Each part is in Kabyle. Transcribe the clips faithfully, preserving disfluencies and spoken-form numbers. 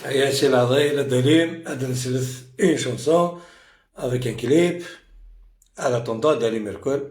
Aya si leɛḍil ad d-alim, ad d-neslet une chanson avec un clip. En attendant, ad d-alim irkel.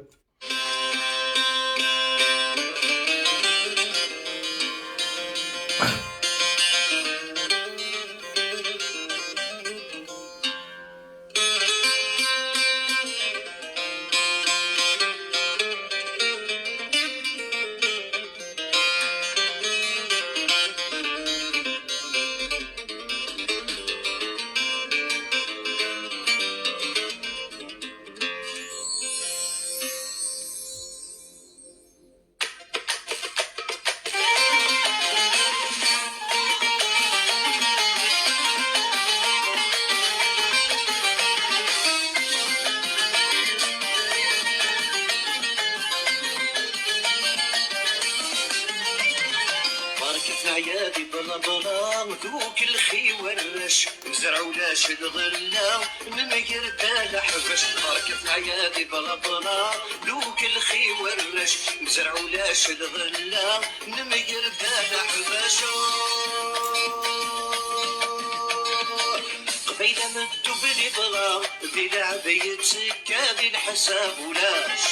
Barket leɛyad i bla bla, d ukelxi warrac, nezreɛ ulac lɣella, nemger-d ala ḥbac. Barket leɛyad i bla bla, d ukelxi warrac, nezreɛ ulac lɣella, nemger-d ala ḥbac. Qbayla meddub libra, di leɛba yettekka, di leḥsab ulac.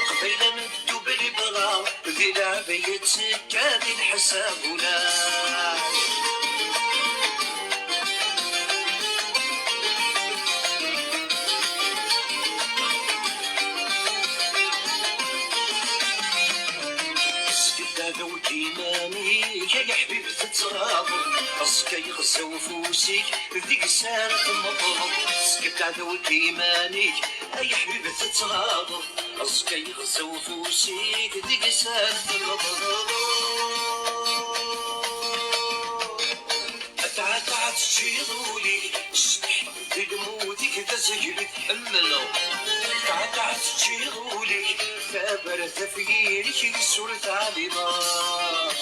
Qbayla meddub libra, di leɛba yettekka, di leḥsab ulac. Sged aɛdaw n yiman-ik, ay aḥbib tettɣaḍeḍ. Aẓekka yexza ufus-ik, deg-s ara temmḍeḍ. Sged aɛdaw n yiman-ik, ay aḥbib tettɣaḍeḍ. Aẓekka yexza ufus-ik, deg-s ara temmḍeḍ. Tɛeṭṭɛeṭ teččiḍ ul-ik, cceḥ di lmut-ik d azegli tḥemmleḍ. Tɛeṭṭɛeṭ teččiḍ ul-ik, taberret ɣef yiri-k, yes-s ur teɛlimeḍ.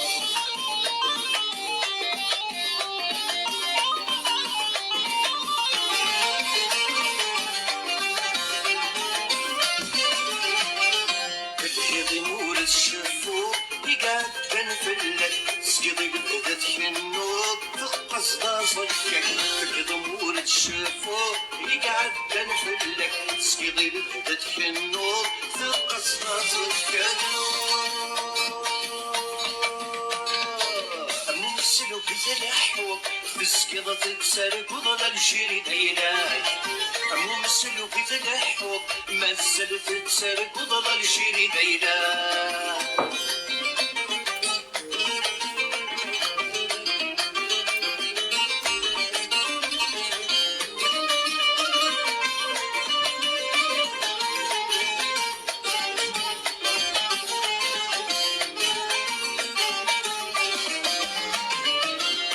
Telhiḍ imur tceffuḍ, i iɛeddan fell-ak, seg iḍ i lebda tkennuḍ, teqqes d aẓekka-k. Tebdiḍ umur tceffuḍ, i iɛeddan fell-ak, seg iḍ i lebda tkennuḍ, teqqes d aẓekka-k. Am umeslu i tleḥḥuḍ, tezgiḍ tettarguḍ Algérie d ayla-k. Am umeslu i tleḥḥuḍ, mazal tettarguḍ Algérie d ayla-k.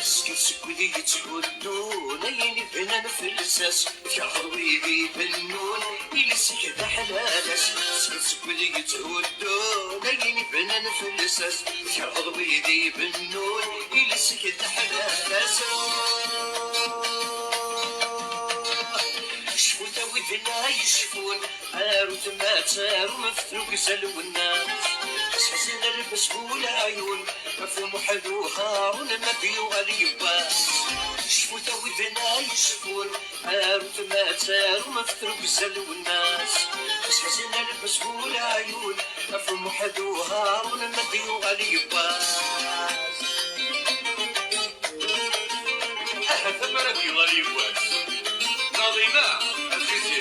Seg, seg wid i yetthuddun ayen i bnan f lsas, tkerheḍ wid ibennun iles-ik d aḥlalas. Seg, seg wid i yetthuddun ayen i bnan f lsas, tkerheḍ wid ibennun iles-ik d aḥlalas. Cfut a wid la yecfun, arut ma tarum ɣef trugza Lwennas. Sḥeznen lbes bu leɛyun, ɣef Muḥ d Uharun ma d-yuɣal yiwwas. Cfut a wid la yecfun, arut ma tarum ɣef trugza Lwennas. Sḥeznen lbes bu leɛyun, ɣef Muḥ d Uharun ma d-yuɣal yiwwas. Ahat amar ad yuɣal yiwwas. Naḍima, a Zizi.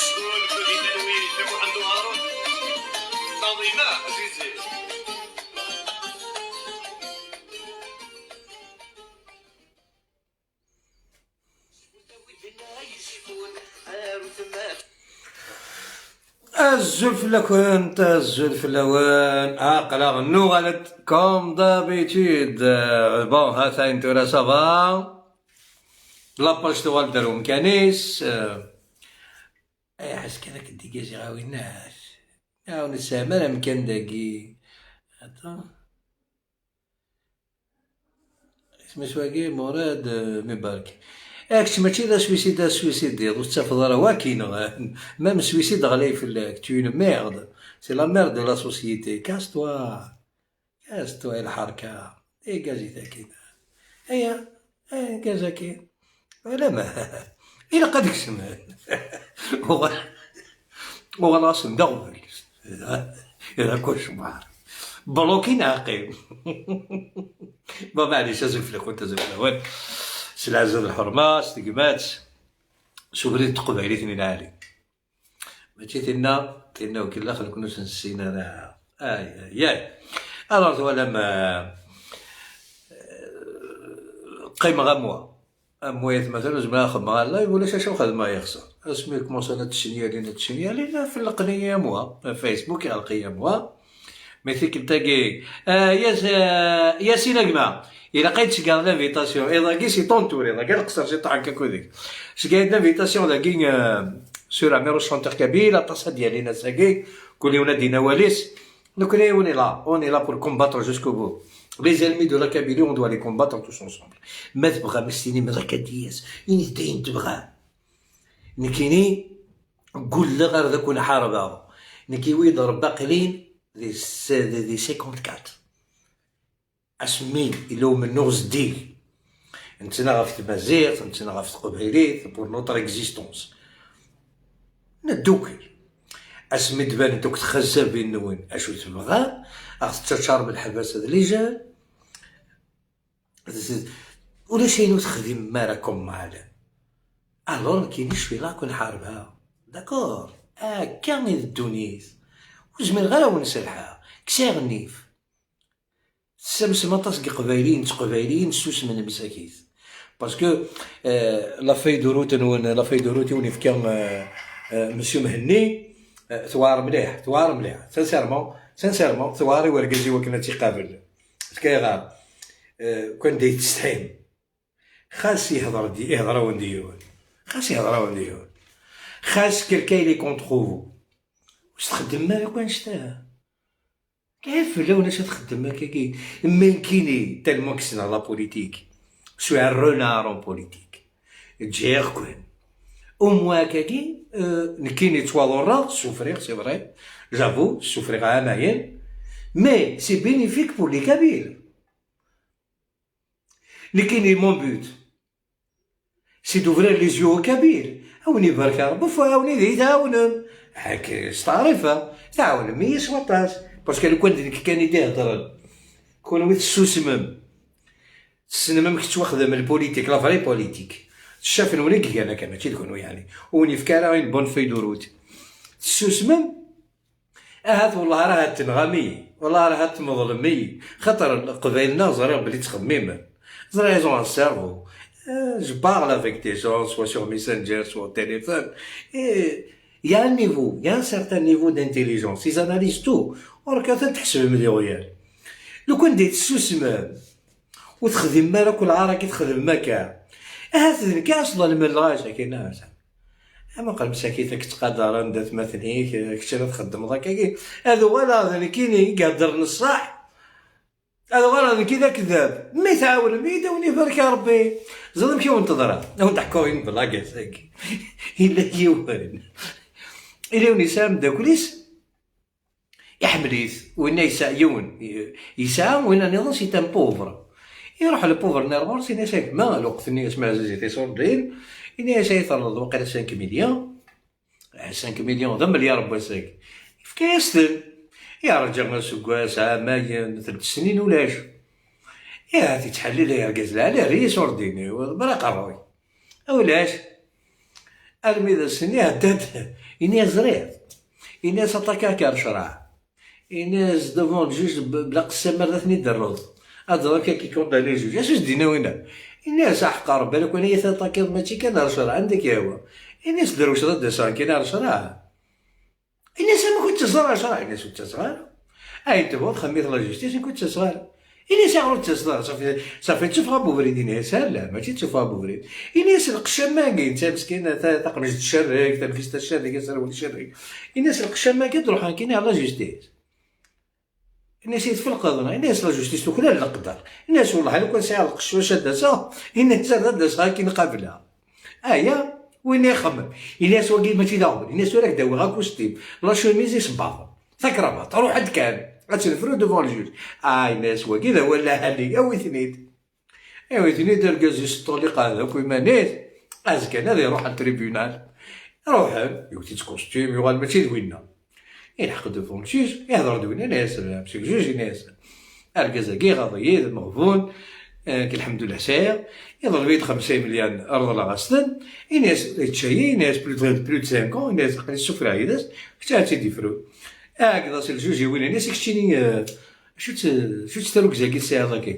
Skud di talwit a Muḥend Uharun. Naḍima, a Zizi. Azul fell-akent, azul fell-awen. Aql-aɣ nuɣal-d comme d'habitude. Euh, bon, ha-t-ayen tura, ça va. La page tuɣal-d ar umkan-is. Euh, ay, ḥas kan akken d-igaziɣ a winnat. Aw, nesɛam ara amkan dagi. Attends. Isem-is wagi? Murad, euh, Mibarek. Eh, kečč mačči d aswisid, aswisidiḍ, ur tettafeḍ ara waki, neɣ? Même swisid ɣlay fell-ak, tu es une merde. C'est la merde de la société. Casse-toi. Casse-toi, i lḥerka. Dégage-it akkin. Aya. Argaz-agi, ala ma ilaq ad gzmen. Uɣal, uɣal ɣasen d aɣbel. Ira cauchemar. Bloqué neɣ qqim. Bon, maɛlic, azul fell-akent, azul fell-awen. S lɛezz d lḥerma, s tegmat, s ubrid n teqbaylit-nni lɛali. Mačči tinna, tinna ukillax nekni ur s-nessin ara. Ay, ay, ay. Alors, twalam, euh, euh, qqimeɣ am wa. Am wa yetmaten ur zmireɣ ad xedmeɣ ara live, ulac acu xedmeɣ yexṣer. Asmi kmuṣan ad tcenyalin, ad tcenyalin, felqen-iyi am wa. Facebook iɣelq-iyi am wa. Mais tikkelt-agi, euh, Yas-, euh, Yasin a gma, ilaq ad tceggɛeḍ l'invitation. Iḍ-agi c'est ton tour, iḍ-agi ad qeṣṣer ciṭuḥ akka akked-k. Ceggɛeɣ-d l'invitation dagi, euh, sur Amir, chanteur kabyle, aṭas ad d-yalin ass-agi, kul yiwen ad d-yini awal-is. Nekkni, on est là, on est là pour combattre jusqu'au bout. Les ennemis de la Kabylie, on doit les combattre tous ensemble. Ma tebɣam ad s-tinim d akka d-iyas, init-d ayen tebɣam. Nekkini, ggulleɣ ar d akun ḥarbeɣ. Nekki wid Rebbi aqlin di s-, di, di cinquante-quatre. Asmi yella umennuɣ zeddig. Nettnaɣ ɣef tmaziɣt, nettnaɣ ɣef teqbaylit, pour notre existence. Neddukel. Asmi d-banent akk txazzabin-nwen, acu tebɣam? Ad ɣ-tettaččarem lḥebas d lijan? Ulac ayen ur texdimem ara comme Maɛlen. Alors, nekkini je suis là ad ken-ḥarbeɣ. D'accord? Akka i d ddunit. Ur zmireɣ ara ad wen-serḥeɣ. Kkseɣ nnif. Tessamsem aṭas n Iqbayliyen d Teqbayliyin ssusmen msakit. Parce que, euh, la feuille de route-nwen, la feuille de route i wen-ifka, euh, euh, Monsieur Mhenni, euh, tewɛer mliḥ, tewɛer mliḥ. Sincèrement, sincèrement, tewɛer i wergaz i wakken ad tt-iqabel. Tefka-yaɣ, euh, kan day tesɛim. Xas ihḍer-d, ihḍer-awen-d yiwen. Xas ihḍer-awen-d yiwen. Xas quelqu'un il est contre vous. Ur s-txeddmem ara akk annect-a. Lɛib fell-awen acu ad txeddmem akkagi. Nekkini, tellement que ssneɣ la politique. Je suis un renard en politique. Ǧǧiɣ-ken. Au moins akkagi, euh, nekkini ttwaḍurreɣ, souffrir, c'est vrai. J'avoue, souffrir ɛamayen. Mais c'est bénéfique pour les Kabyles. Nekkini, mon but, c'est d'ouvrir les yeux aux Kabyles. A wen ibarek Rebbi, f-, a wen ad iyi-tɛawnem. Hak, s taɛrifa, tɛawnem-iyi s waṭas. Parce que lukan d nekk kan i d-iheddren, kunwi tessusmem. Tessnem amek tettwaxdam lpolitik, la vraie politique. Ccaf-nwen i igan akka, mačči d kunwi, yeɛni. Ur wen-yefka ara une bonne feuille de route. Tessusmem, ahat wellah ara ahat tenɣam-iyi, wellah ara ahat tmeḍlem-iyi, xaṭer Leqbayel-nneɣ ẓriɣ belli ttxemmimen. Ẓriɣ ils ont un cerveau. Euh, je parle avec des gens, soit sur Messenger, soit au téléphone. Et il y a un niveau, il y a un certain niveau d'intelligence. Ils analysent tout. Ur ken tḥesbem d iɣyal. Lukan d tessusmem, ur texdimem ara kul ara ki txedmem akka. Ahat d nekk i aṣḍelmen lɣaci akkin. Ama qal msakit ad k-ttqadaren d atmaten-ik, kečč ara txeddmeḍ akkagi. Ad uɣaleɣ d nekkini i iheddren ṣṣeḥ. Ad uɣaleɣ d nekki d akeddab. Mi tɛawnem-iyi-d, a wen ibarek Rebbi. Ẓer amek i wen-teḍra. A wen-d-ḥkuɣ yiwen n blaga-agi. Yella yiwen. Yella yiwen yesɛa ameddakel-is. Iḥemmel-it, winna yesɛa yiwen, yesɛa winna nniḍen, c'est un pauvre. Iruḥ le pauvre-nni ar ɣur-s, ini-as: "A gma, lweqt-nni asmi ɛzizit iṣurdiyen", ini-as: "Ay terreḍ waqila cinq millions." Ah, cinq millions, d amelyaṛ n wass-agi. Yefka-yas-ten. Yerǧa aseggas, ɛamayen, telt snin, ulac. Ihat yettḥellil ay argaz lɛali, err-iyi iṣurdiyen-iw, ḍebber aqerruy. Ulac. Armi d ass-nni iɛedda-d, ini-as: "Ẓriɣ." Ini-as: "Aṭakiɣ-k ar ccreɛ." Ini-as: "Devant le juge, b-, bla qessam ara ten-id-terreḍ. Ad ẓreɣ amek ad k-ikundani ljuj." Acu s-d-yenna winna? Ini-as: "Aḥeqq Rebbi, lukan i yi-taṭakiḍ mačči kan ar ccreɛ, anda k-yehwa." Ini-as: "Drewceḍ ad d-aseɣ nekkini ar ccreɛ." Ini-as: "Amek ur d-ttaseḍ ara ar ccreɛ?" Ini-as: "Ur d-ttaseɣ ara." Ayen tebɣuḍ xemmem-it la justice, nekk ur d-ttaseɣ ara. Ini-as: "Ayɣer ur d-ttaseḍ ara? Safi, safi tteffɣeɣ abubrid." Ini-as: "Ala, mačči tteffɣeɣ abubrid." Ini-as: "Lqecc am wagi, netta meskin, ta-, taqemjett tcerreg, talfist tcerreg, aserwal icerreg." Ini-as: "Lqecc am wagi ad d-ruḥeɣ nekkini ar la justice." Ini-as: "Yetfel lqaḍi." Ini-as: "La justice tuklal leqder." Ini-as: "Wellah, lukan sɛiɣ lqecc wacu ad d-aseɣ." Ini-as: "Ar d ad d-aseɣ akin qabel-a." Aya, win ixemmem. Ini-as: "Wagi mačči d aɣbel." Ini-as: "Tura ad k-d-awiɣ akustim, la chemise, isebbaḍen, takrabaṭ, ruḥ-d kan, ad tnefru devant le juge." Ah, ini-as: "Wagi d awal lɛali, awi-ten-id." Iwi-ten-id argaz-is ṭṭul iqeɛɛed akk iman-is, azekka ad iruḥ ar tribunal. Ruḥen, iwet-itt costume, yuɣal mačči d winna. Ilḥeq devant le juge, ihder d winna, ini-as, monsieur le juge, ini-as, argaz-agi iɣaḍ-iyi, d ameɣbun, eh, lḥemdullah sɛiɣ, iḍleb-iyi-d xemsa imelyan, reḍleɣ-as-ten, ini-as, yečča-yi, ini-as, plus de, plus de cinq ans, ini-as, aql-i ssufreɣ yid-s, kečč ad tt-id-ifru. Ɛeggeḍ-as ljuj i winna, ini-as, i keččini, eh, acu-tt, acu-tt tarugza-agi tesɛiḍ akka?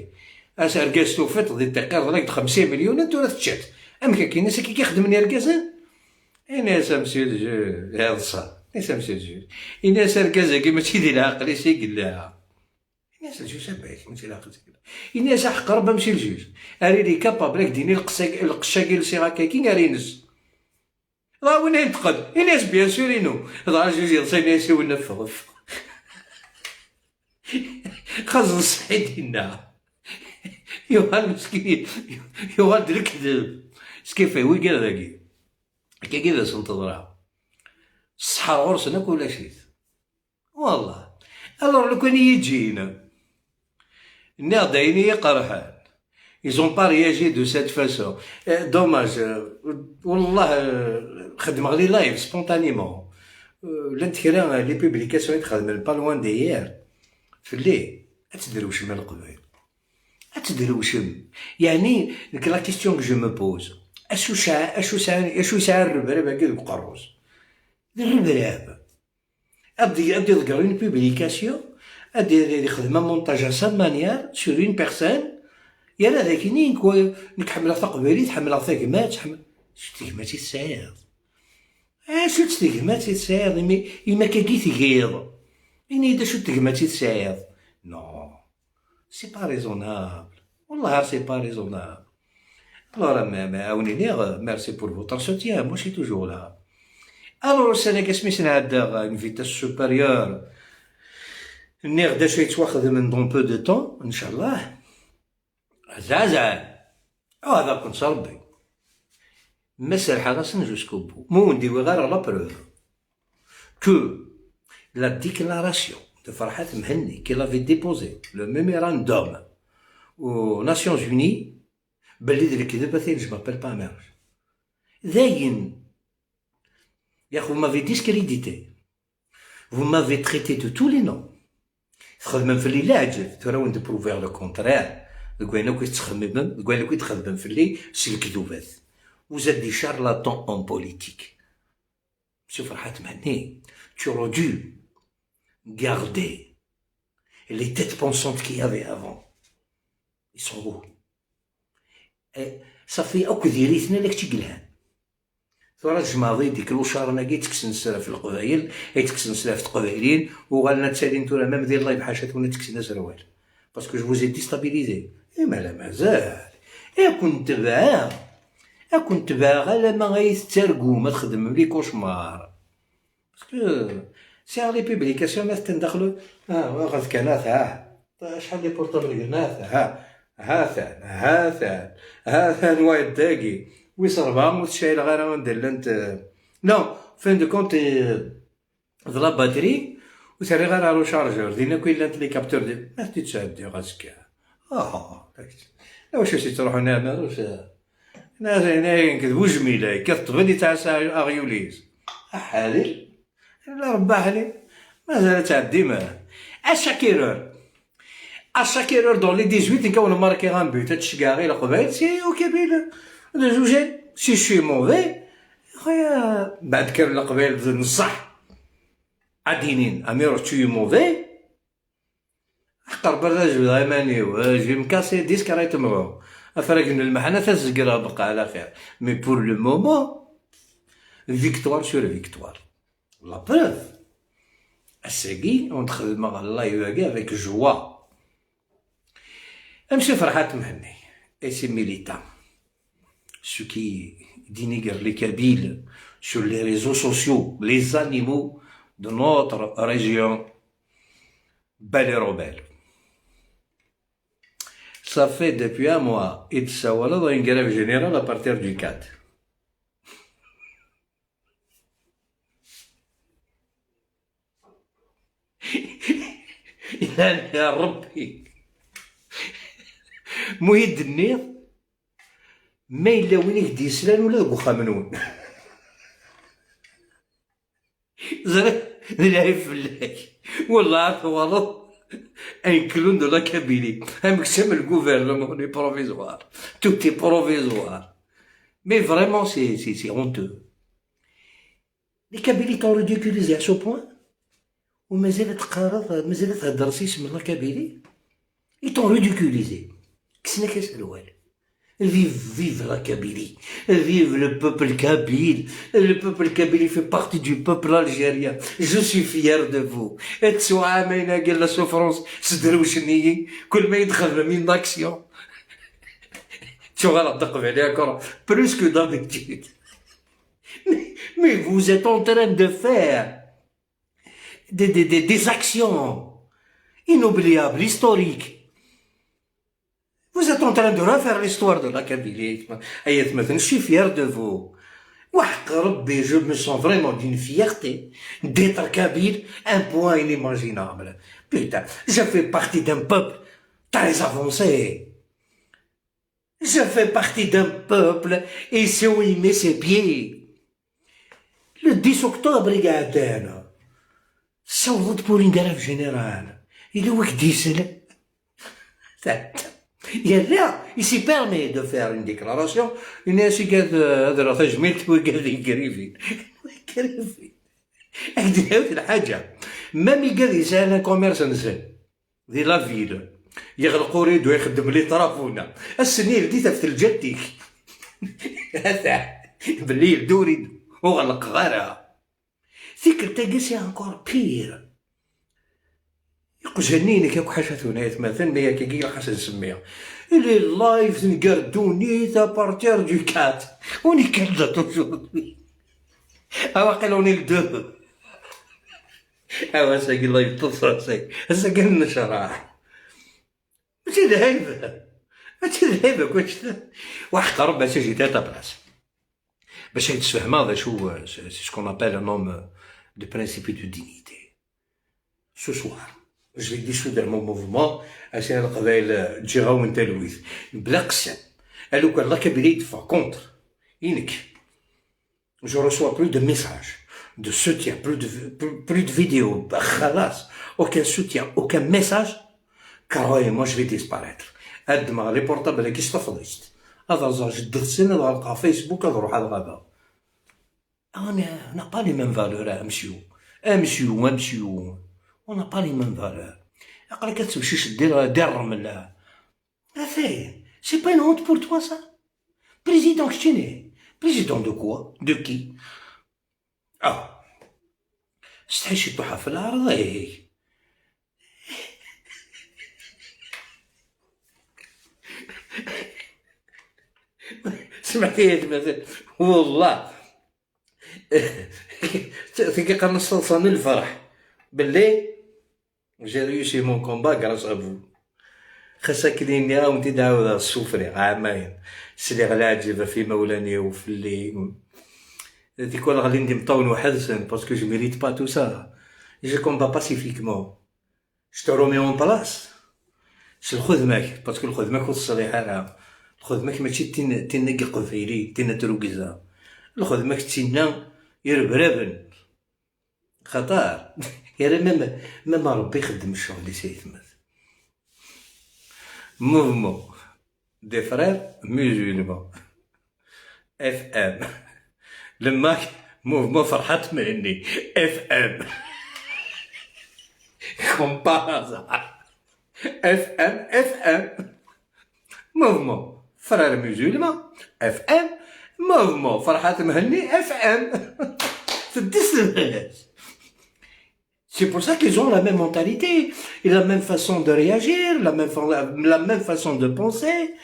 As argaz tufiḍ di ṭṭiq, ireḍl-ak-d xemsa imelyunen, tura tečča-t. Amek akka? Ini-as, akka i xedmen irgazen? Ini-as, a monsieur le juge, iḍsa. Ini-as, a monsieur le juge. Ini-as, argaz-agi mačči di leɛqel-is i yella. Ini-as, ljuj, abak, mačči leɛqel-is i yella. Ini-as, aḥeqreb, a monsieur le juge. Ar ili capable, ak d-ini lqecc-agi, lqecc-agi lsiɣ akkagi, ar ines. Dɣa win yenṭqen, ini-as, bien sûr, inu. Dɣa ljuj yeḍsa, ini-as, i winna, ffeɣ, ffeɣ. Xas d ṣṣeḥ i d-yenna. Yuɣal meskin, yuɣal d lekdeb. Skifa, wigad-agi. Akkagi d asen teḍra. Ṣṣeḥ ɣur-sen akk ulac-it. Wallah. Alors, lukan i yi-ǧǧin, nniɣ-d ayen i yi-qerḥen. Ils ont pas réagi de cette façon. Eh, dommage. Eh, wallah, eh, xedmeɣ les lives spontanément. Eh, llant kra, eh, les publications i d-xedmen pas loin d'hier. Fell-i, ad tedrewcem a Leqbayel. Ad tedrewcem. Yeɛni, nekk la question que je me pose, acu sɛa, acu sɛa, acu yesɛa rrebrab-agi deg uqerru-s? D rrebrab. Ad d-, ad d-iḍegger une publication, ad d-, ad d-ixdem un montage à sa manière sur une personne, yerra d akini, nekk, nekk ḥemmleɣ taqbaylit, ḥemmleɣ tagmat, ḥemmleɣ, acu n tegmat i tesɛiḍ? Acu n tegmat i tesɛiḍ, imi, imi akkagi tgiḍ? Ini-yi-d acu n tegmat i tesɛiḍ. Non, c'est pas raisonnable. Wallah, c'est pas raisonnable. Alors, ma, ma, à venir, merci pour votre soutien. Moi, je suis toujours là. Alors, c'est la question, c'est la, une vitesse supérieure. Nniɣ-d acu yettwaxedmen dans peu de temps, inchallah. Azazal. Oh, هذا كنت ربي. ما سرحغ-asen jusqu'au bout. Ma ur d-iwiɣ ara la preuve que la déclaration de Ferhat Mehenni, qu'il avait déposé le mémorandum aux Nations Unies, belli d lekdeb, atan, je m'appelle pas Merge. Dayen, ya, vous m'avez discrédité. Vous m'avez traité de tous les noms. Txedmem fell-i leɛǧeb, tura wen-d-prouviɣ le contraire. Deg wayen akk i tettxemmimem, deg wayen akk i txedmem fell-i, s lekdubat. Vous êtes des charlatans en politique. Monsieur Ferhat Mehenni, tu aurais dû garder les têtes pensantes qu'il y avait avant. Ils sont où? Eh, ça fait akk diri-ten ala kečč i yelhan. Tura tjemɛeḍ-iyi-d iklucaren-agi, ttekksen sser ɣef Leqbayel, ay ttekksen sser ɣef Teqbayliyin, uɣalen ad ttalin tura même di live ḥaca-twen ad ttekksen aserwal. Parce que je vous ai déstabilisé. Imala mazal. Ad ken-tebɛeɣ. Ad ken-tebɛeɣ alamma ay tettargum ad txedmem les cauchemars. Parce que sɛiɣ les publications ma tetten daxel, ah, ɣef kan, ah, ah. Acḥal les portables i yellan, ah, ah, ha-t-an, ha-t-an, ha-t-an wayeḍ dagi. Wis rebɛa ur t-cɛileɣ ara anda llant, eh, non, fin de compte, eh, d la batterie, ur t-rriɣ ara ɣer uchargeur, din akk i llant les capteurs de, ma t-id-sɛeddiɣ azekka. Ah, la wacu s-yettruḥun aɛmar, ur s-, na, na, nekk d bujmila, yekkat ṭṭbel yettɛassa aɣyul-is. Aḥalil, la rebbaḥ li, mazal ad tɛeddim. À chaque erreur, à chaque erreur dans les dix-huit, nekk awen markiɣ un but, ad tceggɛeɣ i Leqbayel, c'est au Kabyle de juger. Si je suis mauvais, xoya, beɛd kan Leqbayel d nṣaḥ. Ad d-inin, Amir, tu es mauvais. Aqerber d ajebdeɣ iman-iw, eh, je vais me casser dix carrés temɣer. Afrag n lmeḥna ad t-zegreɣ, beqqa ɛla xir. Mais pour le moment, victoire sur victoire. La preuve, ass-agi, on xedmeɣ live-agi avec joie. Monsieur Ferhat Mehenni et ses militants, ceux qui dénigrent les Kabyles sur les réseaux sociaux, les animaux de notre région, Bali Robel. Ça fait depuis un mois i d-tessawaleḍ à une grève générale à partir du quatre. Ilan ya Rebbi. Mu i d-tenniḍ, Ma yella win i k-d-yeslan ula deg uxxam-nwen. Ẓriɣ d lɛib fell-ak. Wellah ad tuɣaleḍ un clown de la Kabylie. Ameksa n le gouvernement, les provisoires. Tout est provisoire. Mais vraiment, c'est, c'est, c'est honteux. Les Kabyles t'ont ridiculisé à ce point. ومازال تقارض، مازال تهدر سيس من la Kabylie. Ils t'ont ridiculisé. Kksen-ak aserwal. Vive, vive la Kabylie. Vive le peuple kabyle. Le peuple kabyle fait partie du peuple algérien. Je suis fier de vous. Ad tesɛu ɛamayen-agi la souffrance sdrewcen-iyi. Kul ma yi-d-xedmem une action, tuɣaleḍ d aqbayli encore plus que d'habitude. Mais, mais vous êtes en train de faire des, des, des, des actions inoubliables, historiques. Vous êtes en train de refaire l'histoire de la Kabylie. Ay atmaten, je suis fier de vous. وحق ربي, je me sens vraiment d'une fierté d'être kabyle, un point inimaginable. Putain, je fais partie d'un peuple très avancé. Je fais partie d'un peuple ici où il met ses pieds. Le dix octobre i iɛeddan, ssawḍeɣ-d pour une grève générale. Yella wi k-d-yeslen? Yerra, il s'est permis de faire une déclaration, yenna-as: "Igad, ad rreɣ tajmilt i wigad yeggrivin." Yeggrivin. Ak-d-nɛawed lḥaǧa. Même igad yesɛan commerce-nsen di la ville, yeɣleq uridu, ixeddem les travaux-na. Ass-nni yeldi-t ɣef telǧat-ik. Ata, belli yeldi uridu, ur ɣellqeɣ ara. Tikkelt-agi c'est encore pire. Iqjan-nni-inek akk ḥaca tunayt, ma atan, ma yakagi ilaq ad s-nsemmi. Ili live tenger ddunit à partir du quatre. On est quelle date aujourd'hui? Ah, waqila on est le deux. Awa, ass-agi live teḍsa, ass-agi, ass-agi ad nnecraḥ. Mačči d lɛib. Mačči d lɛib akk annect-a. Waḥed qerreb, mačči j'ai ta place. Bac ad tfehmeḍ d acu, euh, c'est, c'est ce qu'on appelle un homme, euh, de principe et de dignité. Ce soir, je vais dissoudre mon mouvement, ass-a Leqbayel, euh, ǧǧiɣ-awen talwit. Bla qessam. Alukan la Kabylie d-teffeɣ contre. I nekk. Je reçois plus de messages de soutien, plus de, plus, plus de vidéos. Xalas, aucun soutien, aucun message. Croyez-moi, je vais disparaître. Ad ddmeɣ les portables-agi s tefḍist. Ad rẓeɣ jeddet-sen, ad ɣelqeɣ Facebook, ad ruḥeɣ ad ɣabeɣ. On n'a pas les mêmes valeurs, hein, monsieur. Hein, monsieur, hein, monsieur. On n'a pas les mêmes valeurs. Aql-ak ad temciceḍ di, di rrmel. Atan, c'est pas une honte pour toi, ça? Président keččini. Président de quoi? De qui? Ah. Stḥi ciṭuḥ ɣef lɛerḍ-ik. Smeḥ-iyi, a gma, wallah. Tagi qqaren-as taḍsa n lferḥ. Belli j'ai réussi mon combat grâce à vous. Xas akken i nniɣ, ad wen-t-id-ɛawdeɣ, ssufriɣ ɛamayen. Sliɣ leɛǧeb ɣef imawlan-iw, fell-i. Tikwal ɣlin d imeṭṭawen weḥd-sen, parce que je mérite pas tout ça. Je combats pacifiquement. Je te remets en place. S lxedma-k, parce que lxedma-k ur teṣliḥ ara. Lxedma-k mačči d tin, tinna n Iqbayliyen, tinna n trugza. Lxedma-k d tinna irebraben. Xaṭer, yerra même, même Ṛebbi ixeddem ccɣel-is, ay atmaten. Mouvement des frères musulmans. F M. Le MAK, Mouvement Ferhat Mehenni. F M. Comme par hasard. F M, F M. Mouvement Frères Musulmans, F M. Mouvement Ferhat Mehenni, F M. C'est dix-neuf. C'est pour ça qu'ils ont la même mentalité, et la même façon de réagir, la même fa-, la même façon de penser.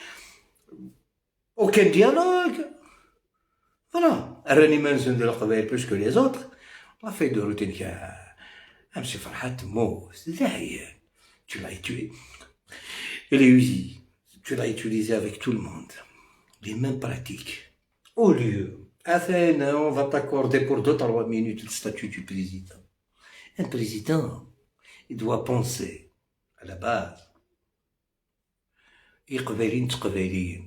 Aucun dialogue. Voilà. Rran iman-nsen d Leqbayel plus que les autres. La feuille de route-inek, ah, monsieur Ferhat, temmut. Dayen. Tu l'as tué. Il est usé. Tu l'as utilisé avec tout le monde. Les mêmes pratiques. Au lieu, atan, on va t'accorder pour deux, trois minutes le statut du président. Un président, il doit penser à la base. Iqbayliyen d teqbayliyin.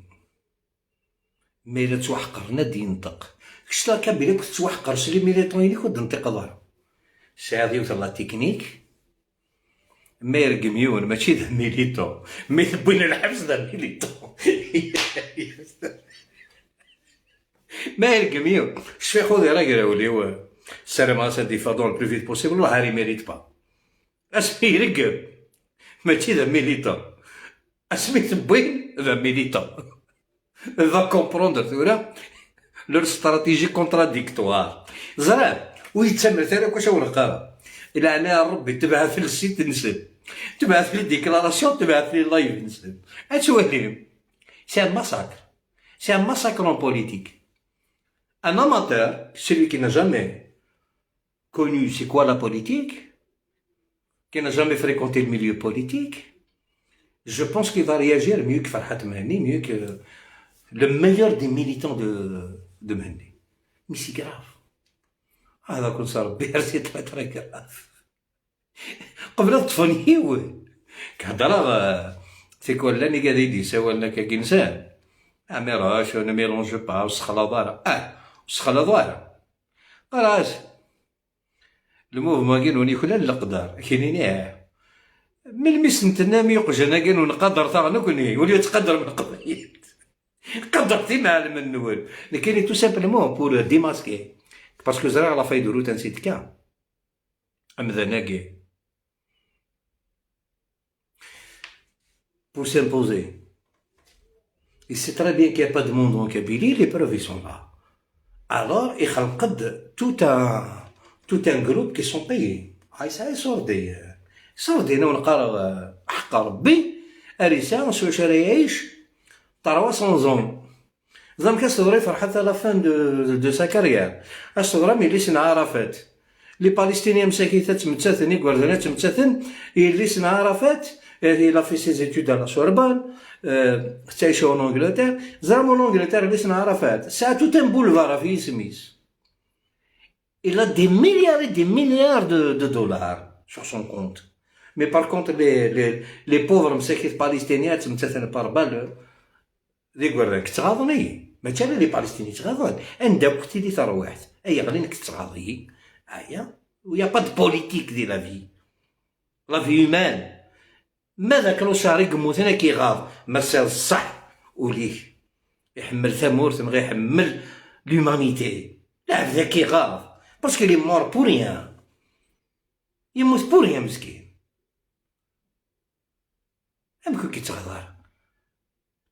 Ma yella ttwaḥqren, ad d-yenṭeq. Kečč la Kabyle akk tettwaḥqer s les militants-inek, ur d-tenṭiqeḍ ara. Tesɛiḍ yiwet n la technique. Ma yergem yiwen, mačči d militant. Mi t-wwin lḥebs d militant. Ma yergem yiwen, cfiɣ udiɣ agrawliw, ssarameɣ-as ad d-iffeɣ dans le plus vite possible, wellah ar imérite pas. Asmi ireggem, mačči d militant. Asmi t-wwin d militant. Va comprendre tura leur stratégie contradictoire. Ẓriɣ, ur yettamer ara akk acu wen-qqareɣ. Laɛnaya n Rebbi, tebɛet lsit-nsen, tebɛet les déclarations, tebɛet les lives-nsen. Ad twalim. C'est un massacre. C'est un massacre en politique. Un amateur, celui qui n'a jamais connu c'est quoi la politique, qui n'a jamais fréquenté le milieu politique, je pense qu'il va réagir mieux que Farhat Mehni, mieux que le meilleur des militants de, de Mehni. Mais c'est grave. Ah, d'accord, ça, c'est très, très grave. Qbel ad ṭṭfen yiwen. K-, heddreɣ, eh, tikwal llan igad i d-yessawalen akka-agi nsan. Amiruc, ne mélange pas, ur sexlaḍ ara. Ah, ur sexlaḍ ara. Xalaṣ. Le mouvement-agi n wen-yuklal leqder, kinin ih. Melmi i sen-tennam i uqjan-agi n wen-qader taɣ nekni, ur yettqader Leqbayel. Qadret imɛalmen-nwen. Nekkini tout simplement pour démasquer. Parce que ẓriɣ la feuille de route ansi d-tekka. Amdan-agi. Pour s'imposer. Il sait très bien qu'il n'y a pas de monde en Kabylie, les preuves, ils sont là. Alors, ixelq-d tout un, tout un groupe qui sont payés. Ah, ça, ils sont des, euh, ils sont des, nous, on parle, euh, حق ربي, ar yesɛa s wacu ara yɛic, trois cents ans. Ẓem kas teḍra i Ferḥat à la fin de, de, de sa carrière. As teḍra mi yelli-s n Arafat. Les Palestiniens msakit ad ttmettaten, igerdan ad ttmettaten, yelli-s n Arafat, eh, il a fait ses études à la Sorbonne, euh, tettɛic en Angleterre. Ẓram en Angleterre, yelli-s n Arafat. Tesɛa tout un boulevard ɣef yisem-is. Il a des milliards et des milliards de, de dollars sur son compte. Mais par contre, les, les, les pauvres msakit palestiniens, ttmettaten par balle, d igerdan, ttɣaḍen-iyi. Mačči ala les Palestiniens ttɣaḍen. Anda akk tili terwiḥt, ay ɣlin ttɣaḍ-iyi. Aya, il n'y a pas de politique di la vie. La vie humaine. Ma d aklucard i yemmuten ad k-iɣaḍ, ma tesɛiḍ ṣṣeḥ ul-ik. Iḥemmel tamurt, neɣ iḥemmel l'humanité. Lɛebd ad k-iɣaḍ. Parce qu'il est mort pour rien. Yemmut pour rien, meskin. Amek ur k-yettɣaḍ ara?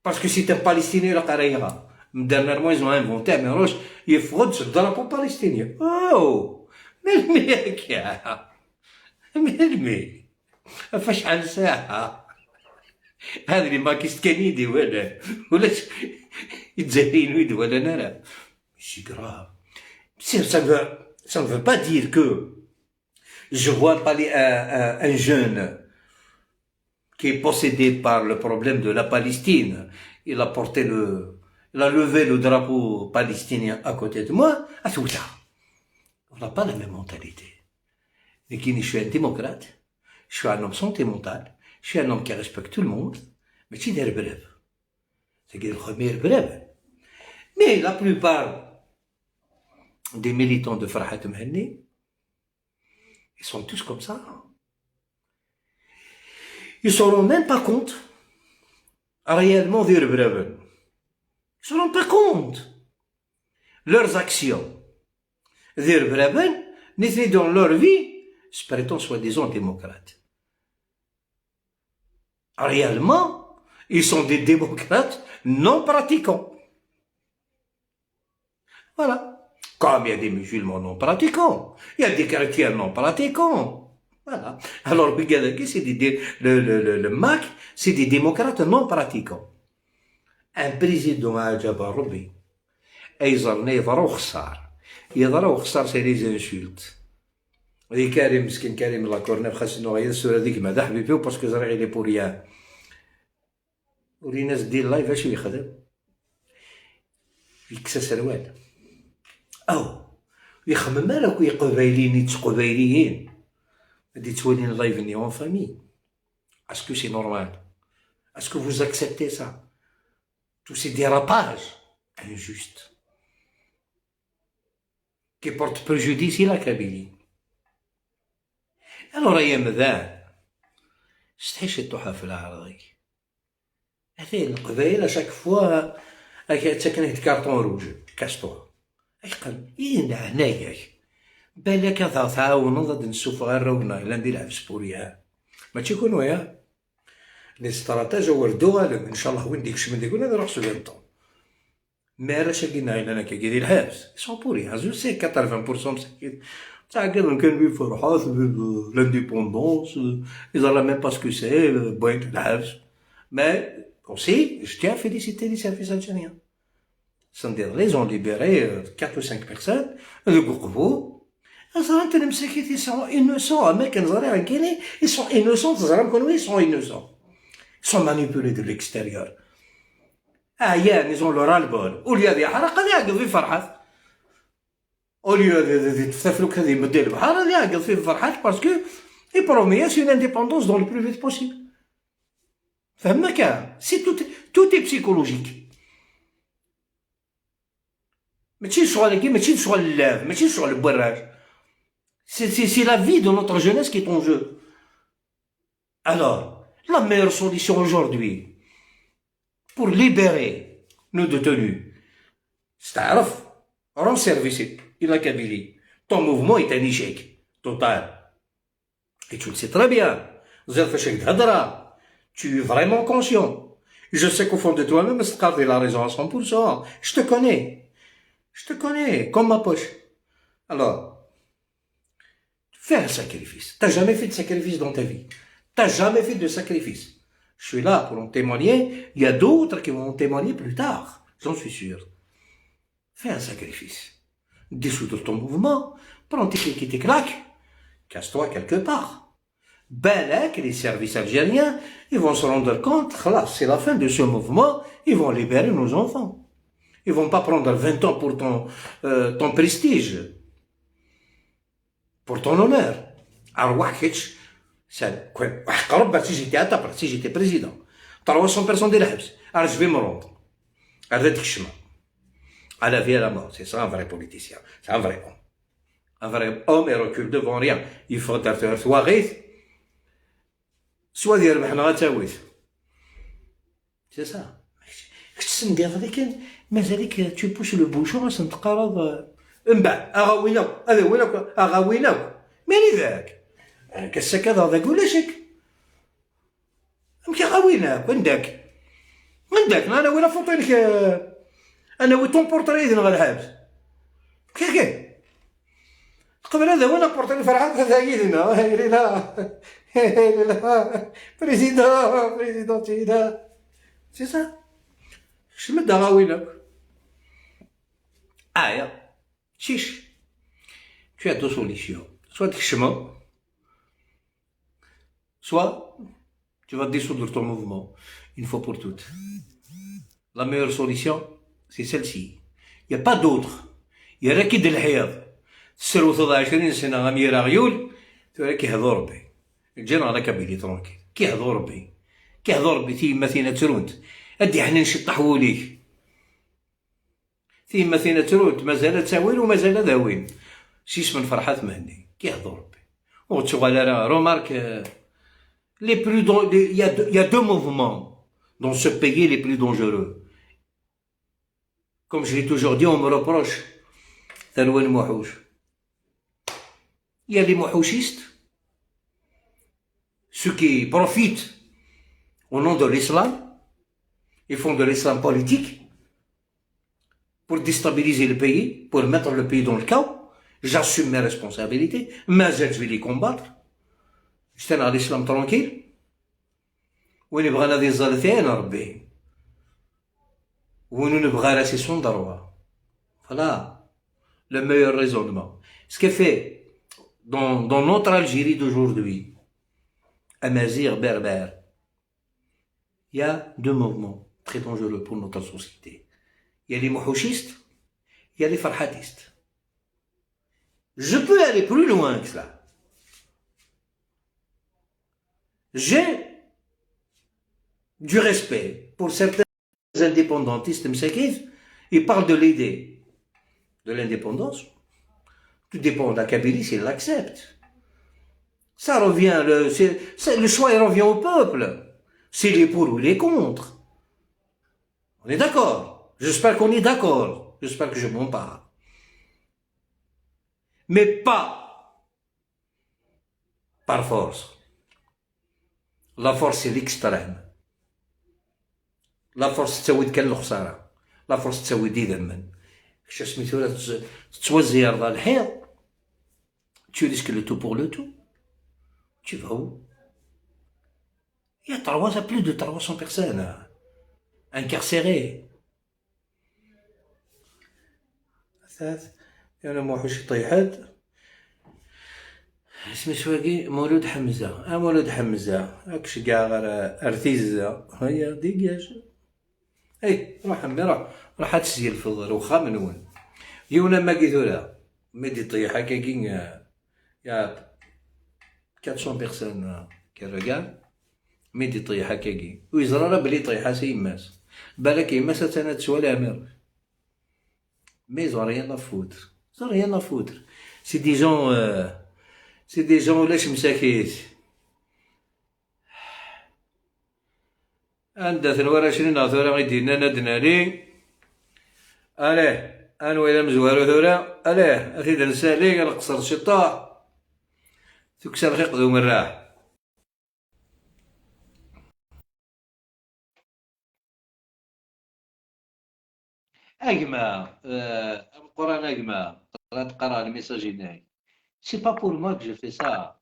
Parce que c'est un Palestinien, ilaq ara iɣaḍ. Dernièrement, ils ont inventé Amirouche, yeffeɣ-d s drapeau palestinien. Oh! Melmi akka? Melmi? Ɣef acḥal ssaɛa? Hada les makistes kan i d-iwalan. Ulac Izzayriyen ur d-walan ara. C'est grave. C'est, ça ne veut, ça ne veut pas dire que je vois pas les, un, un, un jeune qui est possédé par le problème de la Palestine. Il a porté le, il a levé le drapeau palestinien à côté de moi. À tout ça. On n'a pas la même mentalité. Nekkini, je suis un démocrate, je suis un homme sentimental, je suis un homme qui respecte tout le monde, mais c'est des rêves. C'est des premiers rêves. Mais la plupart des militants de Farhat Mhenni, ils sont tous comme ça. Ils ne se rendent même pas compte réellement des rêves. Ils ne se rendent pas compte. Leurs actions. D irebraben, nitni dans leur vie, se prétendent soi-disant démocrates. Réellement, ils sont des démocrates non pratiquants. Voilà. Comme il y a des musulmans non pratiquants, il y a des chrétiens non pratiquants. Voilà. Alors, regardez, c'est des, des, le, le, le, le MAK, c'est des démocrates non pratiquants. Un président, Ajab Rabbi, ay ẓerna yeḍra uxessar. Yeḍra uxessar, c'est les insultes. Di Karim, meskin Karim, la corner, xas nuɣ yas tura di gma d aḥbib-iw, parce que ẓriɣ il est pour rien. Ur in-as-d di live acu yexdem. Yekkes aserwal. Aw, yexmem ara akk iqbayliyen i teqbayliyin ad d-ittwalin live-nni en famille. Est-ce que c'est normal? Est-ce que vous acceptez ça? Tous ces dérapages. injuste, qui porte préjudice à la Kabylie. Alors, ay amdan, stḥi ciṭuḥ ɣef leɛraḍ-ik. Atan Leqbayel, à chaque fois, ak-, ttaken-ak-d carton rouge, casse-toi. Ay qqen, i d leɛnaya-k. Balak ad aɣ-tɛawneḍ ad d-nessufeɣ arraw-nneɣ yellan di lḥebs pour rien. Mačči kunwi, ha? Les stratèges, awer d-uɣalen, ncallah win d-ikecmen deg-wen ad iruḥ s vingt ans. Mais arrac-agi-nneɣ yellan akkagi di lḥebs, ils sont pour rien. Je sais, quatre-vingts pour cent مساكين ttɛeggiḍen kan di Ferḥat, di l'indépendance, ils savent même pas ce que c'est, wwin-t lḥebs. Mais aussi, je tiens à féliciter les services algériens. Sendiḍelli, ils ont libéré, euh, quatre ou cinq personnes deg uqbu. Ẓran-ten msakit, ils sont innocents. Am akken ẓriɣ nekkini, ils sont innocents. Teẓram kunwi, ils sont innocents. Ils sont manipulés de l'extérieur. Ɛyan, ils ont le ras-le-bol. Au lieu ad yeḥreq, ad iɛeggeḍ fi Ferḥat. Au lieu ad, ad, ad yeṭṭef taflukt ad imeddi lebḥer, ad iɛeggeḍ fi Ferḥat parce que il promet une indépendance dans le plus vite possible. Fehmem akka? C'est tout, tout est psychologique. Mačči d ccɣel-agi, mačči d ccɣel n lɛeb, mačči d ccɣel n warrac. C'est, c'est, c'est la vie de notre jeunesse qui est en jeu. Alors, la meilleure solution aujourd'hui pour libérer nos détenus, c'est de rendre service à la Kabylie. Ton mouvement est un échec total. Et tu le sais très bien. Ẓriɣ fac ak d-hedreɣ. Tu es vraiment conscient. Je sais qu'au fond de toi-même, tu as la raison à cent pour cent. Je te connais. Je te connais comme ma poche. Alors, fais un sacrifice. T'as jamais fait de sacrifice dans ta vie. T'as jamais fait de sacrifice. Je suis là pour en témoigner. Il y a d'autres qui vont en témoigner plus tard. J'en suis sûr. Fais un sacrifice. Dissoudre ton mouvement. Prends tes clics et tes claques. Casse-toi quelque part. Balak, les services algériens, ils vont se rendre compte, خلاص, c'est la fin de ce mouvement, ils vont libérer nos enfants. Ils vont pas prendre vingt ans pour ton, euh, ton prestige, pour ton honneur. أرواح كيتش، سال، كوين، وحق ربك si j'étais à ta place, si j'étais président. trois cents personnes ديال الحبس، أرجبي مرونط. هذا ديك الشمال. À la vie, à la mort, c'est ça un vrai politicien, c'est un vrai homme. Un vrai homme, il recule devant rien. Il faut être, soit غيث، soit يربح نغا تاويث. C'est ça. Kečč sendiḍ kan, mazal-ik tu pousses le bouchon, ad sen-teqqareḍ, euh, mbeɛd, aɣawin akk, ad awin akk, aɣawin akk. Mani dak? Nekk ass-a kadeɣ dagi ulac-ik. Amek aɣawin akk? Anda-k? Anda-k? Neɣ ad nawi la photo-inek, euh, ad nawi ton portrait yid-neɣ ɣer lḥebs. Kiki. Qbel ad awin apurṭi n Ferḥat, ata yid-neɣ. Lila. Lila. Président, président, Tina. C'est ça. Kcem-d aɣawin akk. Aya. Chiche. Tu as deux solutions. Soit tkecmeḍ, soit tu vas dissoudre ton mouvement une fois pour toutes. La meilleure solution, c'est celle-ci. Il n'y a pas d'autre. Yerra-k-id lḥiḍ. Tesrewteḍ ɛecrin sna am yir aɣyul, tura k-ihdu Rebbi. Ǧǧan ɣer la Kabylie tranquille. K-ihdu Rebbi. K-ihdu Rebbi, tiyemmatin ad trunt. Ad d-iḥnin ciṭṭaḥ wul-ik. Tiyemmatin ad trunt, mazal ad tawin u mazal ad awin. S yisem n Ferḥat Mhenni, k-ihdu Rebbi. Ur ttuɣal ara, remarque, euh, les plus dan-, les, il y a deux, il y a deux mouvements dans ce pays les plus dangereux. Comme je l'ai toujours dit, on me reproche, tarwa n Muḥuc. Il y a les mouhouchistes, ceux qui profitent au nom de l'islam, ils font de l'islam politique pour déstabiliser le pays, pour mettre le pays dans le chaos. J'assume mes responsabilités, mais je vais les combattre. Je tiens à l'islam tranquille. Win yebɣan ad iẓẓal tin Rebbi. Win ur nebɣi ara, c'est son droit. Voilà le meilleur raisonnement. Ce qui fait dans, dans notre Algérie d'aujourd'hui, Amazigh, Berbère, il y a deux mouvements très dangereux pour notre société. Il y a les mouhouchistes, il y a les farhatistes. Je peux aller plus loin que cela. J'ai du respect pour certains indépendantistes, مساكين, Il parle de l'idée de l'indépendance. Tout dépend de la Kabylie s'il l'accepte. Ça revient, le, c'est- c'est- le choix il revient au peuple. S'il est pour ou il est contre. On est d'accord. J'espère qu'on est d'accord. J'espère que je m'en parle. Mais pas par force. La force, c'est l'extrême. La force tettawi-d kan lexsara. La force tettawi-d idammen. Kečč asmi tura tettwazzeyreḍ ɣer lḥiḍ, tu risques le tout pour le tout. Tu vas où? Il y a trois, plus de trois cents personnes incarcérées. Tat, Yana Muḥuc iṭeyḥ-d. Isem-is wagi? Mulud Ḥemza. A Mulud Ḥemza, ad k-ceggɛeɣ ar, ar tizza. Haya, dégage. Ey, ruḥ a mmi, ruḥ. Ruḥ ad tesgelfeḍ ar uxxam-nwen. Yiwen am wagi tura, mi d-iṭeyḥ akkagi, eh, ya quatre cents personnes, eh, qui regardent, mi d-iṭeyḥ akkagi. Ur yeẓri ara belli iṭeyḥ-as i yemma-s. Balak yemma-s attan ad tettwali, a mmi, ruḥ. Mais ils ont rien à foutre. Ils ont rien à foutre. C'est des gens, euh, c'est des gens ulac msakit. Anda-ten warrac-nni neɣ tura i d-yennan ad d-nali? Aleh, anwa i d amezwaru tura? Aleh, ad t-id-nsali, ad nqeṣṣer ciṭṭaḥ. Tukksa lxiq d umerraḥ. A gma, eh, ameqqran a gma, la teqqar ɣer lmessage-inek. C'est pas pour moi que je fais ça.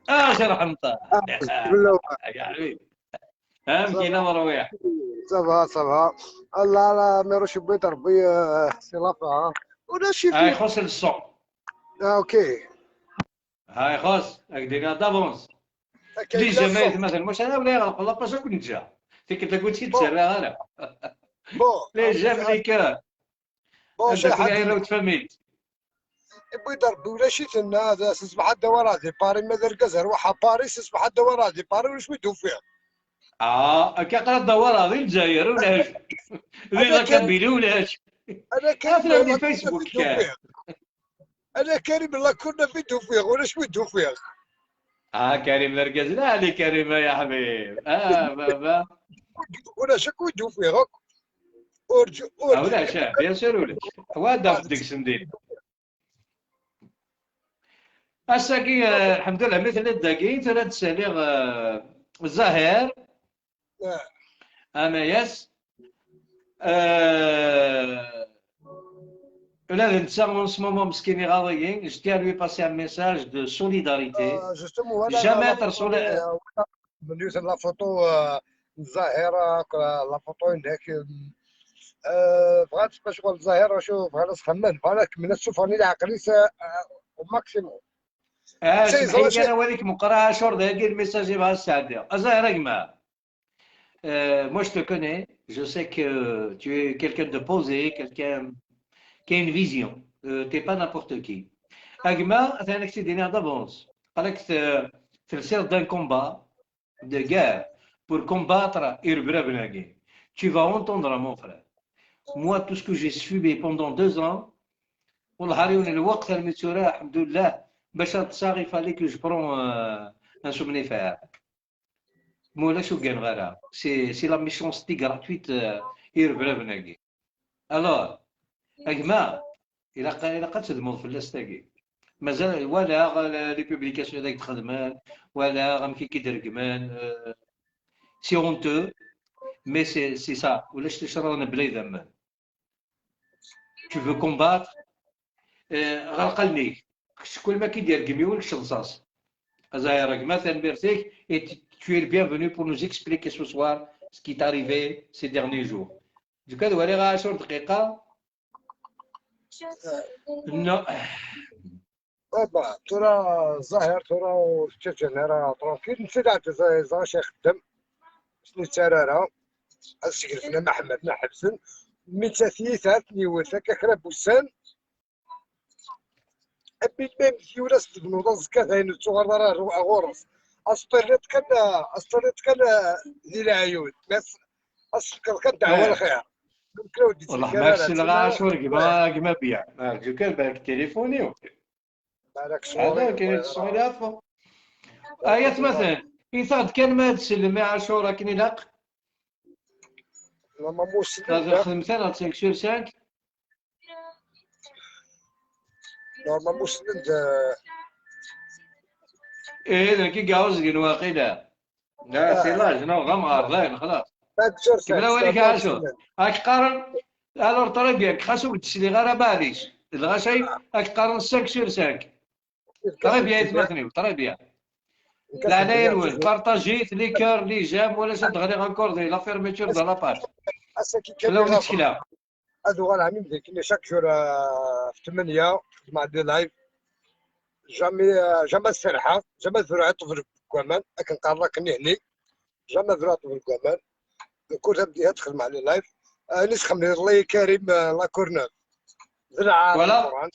Ah, jerḥem ṭah. Ah, bismillah. Ya ḥbib. Amek yella merwiḥ? Ça va, ça va. Allah, la, mais je suis bien, euh, c'est la fin, hein. On a chiffré. Ah, ixuṣ le son. Ah, ok. Ha, ixuṣ, ad k-d-iniɣ d'avance. Akka les yella jamais ṣṣeḥ. Aytmaten, mačči ara wliɣ ɣer lqella, pas akk neǧǧa. Tikkelt akk ur tt-id-ttarraɣ ara. Bon, les j'aime, les cœurs. Bon, anda kul ɛayla u tfamilt. Iwwi-d Rebbi ulac-iten, ah, d ṣṣbeḥ ad d-awar di Paris, ma d argaz rwaḥ a Paris, ṣṣbeḥ ad d-awar di Paris, ulac wi d-ufiɣ. Ah, akka aql-aɣ d-awar di Lezzayer, ulac. Di la Kabylie, ulac. Atlaw di Facebook kan. Ala Karim, la kurna fi d-ufiɣ, ulac wi d-ufiɣ. Ah, Karim d argaz lɛali, Karim, ya ḥbib. Ah, baba. Ulac akk wi d-ufiɣ akk. Ur ǧ-, ur Ah, ulac, ah, bien sûr, ulac. Wa ad d-afeɣ deg-sen din. Ass-agi, eh, lḥemdullah, mi telliḍ dagi, tura ad d-saliɣ, eh, Zahir. Ah. Amayas. Euh, ula d netta, en ce moment, meskin, iɣaḍ-iyi. Je tiens à lui passer un message de solidarité. Ah, justement, voilà, jamais la, la, tresol. Euh, voilà, من يوث la photo, euh, Zahir, euh, la photo هناك. Euh, بغات باش نقول زهير شو بغينا نخمم، بغينا كملنا تشوف راني العقلية، euh, au maximum. Ah, سمحي لي، أنا وليك مقرا شور داير الميساج يبغى السعادة. أزهر يا جماعة. Euh, moi, je te connais. Je sais que tu es quelqu'un de posé, quelqu'un qui a une vision. Euh, t'es pas n'importe qui. A gma, atan ak-tt-id-iniɣ d'avance. Qal-ak te-, telsiḍ d'un combat de guerre pour combattre irebraben-agi. Tu vas entendre, mon frère. Moi, tout ce que j'ai subi pendant deux ans, والله ɣer yiwen lweqt, armi d tura, alḥemdullah, bac ad ṭṭseɣ, il fallait que je prends, euh, un somnifère. Ma ulac ur gganeɣ ara. C'est, c'est la méchanceté gratuite, euh, irebraben-agi. Alors, a gma, ilaq, ilaq ad tedmeḍ fell-as tagi. Mazal walaɣ, euh, les publications i d ak-d-xedmen, walaɣ amek i k-id-regmen, euh, c'est honteux, mais c'est, c'est ça. Ulac ticraḍ mebla idammen. Tu veux combattre, euh, ɣer lqallen-ik. Kul ma k-id-yergem yiwen, kečč ḍṣ-as. Azayer a gma, tanemmirt-ik, et tu, tu es le bienvenu pour nous expliquer ce soir ce qui t'est arrivé ces derniers jours. Du coup, ad waliɣ ɛecṛa dqiqa. Non. Baba, tura Zahir, tura ur tettaǧǧan ara tranquille. Netta d aɛeddaz, yeẓra acu ixeddem. Ur s-nettarra ara. Ad seglfen ama Ḥmed, ma ḥebsen. Mi d tiyita, ad ten-iwet akka kra n wussan. Am melmi yura s tebnuḍ azekka, d ayen ur tettuɣaleḍ ara ar ɣur-s. Ad s-terriḍ kan, ad s-terriḍ kan di leɛyud, ma s-, ad s-tefkeḍ kan ddeɛwa lxir. Wallah ma kseleɣ a Ɛacur gma, gma Biya. Rǧu kan balak tilifun-iw. Balak ṣṣwur-iw. Kien yettṣewwir ɣef. Ay atmaten, itaɣ-d kan ma ad tsellem i Ɛacur akken ilaq. Normalement, ad xedmet ara cinq sur cinq. Normalement, ssnen-d. Ih, d nekk i yeɛuẓgen waqila. Ah, c'est l'âge, non, d amɣar, dayen, xlaṣ. Kemmel awal-ik a Ɛacur. Ad k-qqaren, alors, très bien, xas ur k-d-sliɣ ara, maɛlic. Lɣaci, ad k-qqaren cinq sur cinq. Très bien, aytmaten-iw, très bien. Leɛnaya-nwen, partagez-it, les cœurs, les j'aime, wala ad d-ɣliɣ encore di la fermeture de la page. Fell-awen i ttekleɣ. Ad uɣaleɣ ɛni mdekni chaque jour, euh, f tmenya, xedmeɣ des lives. Jamais, euh, jamais serḥeɣ, jamais tura iṭṭef deg waman, akken qqaren akken ihni. Jamais tura iṭṭef deg waman. Kul tabdiha ad xedmeɣ les lives. Euh, ayen i txedmeḍ iḍelli Karim, euh, la Courneuve. D lɛar. Voilà. Meqqran.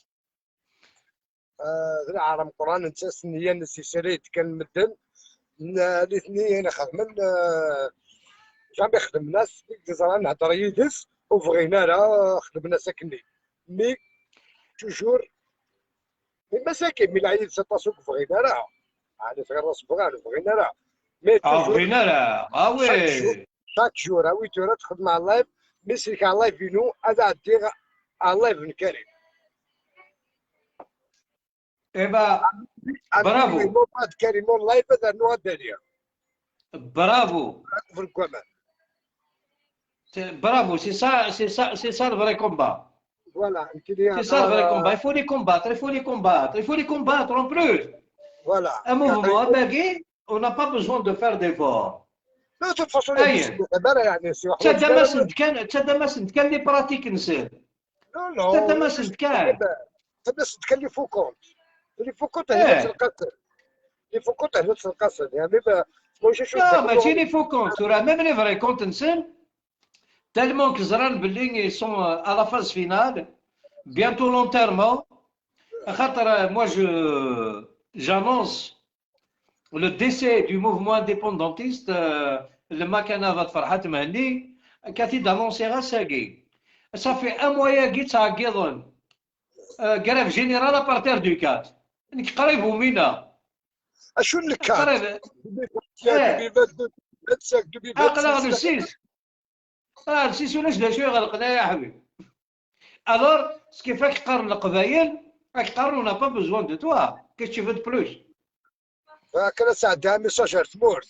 Ah, d lɛar ameqqran, netta s nniya-nnes yesra-d kan medden. N-, nitni ayen xedmen, ah, jamais xedmen-as, i ẓran, hedder yid-s, ur bɣin ara, xedmen-as akkenni. Mi, toujours, mi massakin, mi lɛid s aṭas ur bɣin ara. Ɛni tɣireḍ-as bɣan, ur bɣin ara. Mais toujours, bɣin ara, ah oui. Chaque jour, chaque jour, a wi tura txedmeḍ live, mi selkeɣ live-inu, ad ɛeddiɣ ɣer live n Karim. Eh ben, bravo. Karim, live ad rnuɣ ad daliɣ. Bravo. Bravo, c'est ça, c'est ça, c'est ça le vrai combat. Voilà, c'est ça le vrai combat. Il faut les combattre, il faut les combattre, il faut les combattre en plus. Voilà. Un mouvement, un baggy, on n'a pas besoin de faire d'efforts. Non, de toute façon, ayen. Ttaddamasent kan, ttaddamasent kan les pratiques-nsen. Non, non. Ttaddamasent kan. Ttaddamasent kan les faux comptes. Les faux comptes, hna tselqasen. Les faux comptes, hna tselqasen. يعني, mačči les faux comptes, tura même les vrais comptes-nsen, tellement que ẓran belli ils sont, euh, à la phase finale, bientôt l'enterrement. Axaṭer, euh, moi, je, j'annonce le décès du mouvement indépendantiste, euh, le Makana Vat Farhat Mhenni, ka t-id-annonciɣ ass-agi. Ça fait un mois-agi ttɛeggiḍen. Euh, grève générale à partir du quatre. Nekk qrib umineɣ. Acu n quatre? Qrib. Aql-aɣ le six. Ah, le six ulac d acu iɣelqen, ay aḥbib. Alors, ce qui fait que qqaren Leqbayel, ad k-qqaren, on n'a pas besoin de toi. Qu'est-ce que tu veux de plus? Akken ad sɛeddiɣ message ar tmurt.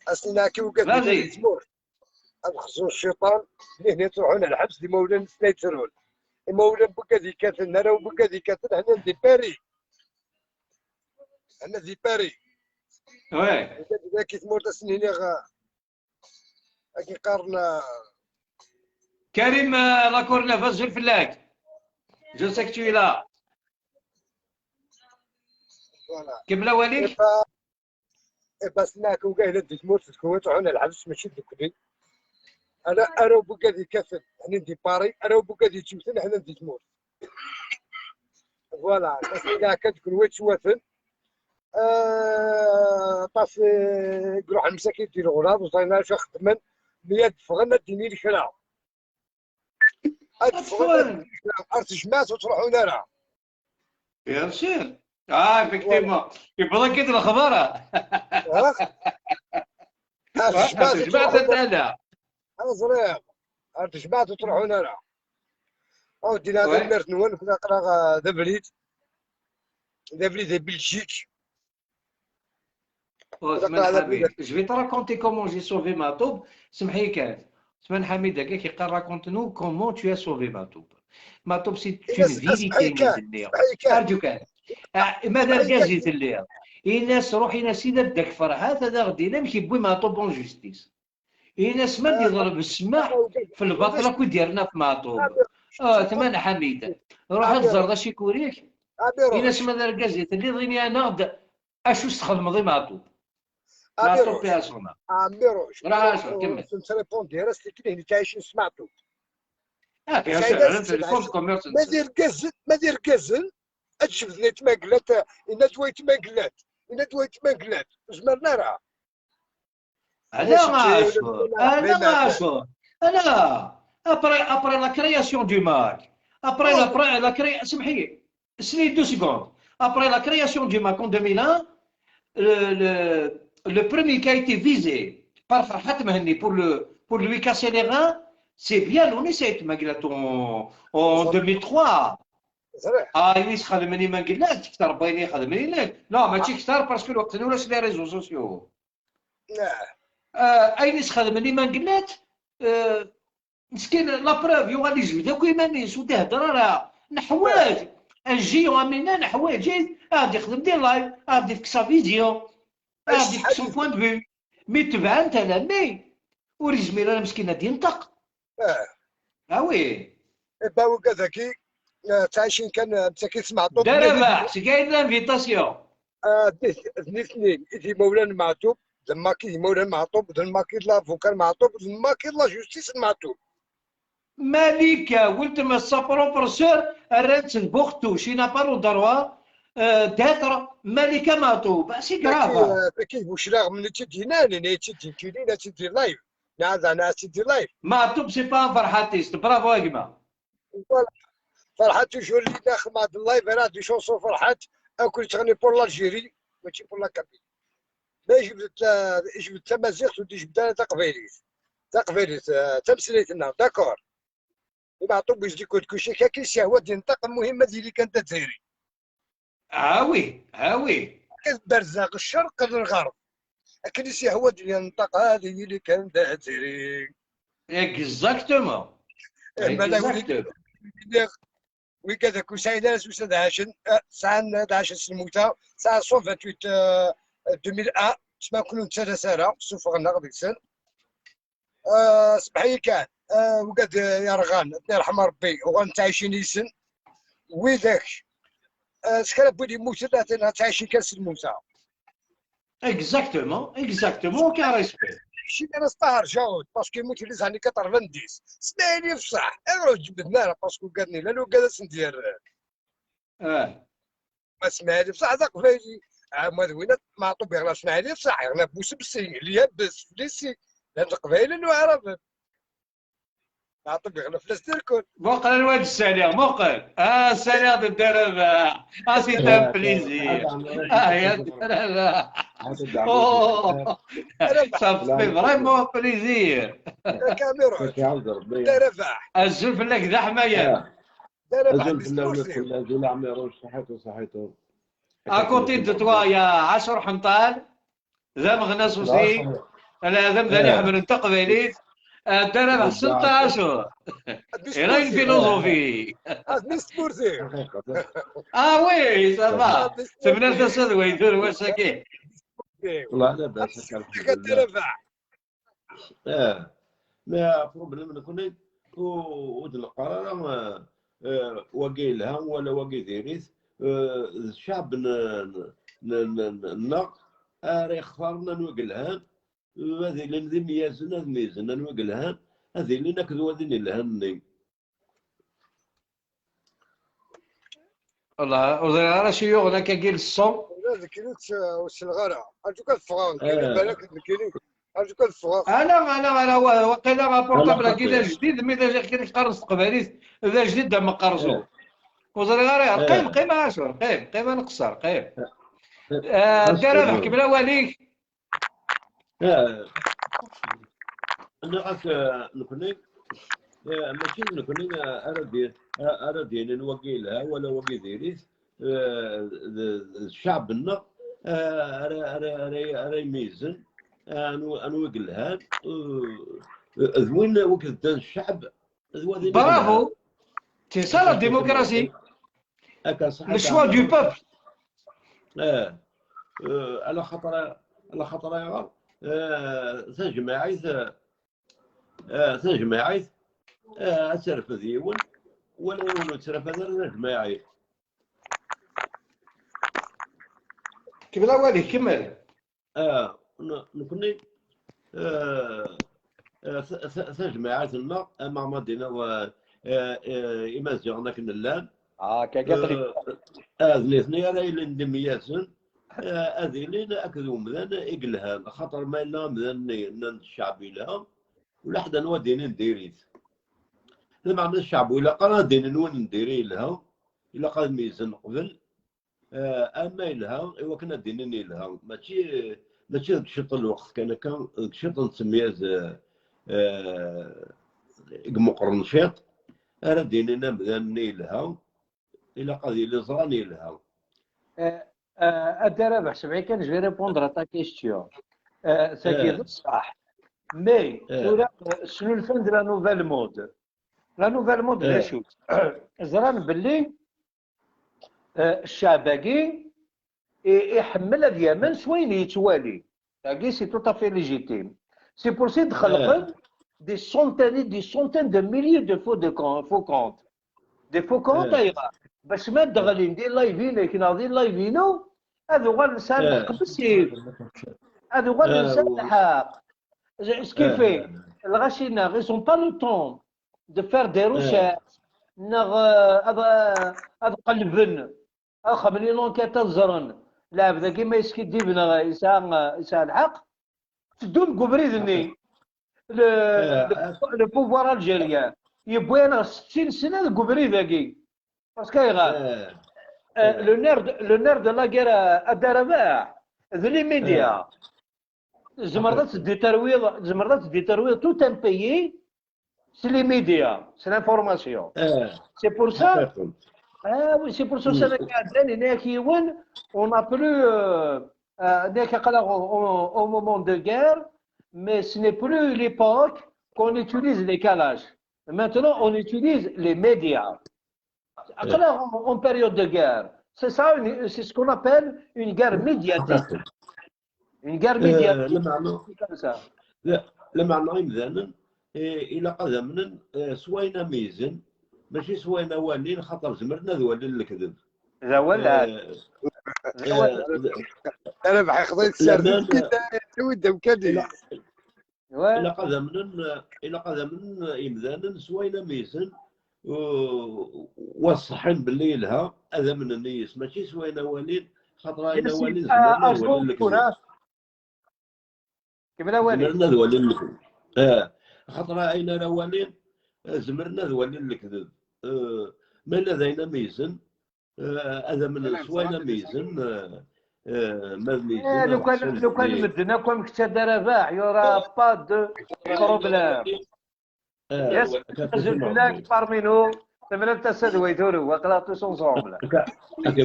Ass-nni akka ugad di tmurt. Ad xzun cciṭan, nihni ttruḥun ar lḥebs d imawlan-nsen ay ttrun. Imawlan n wugad yekkaten, arraw n wugad yekkaten, hnan di Paris. Hnan di Paris. Ouais. Ugad di tmurt ass-nni niɣ, Akken qqaren, ah, Karim, ah, la Courneuve, azul fell-ak. Je sais que tu es là. Voilà. Kemmel awal-ik. Iba, iba snak uga ila di tmurt d Kuwait, ɣun lḥebs mačči d nekni. Ana, ara ubugad yekkaten, hnin di Paris, ara ubugad yettewten, hnin di tmurt. Voilà, parce que akka d kunwi ttwaten. Ah, aṭas, eh, i iruḥen msakit di leɣrab, ur ẓrin ara acu xeddmen, mi ad ffɣen ad d-inin kra. Ad ffɣen, ad d-inin kra. Ar tejmaɛt ur ttruḥun ara. Bien sûr. Ah, effectivement. Voilà. Yewweḍ-ak-id lexbar. Ah? Ar tejmaɛt ur ttruḥun ara. Ah, ẓriɣ. Ar tejmaɛt ur ttruḥun ara. Aw, ddin tanemmirt-nwen, aql-aɣ, ah, d abrid. D abrid di Belgique. Oh, Sman Ḥamid, je vais te raconter comment j'ai sauvé Matoub. Semḥ-iyi kan. Sman Ḥamid, akka, qui raconte-nous comment tu as sauvé Matoub. Matoub, c'est une vérité, mais arǧu kan. Ah, ma d argaz i telliḍ. Ini-as, ruḥ, ini-as, i dadda-k Ferhat, ad aɣ-d-ini amek yewwi Matoub en justice. Ini-as ma d-iḍleb ssmaḥ f lbaṭel akk i d-yerna ɣef Meɛṭub. Ah, Tman Ḥamid, ruḥ ad tẓreḍ acikuri-k. Ini-as ma d argaz i telliḍ, ini-aneɣ-d acu s-txedmeḍ i Meɛṭub. Meɛṭub, paix à son âme. Ruḥ a Ɛacur, kemmel. Ah, bien sûr, ma d irgazen, ma d irgazen, ad jebden aytma n Glat, yenna-d waytma n Glat, yenna-d waytma n Glat, ur zmiren ara. Ala a Ɛacur, ala a Ɛacur, ala. Après, après la création du MAK, après la, la création, سمحي لي, deux secondes. Après la création du MAK en deux mille un, le, le, le premier qui a été visé par Farhat Mehenni pour, le, pour lui casser les reins, c'est bien Louni Saïd Manglet en, en deux mille trois. Ah, ayen i s-xedmen i Manglet, kter n wayen i xedmen i Manglet. Non, mačči kter, parce que lweqt-nni ulac les réseaux sociaux. Ah, ayen i s-xedmen i Manglet, euh, meskin, la preuve, yuɣal yejbed akk iman-is, ur d-ihedder ara. Neḥwaǧ, un géant am winna, neḥwaǧ ad d-ixdem des lives, ad d-ifk sa vision, ad d-ifk son point de vue. Mi tebɛen-t alammi ur yezmir ara meskin ad d-yenṭeq. Ah oui. Eh ben, wigad-agi, eh, ttɛicin kan, eh, msakit s Meɛṭub. Dda Rabaḥ, seg-a yella l'invitation. Ah, d nit-, d nitni i d imawlan n Meɛṭub, d lmaki d imawlan n Meɛṭub, d lmaki d l'avocat n Meɛṭub, d lmaki d la justice n Meɛṭub. Malika, weltma, sa propre sœur, rran-tt n Buxtouch, il n'a pas le droit, euh, d'être Malika Meɛṭub. C'est grave. Taki, eh, taki d Bucra, mni tt-id-yennan, yenna-yi-tt-id-yenkili, yenna-tt-id di live. Neɛd, neɛd tt-id di live. Meɛṭub, c'est pas un farḥatiste. Bravo a gma. Voilà. Ferḥat toujours li daxel ma d live ara d chanson Ferḥat, akk yettɣenni pour l'Algérie, mačči pour la Kabylie. Ma yejbed, eh, yejbed tamaziɣt ur d-yejbed ara taqbaylit. Taqbaylit, eh, tameslayt-nneɣ, d'accord. I Meɛṭub yezdi kul kuci, akken i s-yehwa ad yenṭeq, lmuhim ad yili kan d azzayri. Ah oui, ah oui. Ad berzeɣ ccerq d lɣerb. Akken i s-yehwa ad yenṭeq, ad yili kan d azzayri. Exactement. Eh, ma d win i d-nniɣ, wigad akk ur sɛin ara s usa d ɛacen, eh, sɛan ad ɛacen s lmuta, sɛan cent vingt-huit, eh, deux mille un, s ma kunnu nettalas ara, suffɣen-aɣ deg-sen. Eh, sbeḥ-iyi kan, eh, wigad yerɣan, ad yerḥem Rebbi, uɣalen ttɛicin yis-sen. Widak, eh, s kra n wid yemmuten, atan ttɛicin kan s lmuta. Exactement, exactement, aucun respect. Mačči ara s Ṭaher Jaud, parce que yemmut yelli-s ɛni quatre-vingt-dix. Smaɛil Yefṣaḥ, ayɣer ur ǧebden ara, parce que ugaden llan, ugad ad sen-d-yerren. Ah. Ma Smaɛil Yefṣaḥ d aqbayli. Ah, ma d winna, Meɛṭub yeɣna Smaɛil Yefṣaḥ, yeɣna Busebsi, Lyabes, Flisi, llan d Leqbayel n Waɛraben. Meɛṭub yeɣna fell-as d irkul. Muqel anwa d-ssaliɣ, muqel. Ah, ssaliɣ d Dda Rabaḥ. Ah, c'est un plaisir. Ah, ya Dda Rabaḥ. Oh, ça me fait vraiment plaisir. Dda Rabaḥ. Azul fell-ak d aḥmayan. Dda Rabaḥ, azul fell-awen, azul Ɛmiruc, ṣaḥit u ṣaḥit. À côté de toi, il y a Ɛacur Ḥenṭal. D ameɣnas aussi. Ala, d amdan iḥemmlen taqbaylit. Ah, Dda Rabaḥ, sent Ɛacur. Il a une philosophie. Ah oui, ça va. Temlal tasa d way turwa-agi. Wallah, labas, alḥemdulillah. Ah, mais problème nekni, ur, ur d-neqqar ara, ah, ah, wagi yelha wala wagi diri-t, ah, d ccɛeb n, n, n, n, nneɣ ara yextaren anwa i yelhan, ad ilin d imeyazen, ad meyyzen anwa i yelhan, ad ilin akked wad i yelhan-nni. Wallah, ur ẓriɣ ara acu yuɣen akkagi le son. Ula d nekni ur tt-, ur selleɣ ara. Arju kan ffɣeɣ, nekni, eh, balak d nekni. Arju kan ffɣeɣ. Ala, ala, ala, wa-, waqila aportabl-agi d ajdid, mi d ajdid, akken i qqaren s teqbaylit, d ajdid d ameqqerzu. Eh. Ur ẓriɣ ara, eh, qqim, qqim a Ɛacur, qqim, qqim a nqeṣṣer, qqim. Eh, eh, Dda Rabaḥ, kemmel awal-ik. Ah, nniɣ-ak, ah, nekni, ah, mačči d nekni, ah, ara d-, ah, ara d-yinin wagi yelha wala wagi diri-t, ah, d, d ccɛeb-nneɣ, ah, ara, ara, ara, ara imeyyzen, ah, anwa, anwa i yelhan, ah, d win wi d-, d ccɛeb, d wad i yelhan. Bravo! C'est ça la démocratie. Akka, ṣṣeḥ. Le choix du peuple. Eh, eh, ala xaṭer, ala xaṭer ayɣer, eh, tajmaɛit, eh, tajmaɛit, eh, ad terfed yiwen, wala yiwen ur ttrafad ara tajmaɛit. Kemmel awal-ik, kemmel. Ah, n-, nekni, ah, ah, ta-, ta-, tajmaɛit-nneɣ, ama ma d-tiniḍ, ah, ah, ah, Imaziɣen akken llan, ah, kaki, ah, ah, d nitni ara yilin d imeyazen, ah, ad ilin akked umdan i yelhan, axaṭer ma yella amdan-nni nnan d ccɛeb yelha, ulaḥed anwa d-inin diri-t. Lameɛna cceɛb ur ilaq ara ad d-inin win n diri yelha, ilaq ad meyyzen qbel, eh, ama yelha, i wakken ad d-inin yelha. Mačči, mačči deg ciṭ n lweqt kan akka, deg ciṭ n tsemmiz, eh, eh, i imeqqren ciṭ, ara d-inin amdan-nni yelha, ilaq ad yili ẓran yelha. Euh, euh, a Dda Rabeḥ, c'est vrai que je vais répondre à ta question. Euh, tagi d ṣṣeḥ. Mais, euh, tura, euh, snulfan-d la nouvelle mode. La nouvelle mode, d acu? Ẓran belli, euh, cceɛb-agi i-, iḥemmel ad yamen s wayen yettwali. Tagi, c'est tout à fait légitime. C'est pour ça i d-xelqen des centaines et des centaines de milliers de faux, de com-, faux comptes. Des faux comptes, ayɣer? Bac ma d-ɣlin di live-inek neɣ di live-inu, ad uɣalen sɛan lḥeqq bessif. Ad uɣalen sɛan lḥeqq. Ce qui fait, lɣaci-nneɣ, ils ont pas le temps de faire des recherches, neɣ, euh, ad, ad qelben, ad xedmen une enquête, ad ẓren lɛebd-agi ma yeskiddib neɣ yesɛa, yesɛa lḥeqq. Teddun deg ubrid-nni. Le, le, le pouvoir algérien yewwi-aneɣ settin sna deg ubrid-agi. Parce que ayɣer? Euh, le nerf, le nerf de la guerre, a Dda Rabeḥ, d les médias. Tzemreḍ ad tedditarwiḍ, tzemreḍ ad tedditarwiḍ tout un pays s les médias, s l'information. C'est pour ça, ah oui, c'est pour ça, ça, yenna-ak yiwen, on n'a plus, euh, euh, yenna-ak aql-aɣ au, au, au moment de guerre, mais ce n'est plus l'époque qu'on utilise les kalash. Maintenant, on utilise les médias. Aql-aɣ en, en période de guerre. C'est ça, une, c'est ce qu'on appelle une guerre médiatique. Une guerre médiatique, c'est comme ça. Lameɛna imdanen, eh, ilaq ad amnen, eh, s wayen am-izen, mačči s wayen awalin, xaṭer zemren ad walin lekdeb. D awal. Rabeḥ ixḍa-yi tserdet, tawi-d amkan-is. Ilaq ad amnen, ilaq ad amnen imdanen s wayen am-izen, wa ṣṣeḥḥin belli yelha, ad amnen yes, mačči s wayen awalin, xaṭer ayen awalin zemren ad walin lekdeb. Kemmel awali. Zemren ad walin lekdeb. Ah, xaṭer ayen ara walin, eh, zemren ad walin lekdeb. Eh, ma yella d ayen am-izen, eh, ad amnen s wayen am-izen, eh, eh, ma d meyyzen. Eh, lukan, lukan medden akk am kečč a Dda Rabeḥ, y aura pas de problème. Yes, azul fell-ak, parmi nous, temlal tasa d way turew, aql-aɣ tous ensemble. Aql-aɣ di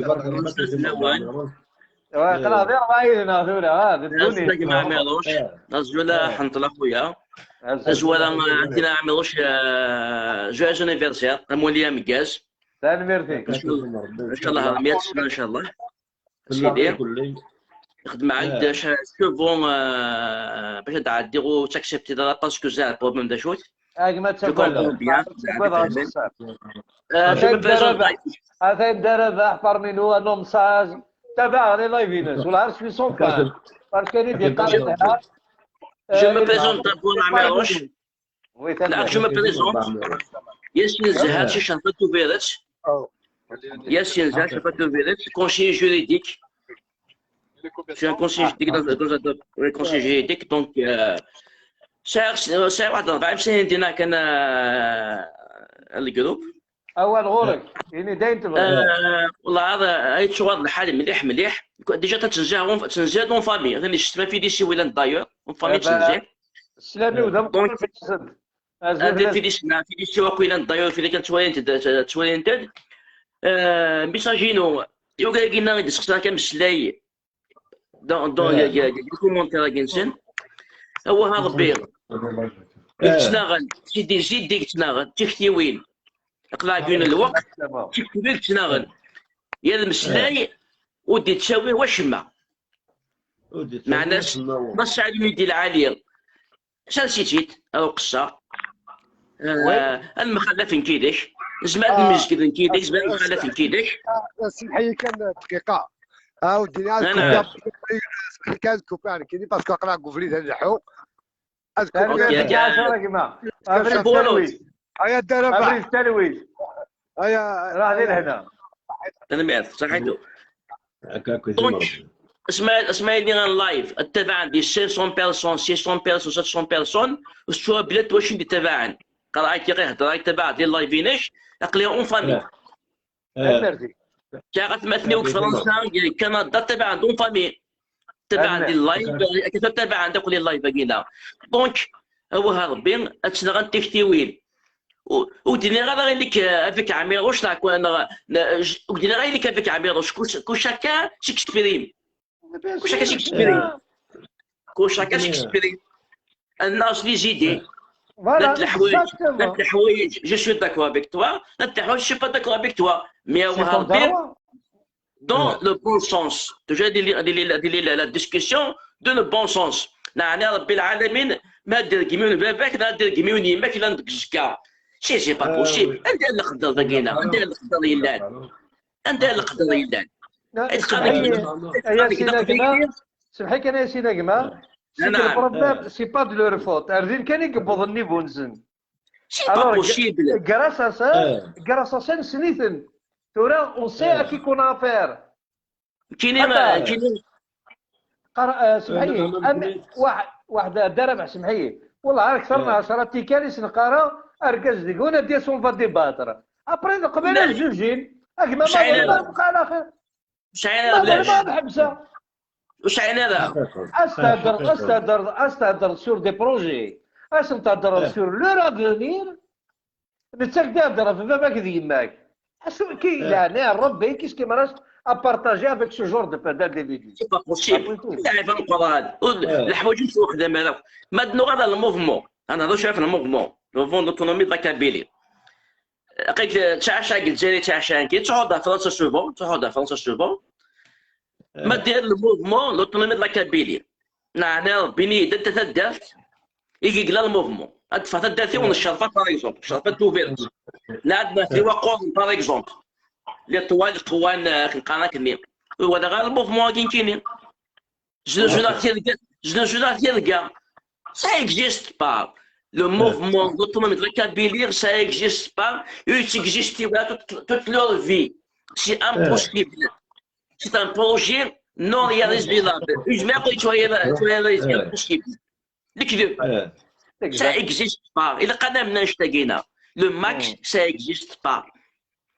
ṛebɛa yid-neɣ tura, ah, d ddunit. Azul a Ḥenṭel a xuya. Azul a Ɛemmiruc, euh, joyeux anniversaire, amulli ameggaz. Tanemmirt-ik. Inchallah, meyya sna, inchallah. Sidi. Xedmeɣ-ak-d souvent, euh, bac ad ɛeddiɣ ur ttakseptiḍ ara parce que zɛer problème d acu-t. A gma, ttagadeɣ. Je me présente. Atan Dda Rabeḥ, parmi nous, un homme sage. Tabaɛ les live-ines, wala je suis son fan. Parce que il est très. Je me présente d'abord, Ɛemmiruc. Là, je me présente. Yasin Zehar, Cic Ḥafa Tubiret. Yasin Zehar, Cic Ḥafa Tubiret, conseiller juridique. Je suis un conseiller juridique dans, dans un, oui, conseiller juridique, donc, euh, sɛiɣ, sɛiɣ waḥed rebɛa imslayen dinna kan, euh, le groupe. Awal ɣur-k, ini-d ayen tebɣiḍ. Euh, والله هذا يتشوار الحال مليح مليح. Déjà تنزيها، تنزيها en famille، ثاني شفت ما في دي سي ولا d'ailleurs en famille تنزيها. Sslam-iw d ameqqran fell-asent. Anda Filisti, Filisti akk yellan d'ailleurs, fili kan ttwalint-d, ttwalint-d. Euh, message-inu, yugi-agi-nna i d-sseqsaɣ kan ameslay dans, dans les commentaires-agi-nsen. Awah a Rebbi, i yettnaɣen, sidi zid i yettnaɣen, tiktiwin. Aql-aɣ deg yiwen n lweqt, tiktiwin i yettnaɣen. Yal ameslay ur d-yettawi wacemma. Meɛna, ma sɛan yidi lɛali, sers-itt-id ar uqeṣṣer. Ad mxallaf nekk yid-k, nezmer ad nemmezged nekk yid-k, nezmer ad mxallaf nekk yid-k. Semḥ-iyi kan dqiqa. Awd-nni ad kupiɣ, semḥ kan ad kupiɣ nekkini, parce que aql-aɣ deg ubrid ad nleḥḥu. Ad kupiɣ. Abrid talwit. Aya Dda Rabeḥ. Abrid talwit. Aya. Rah di lehna. Tanemmirt, ṣaḥitu. Donc, asma, asma yelli en live, ttabaɛen di cinq cents personnes, six cents personnes, sept cents personnes, ur tettwabla wacin d-ttabaɛen. Qerɛa-k i ɣ-ihedder, tabaɛent di live-inek, aql-i en famille. Merci. Kkaɣ atmaten-iw deg Fransa, deg Kanada, tabaɛent en famille. Tabaɛent di live, akka tabaɛent akk di live-agi-na. Donc, awah a Rebbi, ad tt-nɣent tiktiwin. Ur d-nniɣ ara i nekk, euh, avec Ɛmiruc, neɣ, neɣ, neɣ, ur d-nniɣ ara i nekk avec Ɛmiruc, que chacun s'exprime. Kullec akka s'exprime. Kullec akka s'exprime. Ad naɣ les idées. Voilà, exactement. Je suis d'accord avec toi. Je suis pas d'accord avec toi. Mais on va dans le bon sens. Toujours la discussion de le bon sens. Neɛni Rebbi lɛalamin, ma ad d-irgem yiwen baba-k, neɣ ad d-irgem yiwen yemma-k, llan deg uzekka. C'est pas possible. Anda lqedder dagi-nneɣ? Anda lqedder yellan? Anda lqedder yellan? Semḥ-iyi kan a Yasin a gma, c'est que le problème, c'est pas de leur faute. Ar din kan i yewweḍ nnivu-nsen. C'est pas possible. Grâce à ça, grâce à ça, nessen-iten. Tura, on sait à qui qu'on a affaire. Kini, kini. Semḥ-iyi, waḥed, Dda Rabeḥ, semḥ-iyi. Wallah, akteṛ n ɛecṛa tikkal i s-neqqar argaz deg-wen ad d-yas, on va débattre. Après, neqbel ad jujin. A gma, ma bɣiɣ ad bqaɣ axir. Ur sɛin ara bla. Ur sɛin ara. As-thedreḍ, as-thedreḍ, as-thedreḍ sur des projets. As-thedreḍ sur leur avenir. Netta k d-ihedder ɣef baba-k d yemma-k. Acu ki, leɛnaya n Rebbi, qu'est-ce qui me reste à partager avec ce genre de, d'individu? C'est pas possible. Lɛib ameqqran. Leḥwayeǧ ur ttwaxdam ara. Ma d-nuɣal ɣer le mouvement. Ad nehder cwiya ɣef le mouvement. Le mouvement d'autonomie de la Kabylie. Aql-ik tettɛaca deg Lezzayer, tettɛaca anki, tettɛudda Fransa souvent, tettɛudda Fransa souvent. Ma d-yerr le mouvement, l'autonomie de la Kabylie. Neɛna, bini-d anta taddart i yegla le mouvement. Ad teffeɣ taddart-iw n Ccerfa, par exemple, Ccerfa d Tubiret. Neɛd ma tili waqquren, par exemple. Les trois, les trois, euh, nqan akkenni. Ur walaɣ ara le mouvement-agi nekkini. Znuzuneɣ tirga, znuzuneɣ tirga. Ça existe pas. Le mouvement d'autonomie de la Kabylie, ça existe pas. Ur yettexisté ara toute, toute leur vie. C'est impossible. C'est un projet non réalisable. Ur yezmir ara ad yettwaréalisé, c'est impossible. Lekdeb. Ça existe pas. Ilaq ad namen annect-agi-na. Le max, ça existe pas.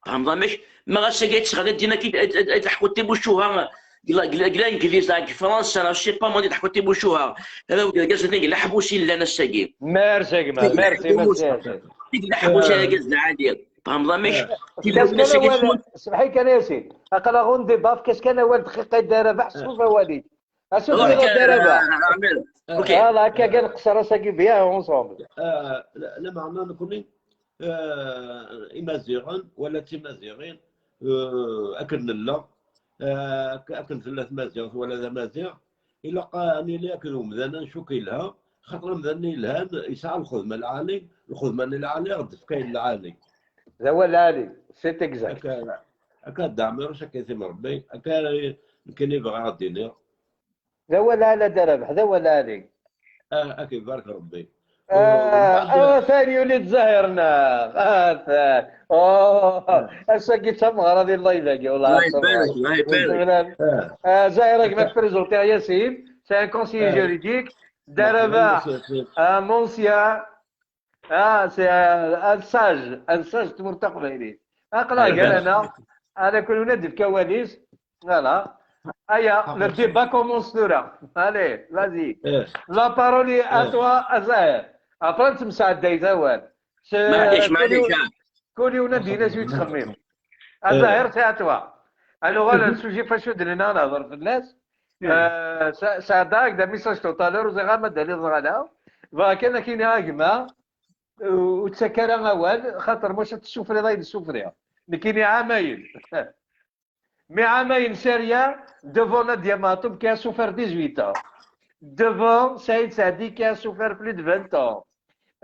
Tfehmeḍ amek? Ma ɣas agi ad teɣli ddin akka, ad, ad, ad ḥkut timucuha, deg la, deg la, deg Langliz, deg Fransa, neɣ je sais pas moi, ad ḥkut timucuha. Arraw n yergazen deg leḥbus i llan ass-agi. Merci a gma, merci, merci. Deg leḥbus, argaz lɛali. Tfehmeḍ amek? Semḥ-iyi kan a Yasin. Aql-aɣ on débat, efk-as kan awal dqiqa i Dda Rabeḥ, ṣṣut awal-ik. Acu tebɣiḍ a Dda Rabeḥ? Voilà, akka kan nqeṣṣer ass-agi bien ensemble. Lameɛna nekkni, eh, Imaziɣen wala d Timaziɣin, eh, akken nella, eh, ak-, akken tella Tmaziɣt wala d Amaziɣ, ilaq ad nili akked umdan-a, acu k-yelha, xaṭer amdan-nni yelhan yesɛa lxedma lɛali, lxedma-nni lɛali ad d-tefk ayen lɛali. D awal lɛali, c'est exact. Akka, akka Dda Ɛmiruc, akka i t-im Rebbi, akka nekkini bɣiɣ ad d-iniɣ. D awal lɛali a Dda Rabeḥ, d awal lɛali. Ah, ad k-ibarek Rebbi. Ah, atan yuli-d Zahir-nneɣ. Atan. Oh, ass-agi d tameɣra di live-agi, wellah. Allah ibarek, Allah ibarek. Ah, Zahir, a gma, k-prezentiɣ Yasin, c'est un conseiller juridique. Dda Rabeḥ, un ancien. Ah, c'est un, un sage, un sage n tmurt taqbaylit. Aql-aɣ gar-aneɣ, ala kul win ad d-yefk awal-is. Voilà. Aya, le débat commence tura. Allez, vas-y. La parole est à toi, a Zahir. Après, nettemsɛedday-d awal. Maɛlic, maɛlic. Kul yiwen ad d-yini acu yettxemmim. A Zahir, c'est à toi. Ad nuɣal ar le sujet f acu d-nenna ad nehder fell-as. Euh, ça, ça a-d-ak-d un message tout à l'heure, ur ẓriɣ ma d-taliḍ neɣ ala. Bɣiɣ kan ad k-iniɣ a gma, ur ttak ara awal, xaṭer maca tessufriḍ ayen ssufriɣ. Nekkini ɛamayen. Mais ɛamayen sérieux, devant Nadia Matoub qui a souffert dix-huit ans. Devant Saïd Saadi qui a souffert plus de vingt ans.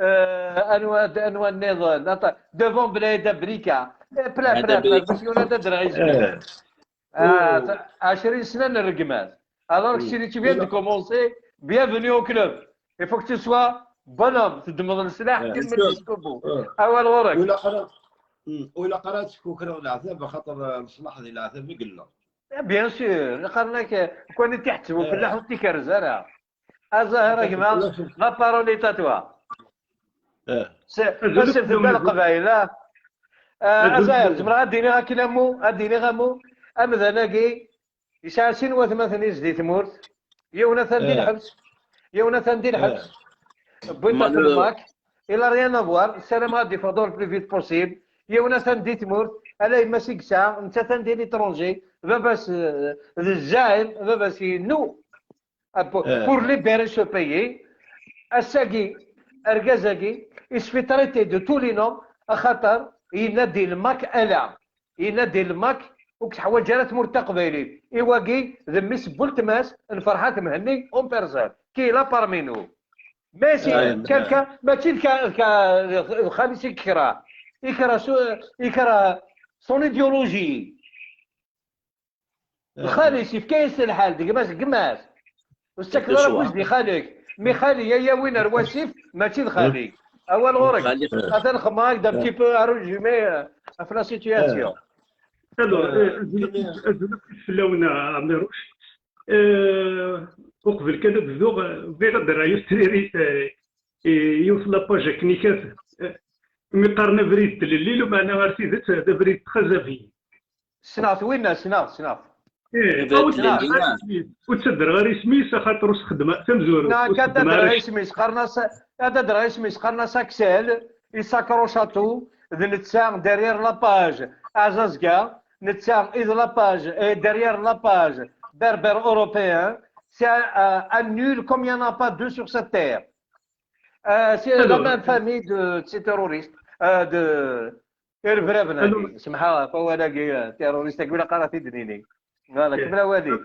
Euh, anwa, anwa nniḍen? Attends, devant Belaïda Brika. Eh, plein, plein, plein. Parce qu'on a des raisons. Ah, ɛecrin sna n rregmat. Alors que si tu viens de commencer, bienvenue au club. Il faut que tu sois bonhomme, teddmeḍ leslaḥ, tkemmel jusqu'au bout. Awal ɣur-k. Ur ilaq ara, ur ilaq ara ad tefku kra n leɛtab, axaṭer leṣlaḥ di leɛtab i yella. Eh, bien sûr, qqaren-ak, kwan i t-iḥettbu fellaḥ ur t-ikerrez ara. A Zahir, a gma, la parole est à toi. Azul, azul fell-awen. Leqbayel, ah. Ah, Azul Azayer, fell-awen. Zemreɣ ad d-iniɣ akken amu, ad d-iniɣ amu, amdan-agi yesɛa sin watmaten-is di tmurt, yiwen atan di lḥebs, yiwen atan di lḥebs, wwin-t ɣer Lmak, il a rien à voir, ssarameɣ ad d-iffeɣ dans le plus vite possible, yiwen atan di tmurt, ala yemma-s i yesɛa, netta atan di l'étranger, baba-s, eh, d zzaɛim, baba-s yennu. Ah, pour, pour libérer ce pays, ass-agi, argaz-agi, il se fait traiter de tous les noms, axaṭer yenna-d i Lmak ala. Yenna-d i Lmak ur k-teḥwaǧ ara tmurt taqbaylit. I wagi, d mmi-s n weltma-s n Ferḥat Mhenni en personne, qui est là parmi nous. Mais c'est quelqu'un, mačči d ka-, d ka-, d xali-s i yekreh. Yekreh su-, yekreh son idéologie. Lxali-s yefka-yas lḥal d gma-s n gma-s. Ur tettakeḍ ara afus di xali-k. Mi xali a yawin ar wasif, mačči d xali. Awal ɣur-k. Atan xemmeɣ-ak-d un petit peu un résumé, euh, ɣef la situation. Alors, euh, azul fell-awen a Ɛmiruc. Euh, uqbel kan ad bduɣ, euh, bɣiɣ ad d-rreɣ yiwet tririt, euh, i yiwet la page akken ikat, euh, mi qqaren abrid n tlelli, lameɛna ar tidet d abrid n txazabiyin. Ssneɣ-t winna, ssneɣ-t, ssneɣ-t. Ih, ur ttadreɣ ara isem-is, axaṭer ur s-xeddmeɣ tamezwarut. Ad d-rreɣ isem-is, qqaren-as, ad d-rreɣ isem-is, qqaren-as Axel, il s'accroche à tout, d netta derrière la page Azazga, netta i d la page, et derrière la page Berbère Européen, c'est un, un, un nul comme il n'y en a pas deux sur cette terre. Euh, c'est la même famille de, de ces terroristes, euh, de, Irrebraben-agi, semḥeɣ ɣef wawal-agi, terrorist-agi, ilaq ara t-id-nini. Voilà, kemmel awal-ik.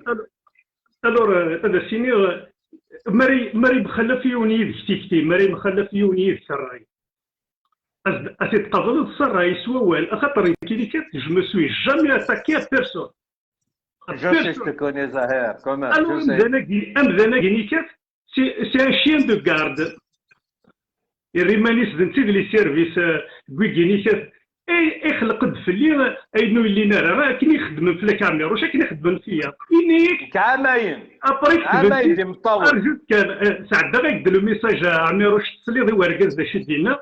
Alors, euh, ad as-iniɣ, euh, mara, mara yemxallaf yiwen yid-k tikti, mara yemxallaf yiwen yid-k ṛṛay, ad, ad t-id-tqableḍ s ṛṛay, s wawal, axaṭer nekkini kan, je me suis jamais attaqué à personne. Je sais, je te connais, Zahir, quand même, je sais. Alors, amdan-agi, amdan-agi nikat, c'est, c'est un chien de garde. Irra iman-is d netta i d les services, euh, n wigi nikat. Ay, ixleq-d fell-i ayen ur yellin ara, akken i xeddmen fell-ak Ɛmiruc, akken i xeddmen fell-i. Ini-ak, après, ketben-t-id, arju-t kan, euh, sɛeddaɣ-ak-d le message a Ɛmiruc, tesliḍ i wergaz d acu i d-yenna.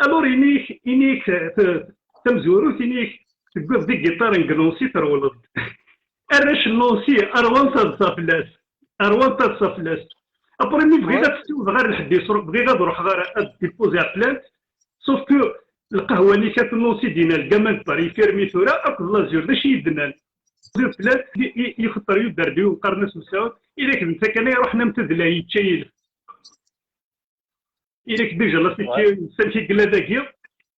Alors, ini-ak, ini-ak, euh, t-, tamezwarut, ini-ak, tewwiḍ-d igiṭaren deg Nancy, trewleḍ-d. Arrac n Nancy, rwan taḍsa fell-as. Rwan taḍsa fell-as. Après, mi bɣiɣ ad tessiwḍeɣ ɣer lḥedd-is, bɣiɣ ad ruḥeɣ ɣer, ad déposer plainte, sauf que lqahwa-nni kat n Nancy dinna, le gamin de Paris, fermé tura, akked l'Azur, d acu i yi-d-nnan? Déposer plainte, i, i, ixeṭṭer yudder-d yiwen qqaren-as Msaɛud, ilak d netta kan ay iruḥen am tedla, yečča yilef. Il est déjà la sécurité, c'est qui l'a dagi.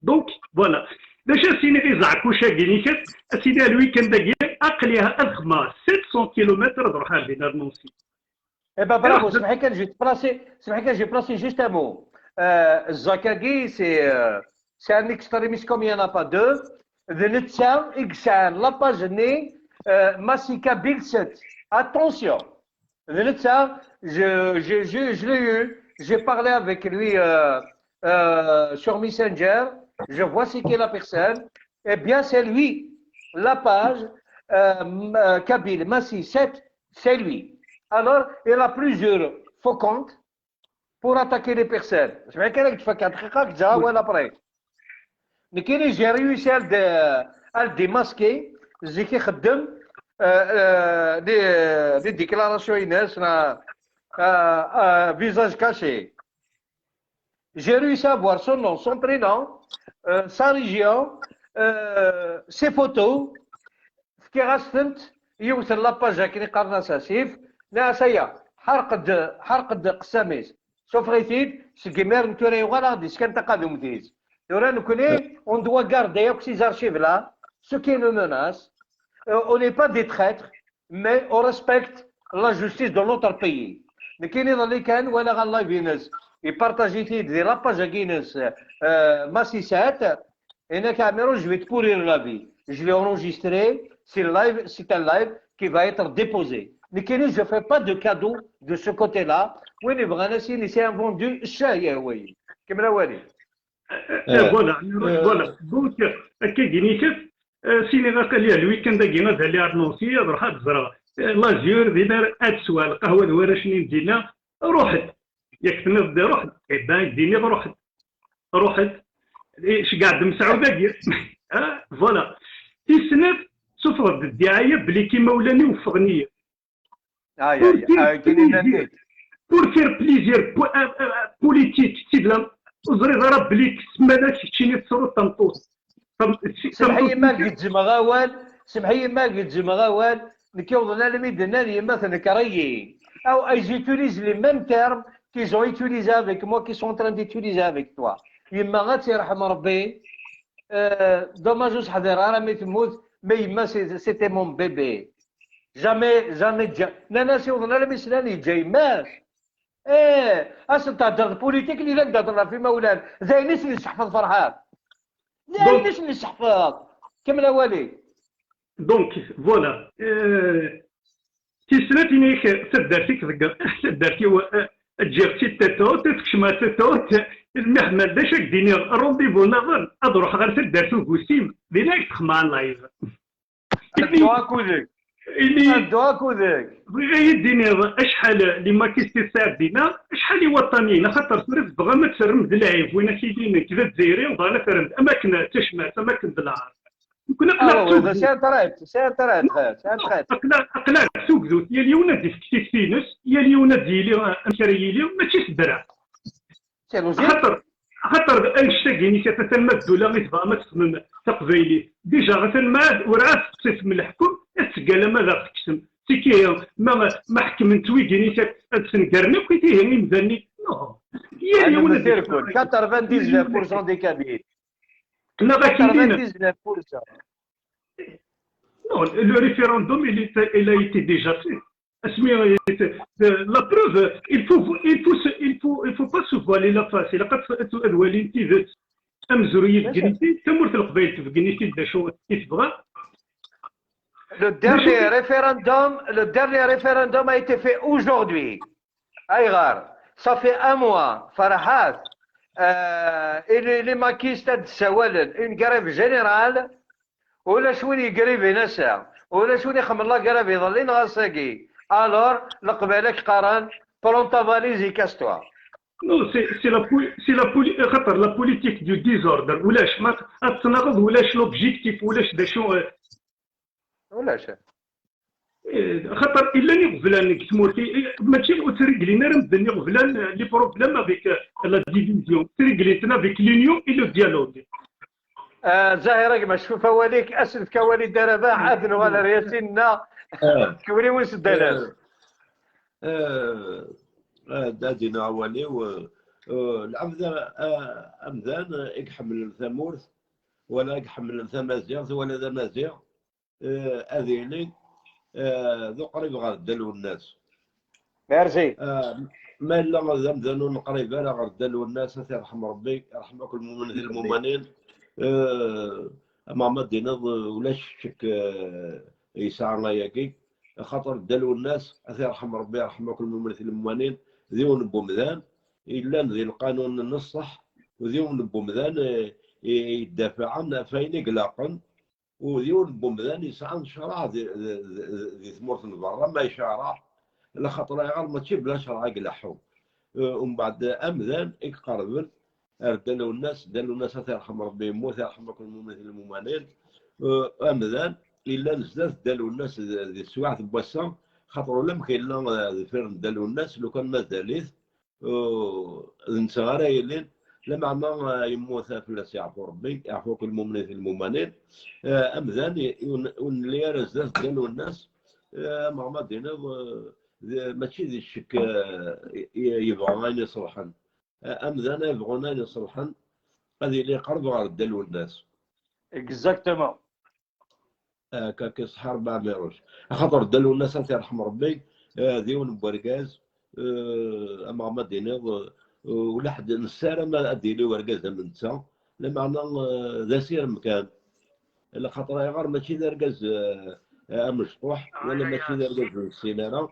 Donc, voilà. D acu as-iniɣ i Zeɛkuc-agi nikat, as-iniɣ le week-end-agi, aql-i ad xedmeɣ sept cents kilomètres ad ruḥeɣ ar din ar Nancy. Eh ben bravo, semḥ-ik kan, je vais te placer, semḥ-ik kan, je vais placer juste un mot. Euh, Zak-agi, c'est, euh, c'est un extrémiste comme il y en a pas deux. D netta i yesɛan la page-nni, euh, Massy Kabyle sept. Attention. D netta, je, je, je, je l'ai eu, j'ai parlé avec lui, euh, euh, sur Messenger, je vois c'est qui la personne. Eh bien, c'est lui, la page, euh, m-, euh, Kabyle Massy sept, c'est lui. Alors, il a plusieurs faux comptes pour attaquer les personnes. Je vais dire que tu fais quatre, quatre, quatre, ouais, après. Nekkini, j'ai réussi à le dé-, à le démasquer. Zik ixeddem, euh, euh, les, les déclarations-ines, euh, euh, visage caché. J'ai réussi à voir son nom, son prénom, euh, sa région, euh, ses photos. Fkiɣ-as-tent, yiwet n la page akken i qqaren-as asif, nniɣ-as aya, ḥerq-d, ḥerq-d aqessam-is. Suffeɣ-it-id, seg imiren tura yuɣal-aɣ-d iskan taqadumt-is. Tura nekkni, on doit garder akk ces archives-là, ce qui nous menace. Euh, on n'est pas des traîtres, mais on respecte la justice de notre pays. Nekkini iḍelli kan walaɣ live-ines, ipartaji-t-id di la page-agi-ines, euh, Massy sept, et Nak Amiro, je vais te pourrir la vie. Je l'ai enregistré, c'est live, c'est un live qui va être déposé. Nekkini, je fais pas de cadeau de ce côté-là. Win yebɣan ad s-yini c'est un vendu, ccah yehwa-yi. Kemmel awal-ik. Euh, euh, voilà, euh, voilà. Donc, euh, akka gini kat, euh, sini aql-i le week-end-agi ad aliɣ ar Nancy, ad ruḥeɣ ad ẓreɣ, euh, l'Azur, dinna ad sweɣ lqahwa d warrac-nni n dinna, ruḥ-d. Yak tenniḍ-d ruḥ-d, eh ben, din i ruḥ-d. Ruḥet. Eh, ceggeɛ-d Mesɛud-agi. Ah, voilà. Tis snat, sufɣeɣ-d ddiɛaya belli k imawlan-iw ffɣen-iyi. Ay, ay, ay, akken i llan. Pour faire plaisir po- euh, euh, politique, c'est de la ur teẓriḍ ara belli ssmana keččini tesruḍ tameṭṭut. Semḥ-iyi ma gezzmeɣ awal, semḥ-iyi ma gezzmeɣ awal, nekk uḍen almi d-nnan yemma tenker-iyi. Aw, ils utilisent les mêmes termes qu'ils ont utilisés avec moi, qu'ils sont en train d'utiliser avec toi. Yemma ad tt-yerḥem Rebbi. Euh, dommage ur seḥdireɣ ara mi temmut, mais yemma c'est- c'était mon bébé. Jamais, jamais ǧǧa. Nnan-as i uḍen almi slan yeǧǧa yemma-s. Eh, ad sen-thedreḍ politique, llan d-hedren ɣef imawlan. D ayen i sen-yesseḥfeḍ Ferḥat. D ayen i sen-yesseḥfeḍ. Kemmel awal-ik. Donc, voilà. Euh, tis snat, ini-k taddart-ik deg taddart-iw, eh, ǧǧiɣ-tt-id tatut, tekcem ar tatut, lmeḥmal d acu ak d-iniɣ, rendez-vous nniḍen, ad ruḥeɣ ɣer taddart ugusim, din ay texma live. Ad dduɣ akked-k. Ad dduɣ akked-k. Bɣiɣ ad yi-d-tiniḍ acḥal les maquistes i tesɛiḍ dinna, acḥal iwaṭṭaniyen, axaṭer tura tebɣam ad terrem d lɛib win ak-yilin nekk d Azzayri, bɣan ad terrem am akken d tacmat, am akken d lɛar. Nekkni aql-aɣ d tugdut. C'est un trait, c'est un trait, c'est un trait. Aql-aɣ, aql-aɣ d tugdut, yal yiwen ad d-ifk tikti-ines, yal yiwen ad d-yili amek ara yili, mačči s ddreɛ. Axaṭer, axaṭer annect-agi-nni atan ma d ddula i tebɣam ad texdmem taqbaylit. Déjà atan ma werɛad teqsitem leḥkem, ad teggalem ad aɣ-tekksem. Tiki, ma, ma ḥekmen-tt wigi-nni ad, ad sengaren akk ihi imdanen-nni. Non. Yal yiwen ad quatre-vingt-dix-neuf pour cent des Kabyles. Neɣ akken quatre-vingt-dix-neuf pour cent. Non, le référendum, il, est, il a été déjà fait. Asmi, la preuve, il faut, il faut, il faut, il faut pas se voiler la face. Il a pas de walin tidet. Amezruy n Tegnit, tamurt n Leqbayel tebgen-it-id d acu i tebɣa. Le dernier référendum, le dernier référendum a été fait aujourd'hui. Ayɣer? Ça fait un mois, Ferḥat, euh, et les, les maquistes ad d-ssawalen, une grève générale, ulac win yeggrivin ass-a, ulac win ixemmen la grève iḍelli neɣ ass-agi. Alors, Leqbayel ak qqaren, prends ta valise et casse-toi. Non, c'est c'est la poli- c'est la poli- xaṭer la politique du désordre, ulac ma ad tnaɣeḍ, ulac l'objectif, ulac d acu, euh, Ulac. Eh, xaṭer llan iɣeblan deg tmurt, eh, mačči ur ttreglin ara medden iɣeblan, eh, les problèmes avec, eh, la division, ttreglin-ten avec l'union et le dialogue. Ah, Zahir, a gma, cfuf awal-ik, ad s-nefk awal i Dda Rabaḥ, ad nuɣal ar Yasin-nneɣ, tkewriwin s Dda Nas. Ad d-iniɣ awal-iw, eh, eh, lɛebd, eh, amdan, eh, i iḥemmlen tamurt, wala i iḥemmlen tamaziɣt, wala d amaziɣ, eh, ad yili, eh, d uqrib ɣer Dda Lwennas. Merci. Eh, ma yella d amdan ur neqrib ara ɣer Dda Lwennas, ad t-yerḥem Rebbi, yerḥem akk lmumin d lmumanin. Eh, ama ma d-tiniḍ, eh, ulac ccek, eh, yesɛa ayagi, axaṭer Dda Lwennas, ad t-yerḥem Rebbi, yerḥem akk lmumin d lmumanin, d yiwen n wemdan yellan di lqanun n ṣṣeḥ, u d yiwen n wemdan, eh, i, i yeddafɛen ɣef wayen i ilaqen, u d yiwen n wemdan yesɛan ccṛeɛ di, di, di, di tmurt n berra, ma yecreɛ, laxaṭer ayɣer mačči bla ccṛeɛ i ileḥḥu. Eh, umbeɛd amdan i iqerben ar Dda Lwennas, Dda Lwennas ad t-yerḥem Rebbi, yemmut, yerḥem akk lmumin d lmumanin. Eh, amdan yellan zdat Dda Lwennas d, di teswiɛt n wass-a, xaṭer ulamek yella, eh, deffir n Dda Lwennas, lukan mazal-it, eh, d netta ara yilin, lameɛna, eh, yemmut, fell-as yeɛfu Rebbi, yeɛfu akk lmumin d lmumanin. Eh, amdan i, i, ur nelli ara zdat Dda Lwennas, eh, ama ma d-tiniḍ, eh, d, mačči d ccek, eh, i, i, yebɣa ayen iṣelḥen. Eh, amdan ay yebɣun ayen iṣelḥen, ad yili qrib ɣer Dda Lwennas. Exactement. Akka, akka iṣeḥḥa Rebbi Ɛmiruc. Axaṭer Dda Lwennas ad t-yerḥem Rebbi, eh, d yiwen n wergaz, eh, ama ma d-tiniḍ, eh, ula ḥedd nessaram ad d-yili wergaz am netta, lameɛna, eh, d asirem kan. Laxaṭer ayɣer mačči d argaz, eh, amecṭuḥ, wala mačči d argaz ur nessin ara.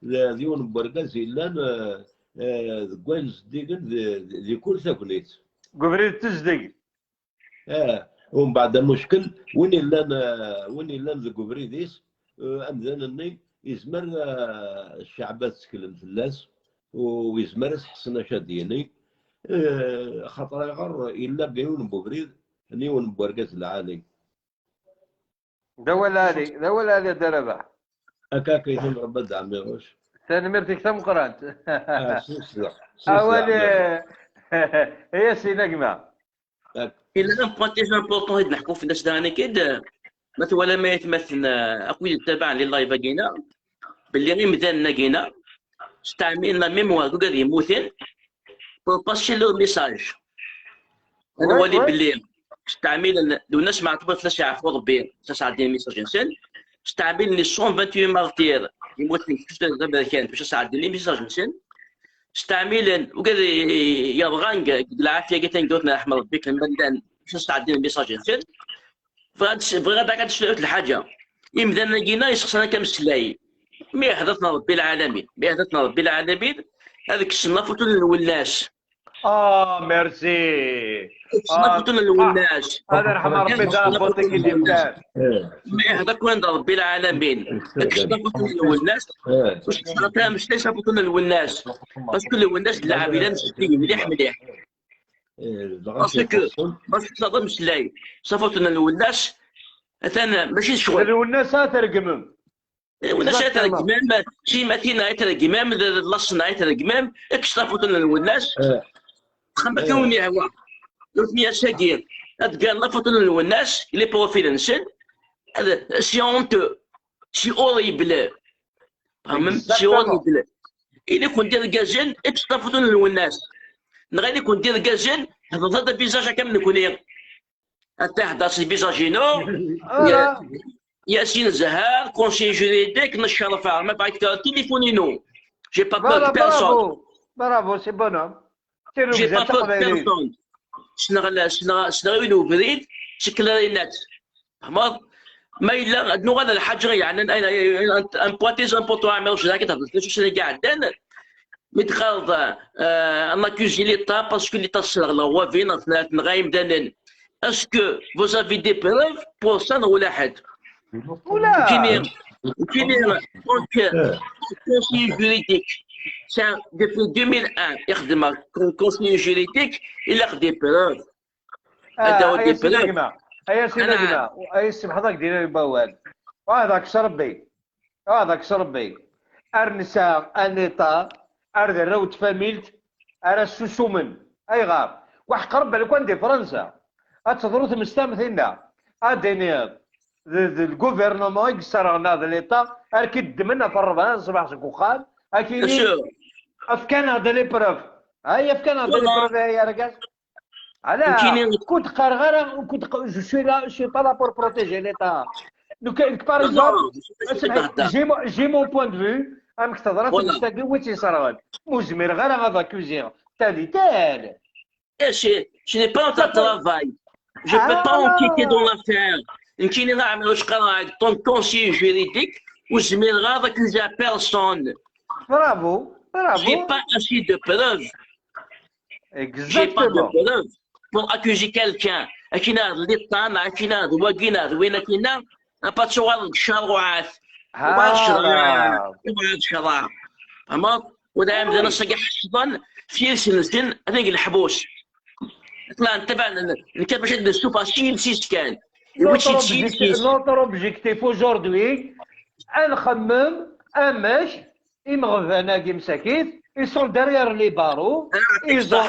D, d yiwen n wergaz yellan, eh, eh, deg wayen zeddigen di, di, di kul tagnit. Deg ubrid n tezdeg. Eh, umbeɛd amuckel, win yellan, eh, win yellan deg ubrid-is, eh, amdan-nni, yezmer, eh, cceɛb ad tteklen fell-as, u yezmer ad s-ḥessen acu ad d-yini. Eh, xaṭer ayɣer yella deg yiwen n ubrid n yiwen n urgaz lɛali. D awal ɛali, d awal ɛali a Dda Rabaḥ. Akka akka i tun Rebbi a Dda Ɛmiruc. Tanemmirt-ik tameqqrant. Ah, s leslaḥ, s leslaḥ. Awal, eh, ay asin a gma. Ak- Il y a un point très important i d-neḥku fell-as daɣen-agi-d, ma twalam ay atmaten, eh, akk wid yettabaɛen di live-agi-ina, belli imdanen-agi-ina steɛmilen la mémoire deg wigad yemmuten pour passer leur message. Ad Ouais, nwali ouais. Belli steɛmilen Lwennas Meɛtub, ad fell-as yeɛfu Rebbi, ad sɛeddin message-nsen. Steɛmilen les cent vingt-huit martyrs yemmuten deg tusnakt taberkant, ad sɛeddin message-nsen. Steɛmilen wigad yerɣan deg lɛafya-agi, taneggarut n ṛṛeḥma n Rebbi, akken ma llan, ad sɛeddin message-nsen. Bɣiɣ ad, bɣiɣ ad, ad d-sliɣ lḥaǧa. Imdanen-agi-ina yessexsan akka ameslay. Mi ihda-ten Rebbi lɛalamin, mi ihda-ten Rebbi lɛalamin, ad kksen la photo n Lwennas. Ah, merci. Ad kksen la photo n Lwennas. Ad irḥem Rebbi Dda Ɛebbuṭ i k-id-yefkan. Eh, Mi ihda-ken-d Rebbi lɛalamin, ad kksen la photo n Lwennas. eh, Ur s-kkseɣ ara ameslay s la photo n Lwennas. Parce que Lwennas d lɛeb yellan s ddin mliḥ mliḥ. eh, dɣa Parce que, ṣṣeḥḥa. parce que teẓra ameslay s la photo n Lwennas, atan mačči d D ccɣel. Lwennas ara tregmem. Lwennas ay tregmem, timatin ay tregmem, d laṣen ay tregmem, kkset la photo n Lwennas. Eh, Xam akken ur yehwa. Nutni ass-agi, ad ggan la photo n Lwennas, les profils-nsen, ad, c'est honteux, c'est horrible. Fehmem? C'est Exactement. Horrible. Ili-ken d irgazen, kkset la photo n Lwennas. Neɣ ili-ken d irgazen, hedret-d visage akka am nekni. Ad tehder s visage-inu. Voilà. Yasin Zahar, conseiller juridique, necref-aɣ. Ma bɣa kter téléphone-inu. J'ai pas peur Voilà, de personne. Bravo. Bravo, c'est bonhomme. J'ai pas peur de personne. Ssneɣ la, ssneɣ, ssneɣ yiwen ubrid, c'est clair et net. Tfehmeḍ? Ma yella, ad nuɣal ar lḥaǧa yeɛnan, un, un, un point très important, Ɛmiruc, d akken ad d-tafeḍ d acu i iɛeddan. Mi d-teqqareḍ, euh, on accuse l'État parce que l'État tesserɣ leɣwaben, tenɣa imdanen. Est-ce que vous avez des preuves pour ça, neɣ ulaḥedd? Ula. Nekkini, nekkini, donc, euh, conseiller juridique, c'est un, depuis deux mille un, ixeddem comme conseiller juridique, il a des preuves. Ah, Adaw ay di asin a preuve. Gma, ay asin a Ana- Gma, ay asin ḥaḍa dina bawal. Wa dak s Rebbi. Wa dak s Rebbi. Ar nesɛa un État, ar d arraw n tfamilt, ara ssusumen. Ayɣer? Wa ḥeqq Rebbi, lukan di Fransa ad teḍru temstam tinna, ad d-tiniḍ d, d le gouvernement i yesserɣen, neɣ d l'État, ar k-id-ddmen ɣef ṛṛebɛa n ṣṣbeḥ seg uxxam, ad k-inin, Sûr. Efk-aneɣ-d les preuves. Ay, efk-aneɣ-d les Voilà. preuves, ay argaz. Ala, Nekkini- ur d-qqareɣ ara, ur d-qqareɣ, je suis là, je suis pas là pour protéger l'État. Donc, euh, par exemple, j'ai mon, j'ai mon point de vue, amek teḍra Voilà. tmest-agi, wi tt-yesserɣen. Ur zmireɣ ara ad accuser tel et tel. Eh, ce, ce n'est pas notre travail. Je peux pas Ah. Enquêter dans l'affaire. Nekkini, Ɛmiruc, qqareɣ-ak, en tant que conseiller juridique, ur zmireɣ ad accuser personne. Bravo, bravo. J'ai pas assez de preuves. J'ai pas de Exactement. Preuves pour accuser quelqu'un. Akken ar d l'État, akken ar d wagi, ar d win akken, ad tuɣal deg ccerruɛat. Ah. Uɣal ccreɛ, uɣal ccreɛ. Tfehmeḍ? Wala amdan ass-agi ḥeṣṣden, f yiles-nsen, atan deg leḥbus. Ṭṭlan, taban, nekka bac ad d-nessufeɣ s yiles-is kan. Iwi-tt-id s yiles-is. Notre objectif aujourd'hui, ad nxemmem amek imeɣban-agi msakit, ils sont derrière les barreaux, ils ont,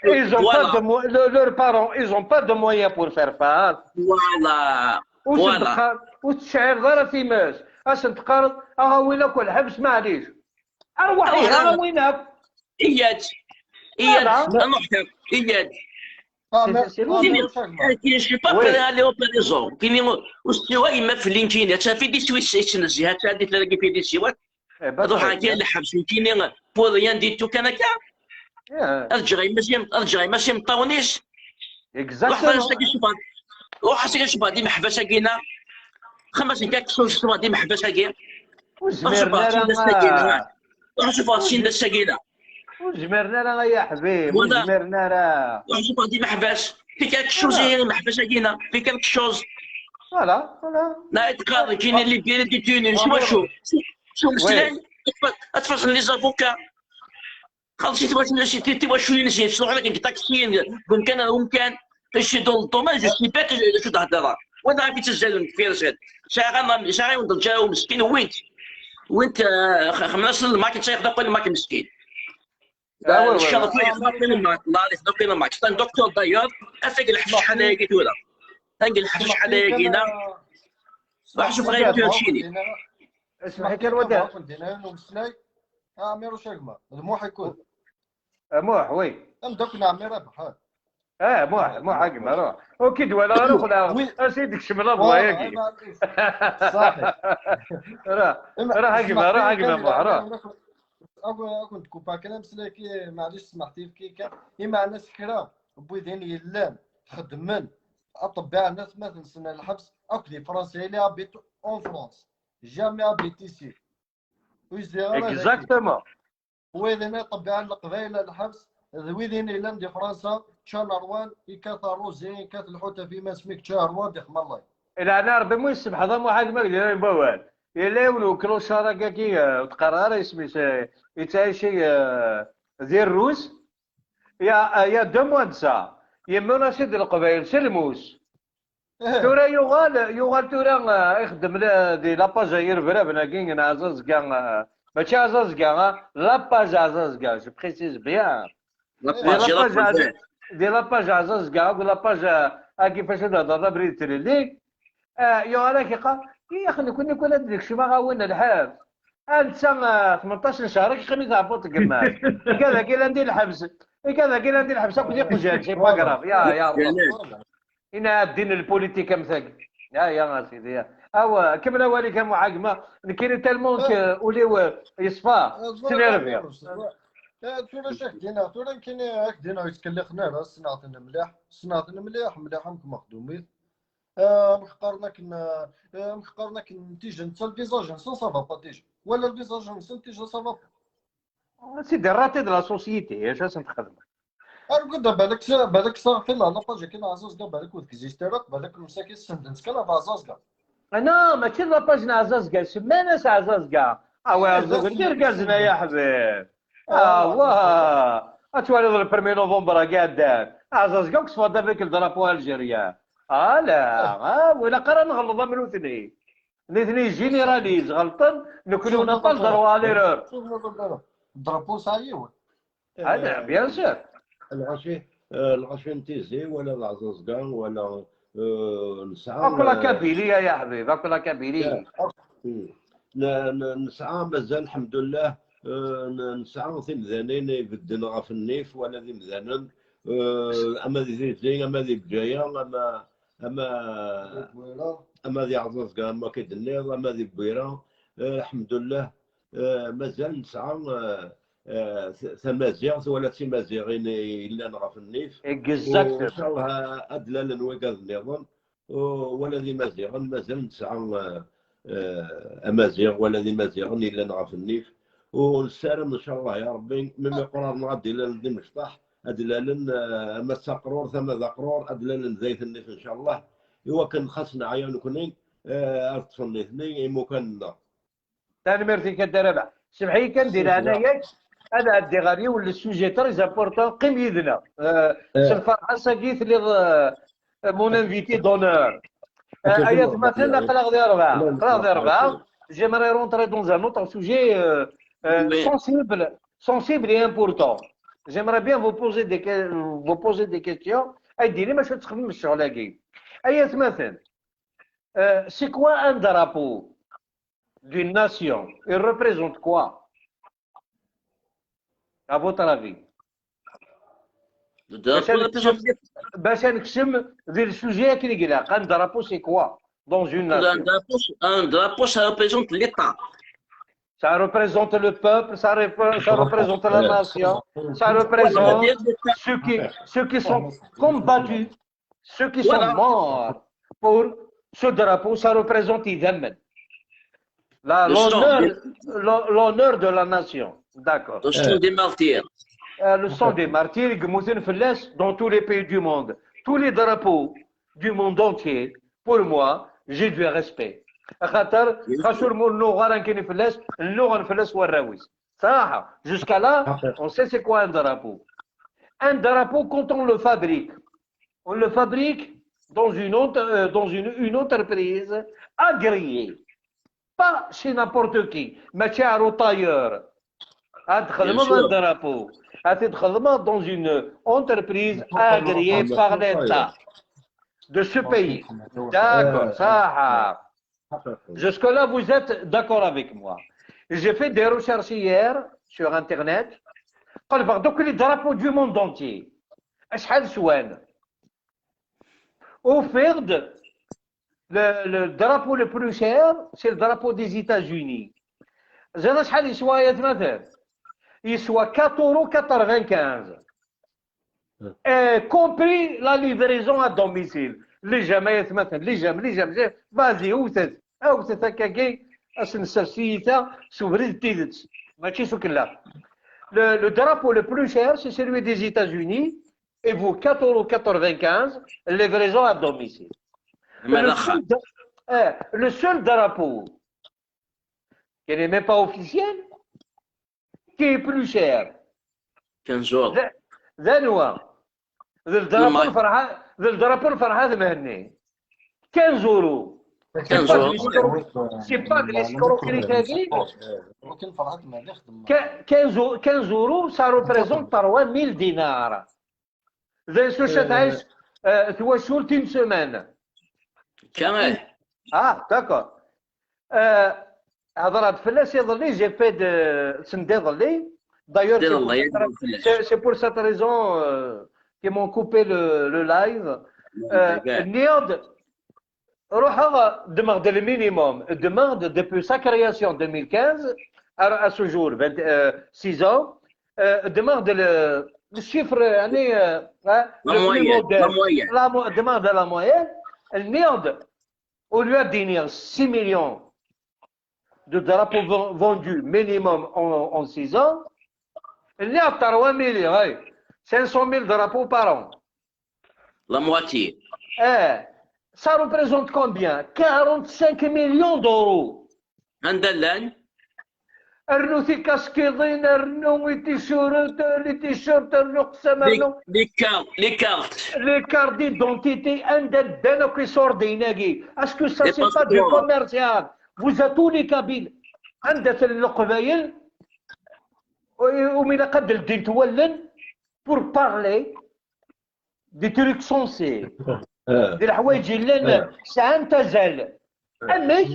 ils ont pas de mo-, le- leurs parents, ils ont pas de moyens pour faire face. Voilà. Ur Voilà. sen-teqqar-, ur tettceɛɛireḍ ara times. Ad sen-teqqareḍ, "Aɣ-awin akk lḥebs, maɛlic." Arwaḥ, Arwaḥ. Aɣ-awin akk. Iyat. Iyat. Voilà. Ad nruḥ kan. Iyat. Ah, mais, C'est ah, lourd. mais Kini, chaque mois. kini, je suis pas Oui. Prêt à aller au prison. Kini, ur s-ttuɣ yemma fell-i, kini. Ad tafid iswi-s, isnezziha, ad tɛeddi tlagi fid iswi. Eh, bah, Ad ruḥeɣ très bien. Kan lḥebs, kini, pour rien du tout, kan akka. Yeah. Ad ǧǧeɣ yemma-s, ad ǧǧeɣ yemma-s imeṭṭawen-is. Ruḥ Exactement. as-agi ccfer. Ruḥ as-agi ccfer d imeḥbas-agi-na. Xamas nekk ad ksum ccfer d imeḥbas-agi. Ur Ruḥ zmiren ccfer sin d ara. ass-agi-na. Ruḥ ccfer sin d ass-agi-na. Ur zmiren ara, ay aḥbib, ur Wala. Zmiren ara. Ruḥ ccfer d imeḥbas. Fi quelque chose, Ah. Imeḥbas-agi-na. Fi quelque chose. Voilà, voilà. La, teqqar kini libéré détenu. S wacu? S umeslay. Ad tfassen les avocats. Xelṣ i twaculin, si ti-, tiwaculin-is, yettruḥu akken deg taksiyin, deg umkan ar umkan. Ici dans le domaine, je suis bête, je, je suis dans le domaine. Wala ɣef yettazzalen deffir-sen. Sɛiɣ ama, sɛiɣ yiwen d lǧaru meskin, wwin-t. Wwin-t, eh, x-, xemmen-asen lmak, yettayex d akk lmak meskin. Ah, ouais, ouais, ouais. Leccaḍ akk lmak, la, la, akk lmak. C'est un docteur d'ailleurs, afag lḥebs acḥal ayagi tura. Afag lḥebs acḥal ayagi-na. Ruḥ šuf ɣer Turcini. Ismeḥ kan wadda. Ɛmiruc a gma, d Muḥ i kul. A Muḥ, oui. Ameddakel n ɛemmi Rabaḥ, ha. Ah, Muḥ, Muḥ, a gma, ruḥ. Ur k-id-walaɣ ara, uxleɣ. Oui. Ansi i d-tekcem la voix-agi? Ah, maɛlic. Ṣaḥi. Ruḥ, ruḥ, a gma, ruḥ, a gma, Muḥ, ruḥ. Ad kent-kupaɣ kan ameslay-agi, maɛlic, smeḥ tifki kan. Imeɛna s kra n widen yellan xeddmen, aṭebbiɛ n atmaten-nsen lḥebs, akk di Fransa, il est habité en France. Jamais habité ici. Ur yezdiɣ ara dagi. Exactement. Wid-nni iṭebbiɛen Leqbayel ar lḥebs, d wid-nni yellan di Fransa, ččan ṛwan, yekkat ṛṛuzi, yekkat lḥut ɣef yiman-s mi yečča ṛṛwan, d ixmallay. Laɛna Ṛebbi mu yessemḥeḍ a Muḥ a gma deg yiwen n wawal. Yella yiwen uklucar-agi, eh, ur t-qqareɣ ara isem-is, eh, yettɛici, eh, di Rrus. Il y a, il y a deux mois de ça, yemmunas-id Leqbayel s lmus. Tura yuɣal, yuɣal tura, eh, ixeddem la, di la page Irbraben-agi n Ɛzazga, eh, mačči Ɛzazga, eh, la page Ɛzazga, je précise bien. La page, di la page Ɛzazga, di la page Ɛzazga, akked la page, eh, agi fac ad hedreḍ abrid tlelli, eh, yuɣal ak iqqar, ih, nekkni kul ad d-nekcem aɣawen n lḥebs. Ansa, eh, tmenṭac n ccher, ad yeqqim i tɛebbuḍt n yemma-s. Ikad-agi llan di lḥebs, ikad-agi llan di lḥebs akk d iqjan, c'est pas grave. Ya, ya Allah. Ina ddin lpolitik am tagi. Ya, ya, a sidi, ya. Awa, kemmel awal-ik a Muḥ a gma. Nekkini tellement que ul-iw, eh, yeṣfa, ttnerviɣ. Eh, tura acu ak-d-iniɣ, tura nekkini ak-d-iniɣ ur ttkellixen ara, ssneɣ-ten mliḥ, ssneɣ-ten mliḥ, mliḥ am kemmexdumit. Eh, amek qqaren akken, eh, amek qqaren akken tijent, lvizaj-nsen ça va pas déjà. Wala lvizaj-nsen déjà ça va pas. C'est des ratés de la société, acu ad sen-txedmeḍ? Argud, balak s-, balak s-, fi la, la page akken Ɛzazga, balak ur texisti ara, balak msakit senden-tt kan ɣef Ɛzazga. Ah non, mačči d la page n Ɛzazga, semman-as Ɛzazga. Ah, wa, eh, Ɛzazga d irgazen, ay aḥbib. Ah, wa. Ad twaliḍ le premier novembre-agi iɛeddan. Ɛzazga akk ṣfan-d avec le drapeau algérien. Ah, la, ah, ur ilaq ara nɣelleḍ am nutni. Nitni généralisent, ɣelṭen, nekkni on n'a pas le droit à l'erreur. Drapeau ça y est, ouais. Ah, bien sûr. Lɣaci, eh, lɣaci n Tizi, wala d Ɛzazga, wala, eh, nesɛa, akk la, eh, Kabylie, ay aḥbib, akk la Kabylie. Hmm. N-, n-, nesɛa mazal, lḥemdullah, eh, n-, nesɛa timdanin ibedden ɣef nnif, wala d imdanen, eh, ama di Tizi, ama di Bgayet, ama, ama, ama di Ɛzazga, ama akka i d-tenniḍ, ama di Bwira, eh, lḥemdullah, eh, mazal nesɛa, eh, eh, t-, tamaziɣt wala d timaziɣin yellan ɣef nnif. Exactement. U ncallah ad d-lalen wigad nniḍen, u, wala d imaziɣen, mazal nesɛa, eh, eh, amaziɣ wala d imaziɣen yellan ɣef nnif. U nessaram ncallah ya Rebbi, même iqraren ad d-ilalen d imecṭaḥ, ad d-lalen, eh, ama d taqrurt, ama d aqrur, ad d-lalen zdat nnif ncallah. I wakken xas neɛya nekni, eh, ad ṭṭfen nitni imukan-nneɣ. Tanemmirt-ik a Dda Rabaḥ. Semmeḥ-iyi kan di leɛnaya-k, ad ɛeddiɣ ɣer yiwen le sujet très important, qqim yid-neɣ. Eh, s lferḥ ass-agi telliḍ, eh, mon invité d'honneur. Eh, ay atmaten, aql-aɣ di rebɛa, aql-aɣ di rebɛa. J'aimerais rentrer dans un autre sujet, euh, euh, sensible, sensible et important. J'aimerais bien vous poser des que-, vous poser des questions. Ay d-tinim acu ad txedmem ccɣel-agi. Ay atmaten, euh, c'est quoi un drapeau d'une nation, il représente quoi, à votre avis? Le drapeau représente, bac ad nekcem, bac ad nekcem di le sujet akken i ilaq. Un drapeau, c'est quoi dans une nation? Un drapeau, un drapeau, ça représente l'État. Ça représente le peuple, ça repré-, ça représente la nation, ça représente ceux qui, ceux qui sont combattus, ceux qui sont morts pour ce drapeau, ça représente idammen. La, le sang, l'honneur, des, l'hon-, l'honneur de la nation. D'accord. Le sang des martyrs. Euh, le sang des martyrs, i yemmuten fell-as dans tous les pays du monde. Tous les drapeaux du monde entier, pour moi, j'ai du respect. Axaṭer, xas ur mu-, nuɣ ara nekkini fell-as, nnuɣen fell-as warraw-is. Ça, jusqu'à là, on sait c'est quoi un drapeau. Un drapeau, quand on le fabrique, on le fabrique dans une, ent- euh, dans une, une entreprise agréée. Pas chez n'importe qui, mais chez un tailleur. Ad txedmeḍ un drapeau. Ad t-txedmeḍ dans une entreprise agréée par l'État de ce pays. D'accord, ça. Jusque-là, vous êtes d'accord avec moi. J'ai fait des recherches hier sur Internet. قلبغ دوك les drapeaux du monde entier. أشحال سوان؟ Au fait, le, le drapeau le plus cher, c'est le drapeau des États-Unis. زين شحال يسوى يا تمثل؟ يسوى quatre euros quatre-vingt-quinze. Euh, compris la livraison à domicile. Les j'aime, les j'aime, les j'aime, les j'aime. Vas-y, وثث. وثث هكاكي. أسن سرسيتا سوبريد تيدت. ماشي سوكلا. Le, le drapeau le plus cher, c'est celui des États-Unis. Et vous, quatre euros quatre-vingt-quinze, livraison à domicile. Le seul, eh, le seul drapeau qui n'est même pas officiel, qui est plus cher. quinze euros. D anwa? D le drapeau n Ferḥat Mhenni. quinze euros. C'est pas de l'escroquerie. Quinze euros, ça représente trois mille dinars. D acu ad tɛic twacult une semaine. Ah, d'accord. Hedreɣ-d fell-as iḍelli, j'ai fait de sendiḍelli. D'ailleurs, c'est pour cette raison qu'ils m'ont coupé le, le live. Nniɣ-d, ruḥeɣ ddmeɣ-d le minimum, ddmeɣ-d depuis sa création deux mille quinze à ce jour, vingt-six ans, ddmeɣ-d le, le chiffre, يعني, le plus modeste. Ddmeɣ-d la moyenne. Nniɣ-d, au lieu d-iniɣ six millions de drapeaux vendus minimum en, en six ans, nniɣ-d trois millions, cinq cent mille drapeaux par an. La moitié. Eh, ça représente combien? Quarante-cinq millions d'euros. Anda llan? Rnu tikaskiḍin, rnu les t-shirts, les t-shirts, rnu qessam, rnu. Les cartes, les cartes. Les cartes d'identité, anda ddan akk iṣurdiyen-agi? Est-ce que ça c'est pas du commercial? Vous êtes tous les Kabyles. Anda-ten Leqbayel? Umi ilaq ad ldint wallen pour parler des trucs sensés. D leḥwayeǧ yellan sɛan azal. Amek?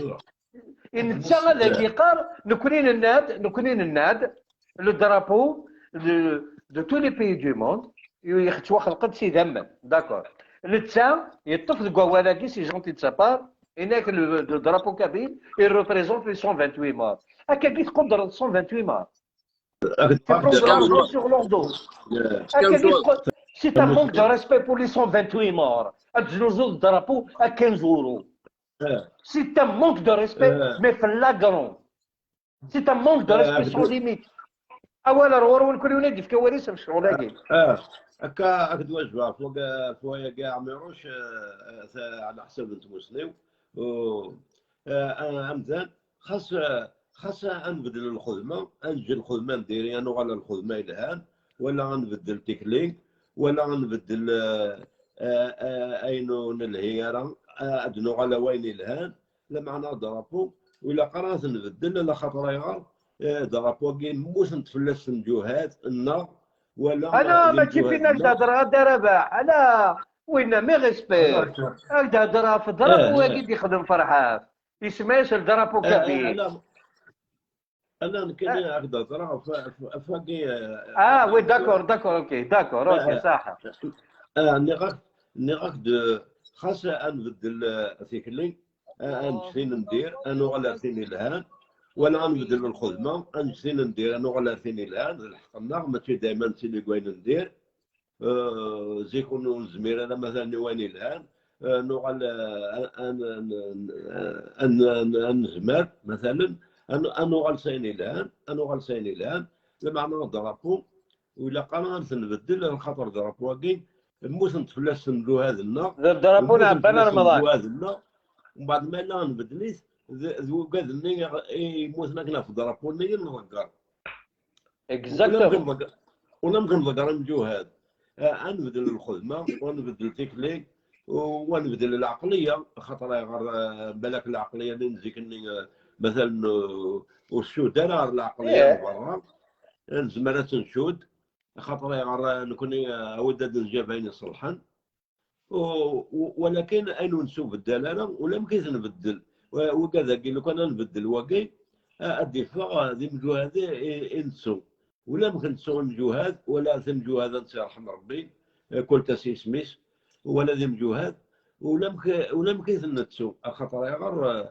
Netta ad ak-yeqqar, nekni nenna-d, nekni nenna-d, le drapeau de, de tous les pays du monde, yettwaxleq-d s idammen. D'accord. Netta yeṭṭef deg wawal-agi, c'est gentil de sa part, yenna-k le, le drapeau kabyle, il représente les cent vingt-huit morts. Akkagi tqudreḍ cent vingt-huit morts. C'est un manque de respect pour les cent vingt-huit morts. Ad teznuzuḍ drapeau à quinze euros. C'est un manque de respect, mais flagrant. C'est un manque de respect sans limite. Awal ar ɣur-wen kul yiwen ad d-yefk awal-is ɣef ccɣel-agi. Akka akked wajba ɣef waya kay Ɛmiruc, ɛla ḥsab n tmussni-w. Amdan, xas xas ad nbeddel lxedma, ad neǧǧ lxedma n diri, ad nuɣal ar lxedma yelhan, wala ad nbeddel tikli, wala ad nbeddel ayen ur nelhi ara, ad nuɣal ar wayen yelhan. Lameɛna drapeau ur ilaq ara ad t-nbeddel, ala xaṭer ayɣer? Drapeau-agi mmuten-d fell-as lǧuhat-nneɣ, wala. Ala, mačči fin ak-d-hedreɣ a Dda Rabaḥ, ala, winna mi respect. Ak-d-hedreɣ ɣef drapeau-agi d-ixdem Ferḥat. Isem-as drapeau kabyle. Ala, nekkini ak-d-hedreɣ ɣef wagi. Ah oui, d'accord, d'accord, ok, d'accord, ok, ṣaḥa. Nniɣ-ak, nniɣ-ak-d xas ad nbeddel tikli, ad neǧǧ tin n dir, ad nuɣal ar tin yelhan, wala ad nbeddel lxedma, ad neǧǧ tin n dir, ad nuɣal ar tin yelhan, d lḥeqq-nneɣ, mačči dayma nettili deg wayen n dir. Zik ur nezmir ara matalan i wayen yelhan, nuɣal ad nezmer matalan ad nuɣal s ayen yelhan, ad nuɣal s ayen yelhan, lameɛna drapeau ur ilaq ara ad t-nbeddel, lxaṭer drapeau-agi mmuten-d fell-as lǧuhat-nneɣ. D drapeau n Ɛebban Remḍan. Lǧuhat-nneɣ, mbeɛd ma yella nbeddel-it, d wigad-nni i yemmuten akken ɣef drapeau-nni i nḍegger. Exactement. Ula mken ḍeggren lǧuhad, ad nbeddel lxedma, ad nbeddel tikli, u ad nbeddel lɛeqliya, xaṭer ayɣer, eh, balak lɛeqliya-nni n zik-nni, eh, matalan, eh, ur tcudd ara ɣer lɛeqliya n berra, nezmer ad tt-ncudd, xaṭer ayɣer, eh, nekni, eh, awi-d ad nǧab ayen iṣelḥen. U-, u-, walakin ayen ur nettubeddal ara, ulamek i t-nbeddel. Wa-, wigad-agi, lukan ad nbeddel wagi, a-, ad d-iffeɣ, eh, d imjuhad i, i, i nettu. Ulamek nettu imjuhad, wala timjuhad ad tt-yerḥem Rebbi, eh, kul ta s yisem-is, wala d imjuhad, ulamek, ulamek i ten-nettu, axaṭer ayɣer, eh,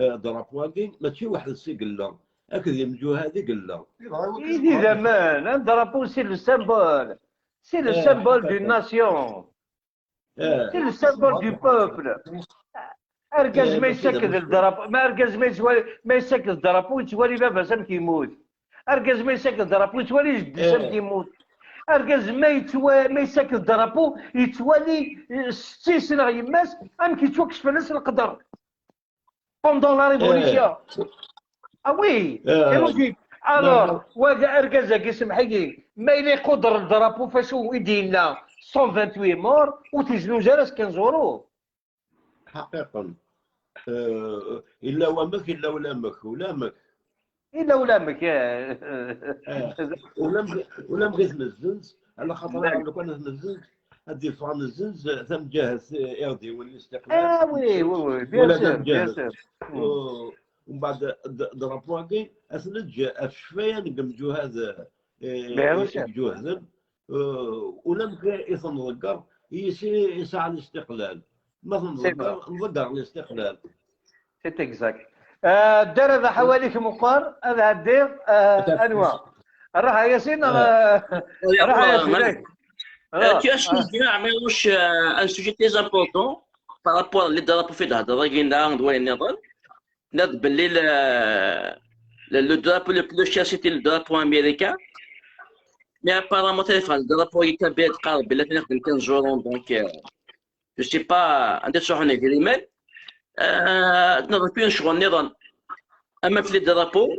eh, drapeau-agi, mačči weḥd-s i yella, akked imjuhad i yella. Idammen, un drapeau, c'est le symbole. C'est le symbole d'une nation. C'est le symbole du peuple. Argaz ma yessaked drapeau, ma argaz ma yettwali, ma yessaked drapeau, yettwali baba-s amek yemmut. Argaz ma yessaked drapeau, yettwali jeddi-s amek yemmut. Argaz ma yettwa-, ma yessaked drapeau, yettwali, eh, setti-s neɣ yemma-s amek yettwakkes fell-as leqder. Pendant la révolution. Ah oui, c'est logique. Alors, wa argaz-agi, semḥ-iyi, ma yella iquder drapeau fasu i d-yenna cent vingt-huit morts, ur t-iznuz ara s quinze euros. Ḥaqiqen. Eh, illa wamek, illa ulamek, ulamek. Illa ulamek, eh. Eh, ulamek, ulamek i t-nezzenz, ala xaṭer lukan i t-nezzenz, ad d-iffeɣ nezzenz tamǧahet, eh, iɣdiwen n listiqlal. Ah oui, oui, oui, bien sûr, bien sûr. U-, umbeɛd d-, drapeau-agi, ad t-neǧǧ ɣef ccfaya n yemjuhad, eh, i-, i-, iǧuhden. Eh, ulamek i t-nḍegger, yis i yesɛa listiqlal. Ma t-nḍegger, nḍegger listiqlal. C'est exact. Eh, ddar ad aḥawalik meqqar, ad ɛeddiɣ, eh, anwa? Ruḥ a Yasin, neɣ, eh, ruḥ a Yasin. Eh, tu as soulevé, Ɛmiruc, euh, un sujet très important par rapport à les drapeaux fi d-hedreḍ-agi-nneɣ d wayen nniḍen. Nniḍ belli le, le, le drapeau le plus cher, c'était le drapeau américain. Mais apparemment, le drapeau américain, bien, qqaren belli atan ixeddem quinze euros, donc, euh, je sais pas anda ttruḥun yidrimen. Euh, nniḍen fi ccɣel nniḍen. Ama f les drapeaux,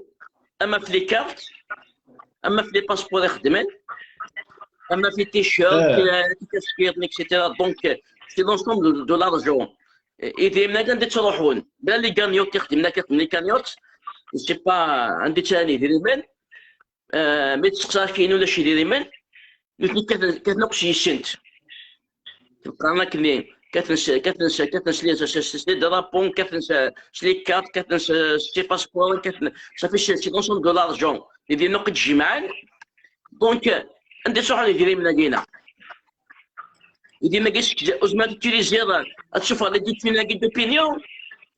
ama f les cartes, ama f les passeports ixeddmen, ama f les t-shirts, euh, les casquettes, et cetera. Donc, euh, c'est l'ensemble de, de l'argent. Euh, idrimen-agi anda ttruḥun? Bla les cagnottes ixeddmen akka, les cagnottes, je sais pas anda ttarran yidrimen. Euh, mi testeqsa akken ulac idrimen, nutni kkaten, kkaten akk s yisent. Qqaren akkenni, kkaten s, kkaten s, kkaten s les, s, s, s les drapeaux, kkaten s, s les cartes, kkaten s, s les passeports, kkaten, ça fait, c'est, c'est l'ensemble de l'argent. Idrimen akk i d-jemɛen. Donc, euh, anda ttruḥun idrimen-agi-ina? Idrimen-agi seg, ur tezmireḍ ad utiliziḍ, ad tessufɣeḍ les détenus-agi d'opinion.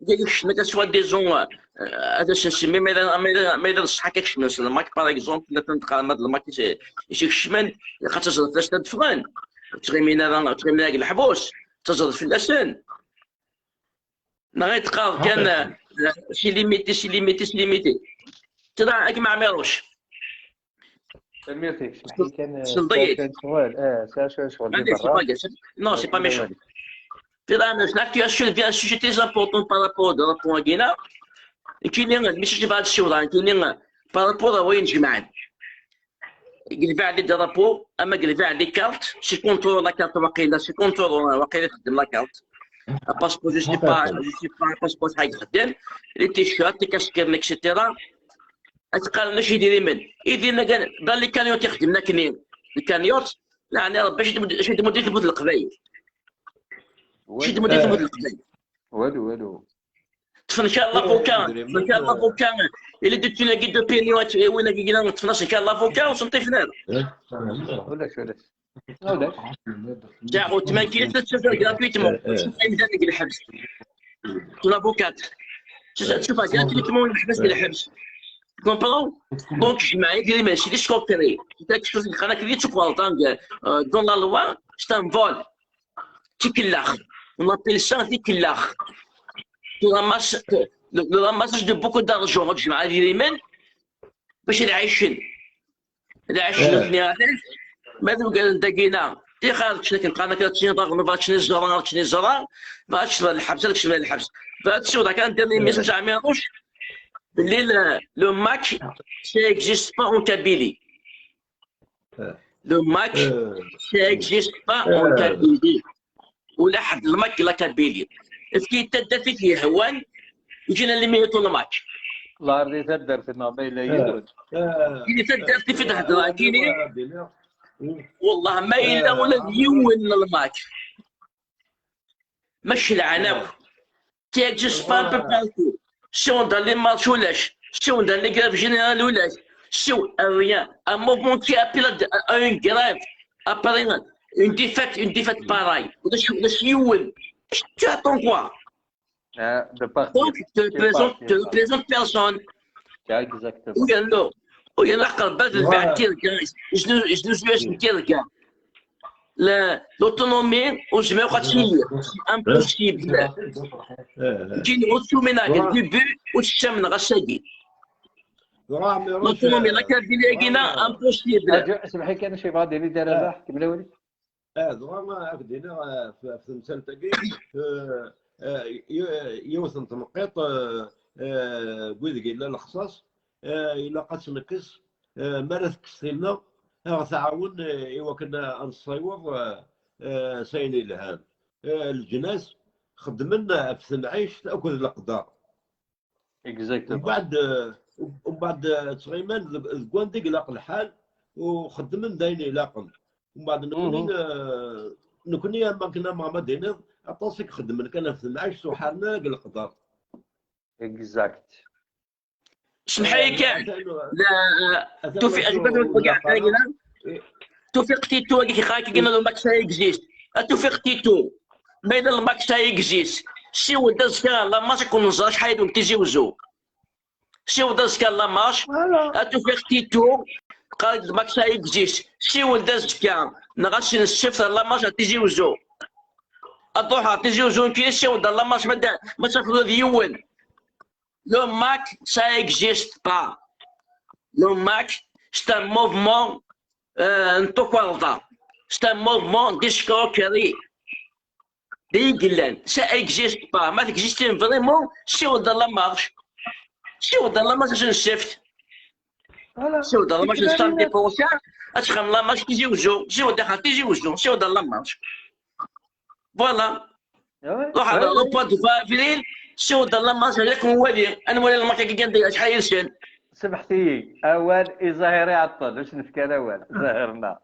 Dagi kecmen akka soi-disant, euh, ad as-nsemmi, ma yella, ma yella, ma yella d ṣṣeḥ akka kecmen s lmak, par exemple, la tnedqer ma d lmak i s-, i s-ikecmen, ilaq ad taẓeḍ fell-asen ad d-ffɣen. Ur ttɣimin ara, ur ttɣimin ara deg leḥbus, ad taẓeḍ fell-asen. Neɣ i teqqareḍ kan, euh, c'est limité, c'est limité, c'est limité. Tura, a gma Ɛmiruc. Tanemmirt-ik, semmeḥ-iyi kan, eh, sɛiɣ kan ccɣel, eh, sɛiɣ cwiṭ ccɣel di berra. Non, c'est pas méchant. Tura, Ɛmiruc, là, tu as soulevé un sujet très important par rapport au drapeau-agi-ina. Nekkini, le message i bɣiɣ ad ssiwḍeɣ, nekkini, par rapport à wayen jemɛen. Deg lbeɛd des drapeaux, ama deg lbeɛd des cartes, c'est contre la carte waqila, c'est contre, euh, waqila txeddem la carte. Un passeport, je sais pas, je sais pas, un passeport ḥaǧa ixeddem, les t-shirts, les casquettes, et cetera. Ad teqqaren ulac idrimen. Idrimen, dans les cagnottes ixeddmen akkenni. Les cagnottes, leɛna Rebbi, acu d-, acu d-tmuddi tmut Leqbayel? Acu d-tmuddi tmut Leqbayel? Walu, walu. Ṭṭfen kra n l'avocat, ṭṭfen kra n l'avocat. Ili d tunagi d'opinion, win-agi yella ṭṭfen-as kra n l'avocat, ur sen-ṭṭifen ara. Ulac, ulac. Ulac. Ǧaɛ, ur tman kra, ad tessufeɣ gratuitement. Ur tessufeɣ imdanen deg lḥebs. L'avocat. Tessufeɣ gratuitement, yeḥbes deg lḥebs. Comprends? Donc, jemɛen idrimen, c'est des escroqueries. C'est quelque chose qui, euh, dans la loi, c'est un vol. Tikellax. On appelle ça tikellax. Tu ramasses, le, le ramassage de beaucoup d'argent, ad jemɛen idrimen, bac ad ɛicen. Ad ɛicen nutni ɛlac? Ma d ugar n dagina, tixar ččen akken qqaren akka, ččen daɣen, bɣa ččen iẓra, ččen iẓra, bɣa ččen lḥebs, ad kecmen lḥebs. Bɣa tessiwḍ akka un dernier message à Amirouche, belli le, le MAK, ça existe pas en Kabylie. Le MAK, ça n'existe pas en Kabylie. Ulaḥedd le MAK la Kabylie. Efk-iyi-d taddart i t-yehwan, ǧǧan alimi yeṭṭu le MAK. Lɛerḍ i taddart-nneɣ ma yella yiwen. Ini taddart i fi d-hedreɣ kini. Wallah ma yella ula d yiwen n le MAK. Ma celɛen akk. Qui existe pas un peu partout. Si on dans les marches ulac. Si on dans les grèves générales ulac. Si on rien. Un mouvement qui appelle à une grève. Après une défaite, une défaite pareille. Ulac, ulac yiwen. Tu attends quoi? Donc, tu représentes, tu représentes personne. Exactement. Oui, alors. Oui, alors, quand même, le tirga, je nous, je nous suis tirga. L'autonomie, on se met au quotidien. C'est impossible. Qui nous retourne au chemin de la L'autonomie, la Kabylie, impossible. Smaḥ kan, cci bɣa d-ini dara. Ah, dɣa ad ak-d-iniɣ, ah, f-, f temsalt-agi, ah, ah, y-, yiwet n tneqqiṭ, ah, ah, deg ideg yella lexṣaṣ, ah, ilaq ad tt-nekkes, ah, mi ara tekkes tinna, ad ɣ-tɛawen, ah, i wakken ad nessiweḍ, ah, ah, s ayen yelhan. Ah, leǧnas xeddmen ɣef temɛict akked leqder. Exactement. Mbeɛd, eh, mbeɛd, eh, ttɣiman deg, deg wanda i ilaq lḥal, u xeddmen d ayen ilaqen. Mbeɛd nekni, eh, nekni am wakken, am ma d-tiniḍ, aṭas i ixeddmen kan ɣef temɛict, ur ḥaren ara deg leqder. Exact. Smeḥ-iyi kan. Tufiq Tito, agi xarak, agi le MAK ça existe. A Tufiq Tito. Ma yella le MAK ça existe. Siweḍ-d azekka la marche ad ken-nẓer acḥal i d-tizi Wezzu. Siweḍ-d azekka la marche. A Tufiq Tito. Qal-d le MAK ça existe. Siweḍ-d azekka. Neɣ ass n ssebt la marche ar Tizi Wezzu. Ad ruḥeɣ ar Tizi Wezzu nekki, siweḍ-d la marche ma d-, ma tafeḍ yiwen. Le MAK, ça existe pas. Le MAK, c'est un mouvement, euh, n tukerḍa. C'est un mouvement d'escroquerie. D ayen yellan. Ça existe pas. Ma texistiḍ vraiment, siweḍ-d la marche. Siweḍ-d la marche ass n ssebt. Siweḍ-d la marche n samedi prochain, ad txedmeḍ la marche Tizi Wezzu. Siweḍ-d axxam Tizi Wezzu. Siweḍ-d la marche. Voilà. Ruḥ ɣer le point de vue avril, siweḍ-d la marche, ad ken-nwali. Ad nwali le MAK-agi kan acḥal yid-sen. Smeḥt-iyi, awal i Zahir iɛeṭṭel, ur s-nefki ara awal. Zahir-nneɣ.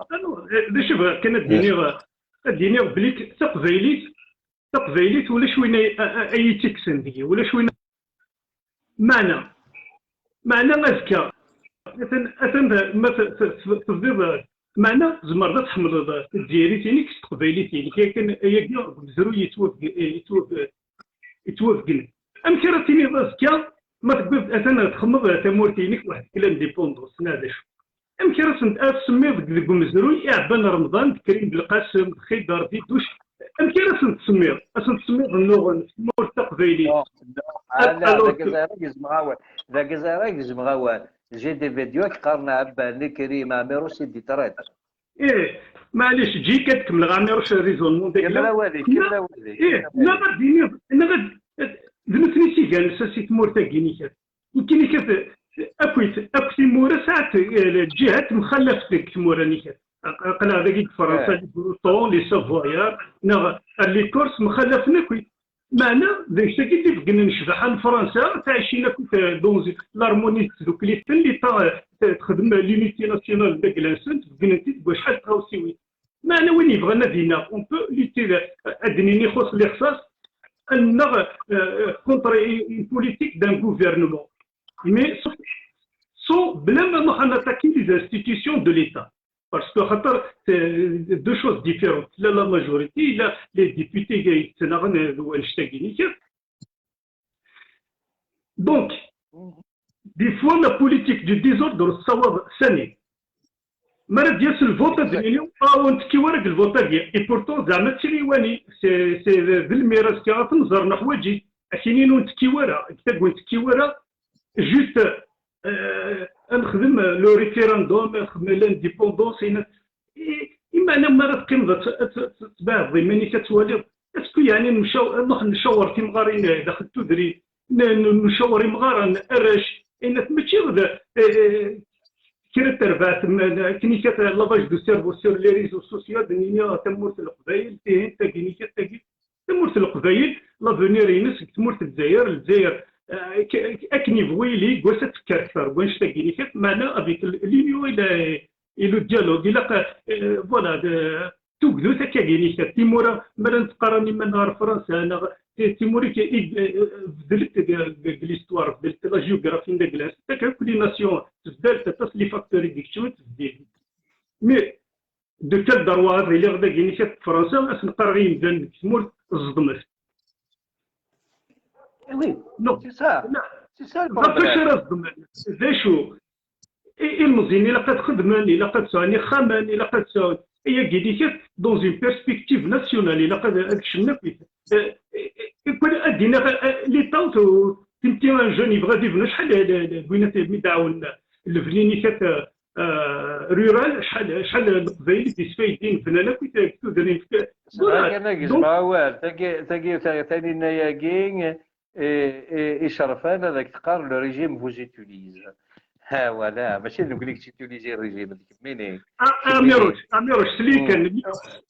D acu bɣiɣ kan ad d-iniɣ, ad d-iniɣ belli taqbaylit, taqbaylit ulac win ay, ay, ay ittekksen deg-i, ulac win. Meɛna, meɛna azekka, atan, atan ma t-, t-, t-, tebdiḍ, meɛna tzemreḍ ad tḥemmleḍ tizyirit-inek s teqbaylit-inek, yakan ayagi deg umezruy yettwabeg-, yettwab-, yettwabeggen. Amek ara tiniḍ azekka, ma tewwiḍ, atan txedmeḍ tamurt-inek weḥd-k, l'indépendance, neɣ d acu? Amek ara sent-, ad tsemmiḍ deg, deg umezruy Iɛebban Remḍan, d Krim Belqasem, d Xidar, d Iduc? Amek ara sent-tsemmiḍ? Ad sent-tsemmiḍ nnuɣen s tmurt taqbaylit? Non, non, ala, alors d Agazayer i gezmeɣ awal. D Agazayer i gezmeɣ awal. J'ai des vidéos i yeqqaren Ɛebban, Krim, Ɛmiruc, i d-iṭṭren. Ih, maɛlic, ǧǧi-k ad kemmleɣ Ɛmiruc raisonnement. Kemmel awal-ik, kemmel awal-ik. Ih, neɣ ad d-iniḍ, neɣ ad, d nutni i s-igan lsas i tmurt-agi-inek. Nekkini kat, akk, akk timura sɛant, eh, lǧihat mxallafet deg tmura-nni kat. Aq-, aql-aɣ dagi deg Fransa, les Bretons, les Savoyards, neɣ les Corses, mxallafen akk. Meɛna, d acu-agi i d-ibeggnen ccbaḥa n Fransa, ttɛicin akk, eh, dans l'harmonie, tdukli-ten, l'État, eh, texdem l'unité nationale d agla-nsen, beggnen-t-id deg wacḥal n tɣawsiwin. Meɛna win yebɣan ad ineɣ, on peut lutter, ad d-nini ixuṣṣ lixṣaṣ, ad nneɣ, euh, contre une politique d'un gouvernement. Mais sans, sans, bla ma nruḥ ad nattaquer les institutions de l'État. Parce que xaṭer, c'est deux choses différentes. Tella la majorité, tella les députés i yettnaɣen d wannect-agi-nni. Donc, des fois, la politique du désordre tessawaḍ sani. Mi ara d-yas lvot, ad d-nini, ah, ur nettekki ara deg lvot-agi. Et pourtant, zeɛma d tiɣiwanin, c'est, c'est d lmir, azekka ad ten-ẓren uḥwaǧ-it. Ad k-inin ur nettekki ara, deg tagwi ur nettekki ara, juste, euh, ad nexdem le référendum, ad nexdem l'indépendance, i, i meɛna mi ara teqqimeḍ ad t-, ad t-, ad tbeɛdeḍ iman-ik ad twaliḍ, est-ce que yeɛni nemcaw-, ad nruḥ ncawer timɣarin daxel tudrin, n-, n-, ncawer imɣaren, arrac, inat mačči d, eh, eh, kra n terbaɛt, m-, akken i kat lavage de cerveau sur les réseaux sociaux, ad d-nini tamurt n Leqbayel, tihin, tagi, nikat, tagi. Tamurt n Leqbayel, l'avenir-ines deg tmurt n Lezzayer, Lezzayer, euh, k-, k-, akken yebɣu yili, deg wass ad tekker akter, deg wanect-agi, nikat, meɛna avec l-, l'union et le, et le dialogue, ilaq, euh, voilà, de, tugdut akka, nikat, timura, mi ara nettqaran iman ɣer Fransa, neɣ ti-, timura i, i, eh, beddlent deg, deg l'histoire, beddlent la géographie n daglas. Akka akk les nations, tbeddel aṭas les facteurs i d-ikeččmen, tbeddel. Mais, de quel droit ad iliɣ dagi, nikat, Fransa, ad sen-qqareɣ i yimdanen deg tmurt, ẓedmet. Eh oui, non, c'est ça. C'est ça le problème. Ɣef wacu ara ẓedmen? D acu? I-, ilmeẓyen ilaq ad xedmen, ilaq ad sɛun ixxamen, ilaq ad sɛun. Ayagi, nikat, dans une perspective nationale, ilaq ad, ad kecmen akk. Eh, eh, eh, ad d-iniɣ, eh, l'État, tu, timti, un jeune yebɣa ad ibnu, acḥal, eh, eh, eh, n win ad mi d-ɛawnen lebni, nikat, eh, eh, rural, acḥal, acḥal n Leqbayel i d-yesfaydin bnan akk tudrin. Voilà. Kan ad gezmeɣ awal, tagi, tagi, ta-, Taninna-agi, eh, eh, icerfan ad ak-teqqar le régime vous utilise. Ha, voilà, mačči d nekkni i k-utilise le régime, d kemmini. Ah, Amiruc, Amiruc, slikan,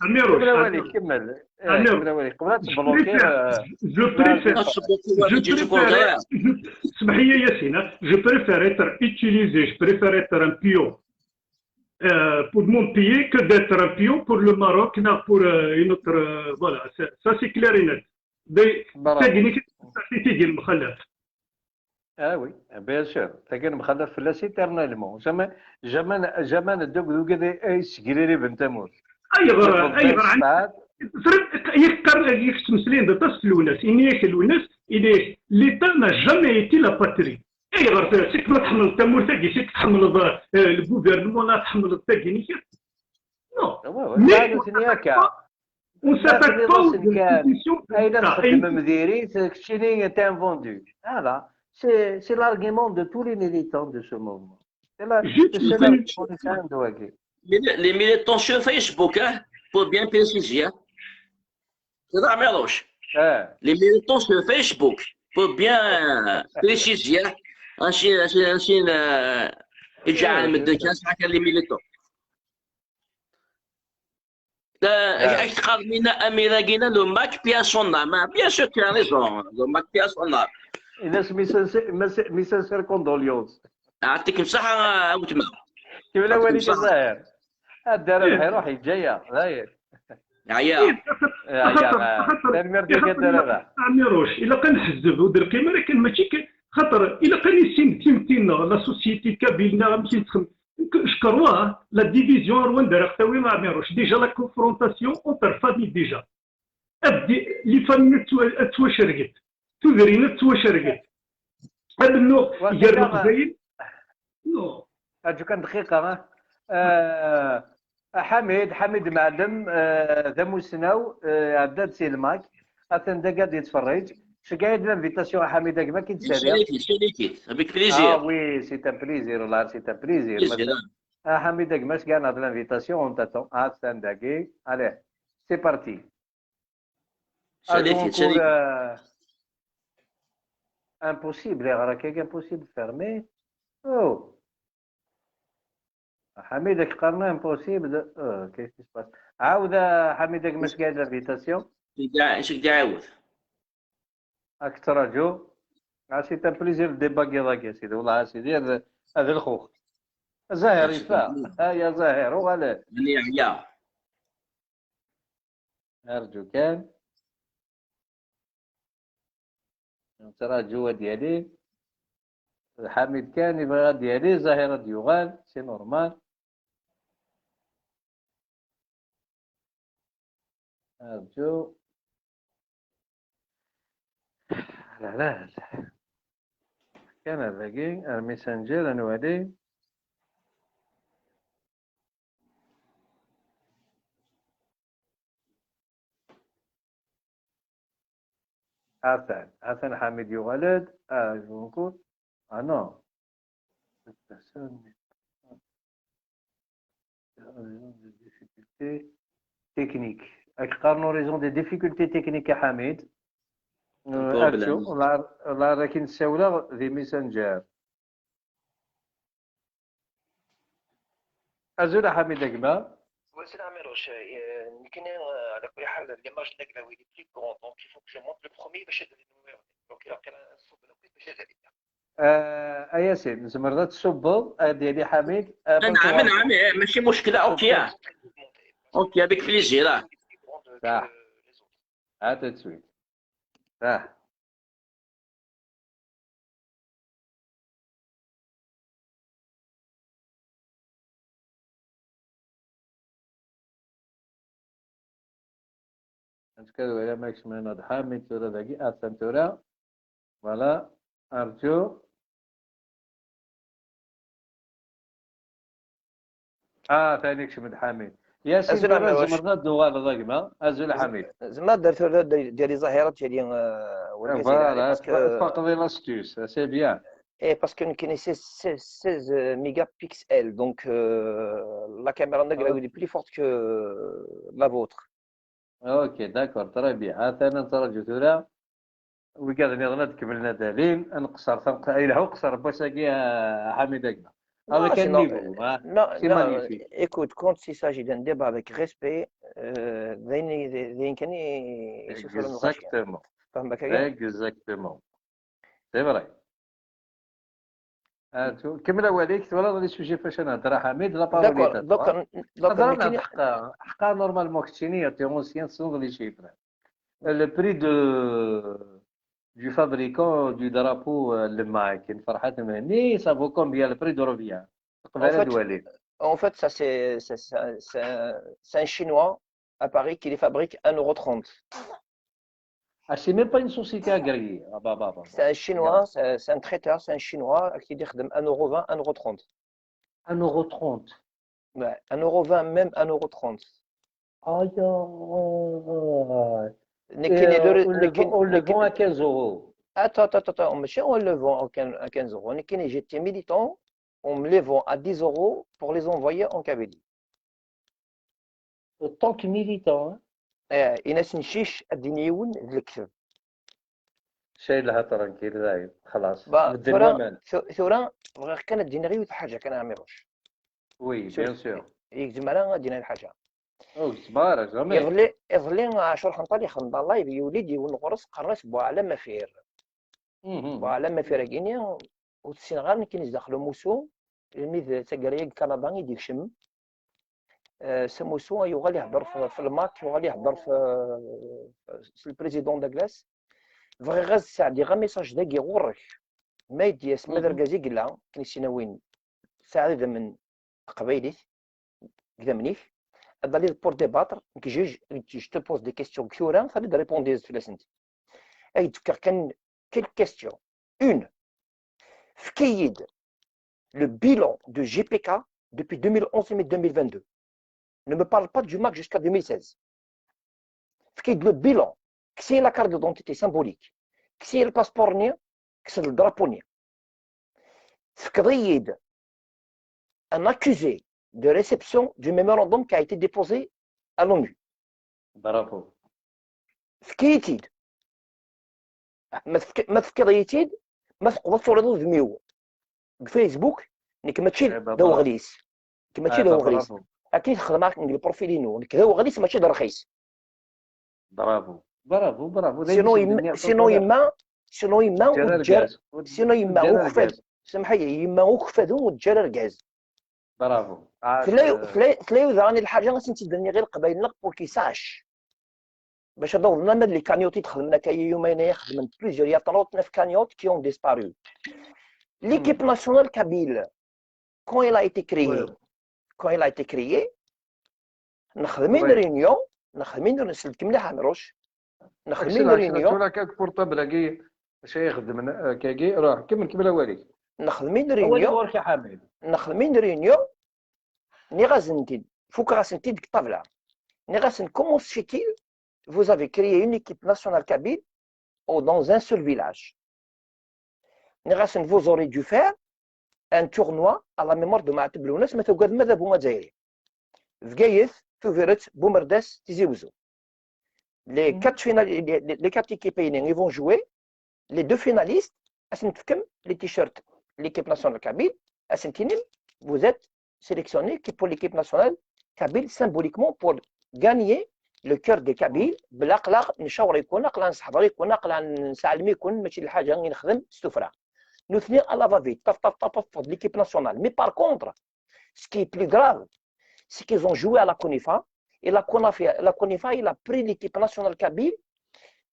Amiruc, kemmel awal, kemmel. Eh, Amiruc, kemmel awal, qbel ad tblokiḍ, eh, je préfère, je préfère, je, اسمح لي ياسين, hein, je préfère être utilisé, je préfère être un pion, euh, pour mon pays que d'être un pion pour le Maroc, non, pour, euh, une autre, euh, voilà, ça, ça c'est clair et net. Des techniques, tigi n Mxallaf. Ah oui, bien sûr. Tagi n Mxallaf fell-as éternellement. Jamais, jamais, jamais nedda deg wigad ay, ay yessegririben tamurt. Ayɣer, ayɣer, yeqqar, yettmeslayen d aṭas s Lwennas, ini-ak Lwennas, ini-ak, l'État n'a jamais été la patrie. Ayɣer, seg ma tḥemmleḍ tamurt-agi, seg tḥemmleḍ, eh, le gouvernement, la tḥemmleḍ tagi, nikat? Non. Mais on s'attaque pas, on s'attaque pas aux institutions de l'État. Ayen txeddmem diri-t, keččini est un vendu. Voilà. C'est, c'est l'argument de tous les militants de ce mouvement. C'est la, juste le seul argument. Les, les militants sur Facebook, hein, pour bien préciser, hein. C'est ça, Amiruc. Les militants sur Facebook, pour bien, euh, préciser, hein. Ainsi, ainsi, ainsi, euh, les militants. Ak teqqar Mina Amira Gina, le Mac paix à son âme. Bien sûr, tu as raison. Le Mac paix à son âme. Mes sincères condoléances. يعطيك الصحة أوتما. كيف الأولي كظاهر. الدار الحيروح يجايا. عيا. عيا. تنمير ديك الدرارة. عميروش، إلا كان نحزب ود القيمة، لكن ماشي ك-، خاطر إلا كان يسين تيمتينا، la société kabyle، نعم، شكروها، la division، روان دار اختاوي مع عميروش. Déjà la confrontation entre familles déjà. أبدي، les familles تو-، توشرقت. تدرين توشرقت. أبنو، يا القبايل. Non. أرجو كان دقيقة، ها؟ آه، حميد، حميد معلم، آه، ذا مسناو، آه، عداد سي الماك. أثن دا قاعد يتفرج. شقايد l'invitation حميد، ما كنت سالي. شريكي، شريكي. Avec plaisir. Ah oui, c'est un plaisir، والله c'est un plaisir. Plaisir. آه، حميد، ما شقايد l'invitation، on t'attend. آه، أثن داكي. Allez, c'est parti. شريكي، شريكي. Impossible، يا راك impossible، fermé. Oh. حميدك قرنا impossible. Oh, qu'est-ce qui se passe؟ عاود حميدك، مش قاعد l'invitation. اش بدي اعاود؟ راك تراجو. آه، c'est un plaisir de débat كي راك يا سيدي، والله يا سيدي، هذا، هذا الخوخ. زاهر يفا. ها يا زاهر، وغلا. من يعيا. أرجو كان. تراجو ديالي. الحميد كان يبغي غادي عليه، زاهر غادي يغال، c'est normal. أرجو. لا، لا، لا. كان باقي الميسنجر نوالي. Atan, atan Ḥamid yuɣal-d. Ah, je vous écoute. Ah non. Cette personne n'est pas raison de difficulté technique. Ak qqaren raison des difficultés techniques a Ḥamid. Actuellement, la, la, akken ssawleɣ di Messenger. Azul a Ḥamid a gma. Wazil Ɛmiruc, eh, nekkini, eh, ɛla kulli ḥal, l'image n Aglawi, il est plus grand, donc il faut que je monte le premier باش ad numéro. Donc il a qu'à la soupe, donc باش ad Ah, a Yasin, tzemreḍ ad tṣubbeḍ, ad d-yali Ḥamid. Ah, نعم نعم، eh, ماشي مشكلة، اوكي. اوكي، avec plaisir. Ah. صح. À tout de suite. Ah. Ad waliɣ ma kecmen ad Ḥamid tura dagi, atan tura. Voilà, arǧu. Ah, tani kecmen Ḥamid. Yasin, tura tzemreḍ ad d-tuɣaleḍ a gma. Azul a Ḥamid. Zemreḍ ad d-turiḍ tura Dali Zahira ad yali. Voilà, tfaqeḍ i l'astuce, c'est bien. Et parce que nekkini c'est seize mégapixels, donc euh, la caméra n Aglawi est plus forte que la vôtre. Ok, d'accord, très bien. Atan ad nettṛaju tura. Wigad nniḍen ad kemmlen ad alin, ad nqeṣṣer tanq-, yelha uqeṣṣer n wass-agi, a Ḥamid a gma. Avec un niveau, hein. C'est magnifique. Écoute, quand il s'agit d'un débat avec respect, euh, d ayen, d ayen kan i, i susuren lɣaci. Exactement. Fehmeɣ akka. Exactement. C'est vrai. Ah, tu- kemmel awal-ik, twalaḍ les sujets fac ad nehder a Ḥamid, la parole est à toi. Donc, donc, Ḥqa, ḥqa, normalement, keččini, tu es ancien, tessneḍ les chiffres. Le prix de, du fabricant du drapeau, euh, le Mac, Ferhat Mhenni, ça vaut combien le prix de revient? En fait, en fait, ça c'est c'est- c'est- c'est un, c'est un Chinois à Paris qui les fabrique un euro trente. Ah, c'est même pas une société agréée. Ah, bah, bah, bah, bah. C'est un Chinois, c'est c'est un traiteur, c'est un Chinois qui dit un euro vingt, un euro trente. Un euro trente. Ouais, un euro vingt, même un euro trente. Aïe, aïe, aïe. Nekkini, on, le vend, on le vend à quinze euros. Attends, attends, attends, ماشي on le vend à quinze euros. Nekkini, j'étais militant, on me les vend à dix euros pour les envoyer en Kabylie. En tant que militant, hein? Eh, in-asen cic ad d-yini yiwen d lekdeb. Cay lha tranquille, dayen, xlaṣ. Bah, tura, tu- tura, bɣiɣ kan ad d-iniɣ yiwet lḥaǧa kan a Ɛmiruc. Oui, bien sûr. Yegzem ara ad d-iniɣ lḥaǧa. Ur gezzmeɣ ara, jamais. Iḍelli, iḍelli, Ɛacur Xenṭal ixdem live, yuli-d yiwen ɣur-s, qqaren-as Buɛlam Afir. Buɛlam Afir-agi-ni, ur t-ssineɣ ara nekkini zdaxel umussu, imi d taggara-agi deg Kanada i d-yekcem. Eh, s umussu, yuɣal ihedder f, f lmak, yuɣal ihedder f, s le président Douglas. Bɣiɣ ad sɛeddiɣ amessage dagi ɣur-k. Ma i d-yas, ma d argaz i yella, akken i s-yenna win, tesɛiḍ idammen n teqbaylit deg idammen-ik, ad d-taliḍ pour débattre, nekk juge, je te pose des questions deg tura, taliḍ répondez fell-asent. Ad k-d-fkeɣ kan quelques questions. Une, fk-iyi-d le bilan de G P K depuis deux mille onze et deux mille vingt-deux. Ne me parle pas du Mac jusqu'à deux mille seize. Fk-iyi-d le bilan, kkes-iyi la carte d'identité symbolique, kkes-iyi le passeport-nni, kkes-d le drapeau-nni. Tefkeḍ-iyi-d un accusé de réception du mémorandum qui a été déposé à l'ONU. Bravo. Fk-iyi-t-id. Ma tefk-, ma tefkiḍ-iyi-t-id, ma teqḍeḍ turiḍ udem-iw deg Facebook, nekk mačči d aweɣlis. Nekk mačči d aweɣlis. Akken i t-xedmeɣ deg le profil-inu, nekk d aweɣlis mačči d rxis. Bravo, bravo, bravo. Sinon yemma, sinon yemma, sinon yemma ur teǧǧar, sinon yemma ukfadu, semḥ-iyi, yemma ukfadu ur teǧǧar argaz. Bravo. Tella, tella, tella daɣen lḥaǧa ad sen-tt-id-nniɣ i leqbayel-nneɣ pour qu'ils sachent. Bac ad awḍen ama d les cagnottes i d-xedmen akka i yumayen-aya, xedmen plusieurs, il y a trente-neuf cagnottes qui ont disparu. L'équipe nationale kabyle, quand elle a été créée, quand elle a été créée, nexdem une réunion, nexdem une, sel-d mliḥ a Ɛmiruc, nexdem une réunion. Tura kan portable-agi, acu ay ixeddmen, akkagi, ruḥ, kemmel, kemmel awal-ik. Nexdem une réunion, ɣur-k a Ḥamid. Nexdem une réunion, nniɣ-asen-t-id, fukeɣ-asen-t-id deg ṭṭabla. Nniɣ-asen, comment se fait-il, vous avez créé une équipe nationale kabyle au, dans un seul village. Nniɣ-asen, vous aurez dû faire un tournoi à la mémoire de Maɛtub Lwennas, ma tugadem adabu azzayri. Bgayet, Tubiret, Bumerdas, Tizi Wezzu. Les quatre finali-, les, les, les quatre équipes, ils vont jouer. Les deux finalistes, ad sen-tefkem les t-shirts, l'équipe nationale kabyle, ad sen-tinim, vous êtes sélectionné pour l'équipe nationale kabyle symboliquement pour gagner le cœur des Kabyles. Belli aql-aɣ ncawer-iken, aql-aɣ nesseḥḍer-iken, aql-aɣ nesɛellem-iken, mačči d lḥaǧa i nexdem s tuffra. Nutni à la va-vite, taf taf taf taf de l'équipe nationale. Mais par contre, ce qui est plus grave, c'est qu'ils ont joué à la CONIFA, et la CONIFA, la CONIFA, il a pris l'équipe nationale kabyle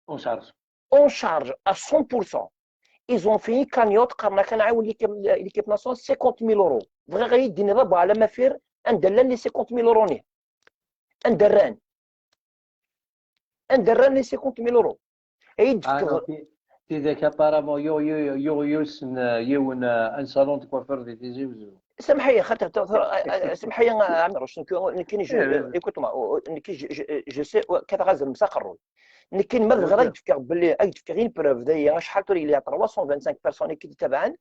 En charge. en charge à cent pour cent. Ils ont fait une cagnotte, qqaren-ak ad nɛawen l'équipe, l'équipe nationale cinquante mille euros. Bɣiɣ ad yi-d-tiniḍ a Buɛlam Afir anda llan les cinquante mille euros-nni. Anda rran? Anda rran les cinquante mille euros? Ad Ah, yi-d-tefkeḍ non, ti- Tidak apparemment yuɣ yuɣ yuɣ yiwen, euh, yiwen, euh, un salon de coiffure di Tizi Uzzu. سمحي خاطر سمحي يا عمي رشد. نكي نكي إيه، إيه. Écoute-moi. نكي je sais كذا غازل مساق الرول. نكي ما بغير أوكي. أيدفكر باللي أيدفكر une preuve دايا شحال توري لي trois cent vingt-cinq personnes كي تتابعن.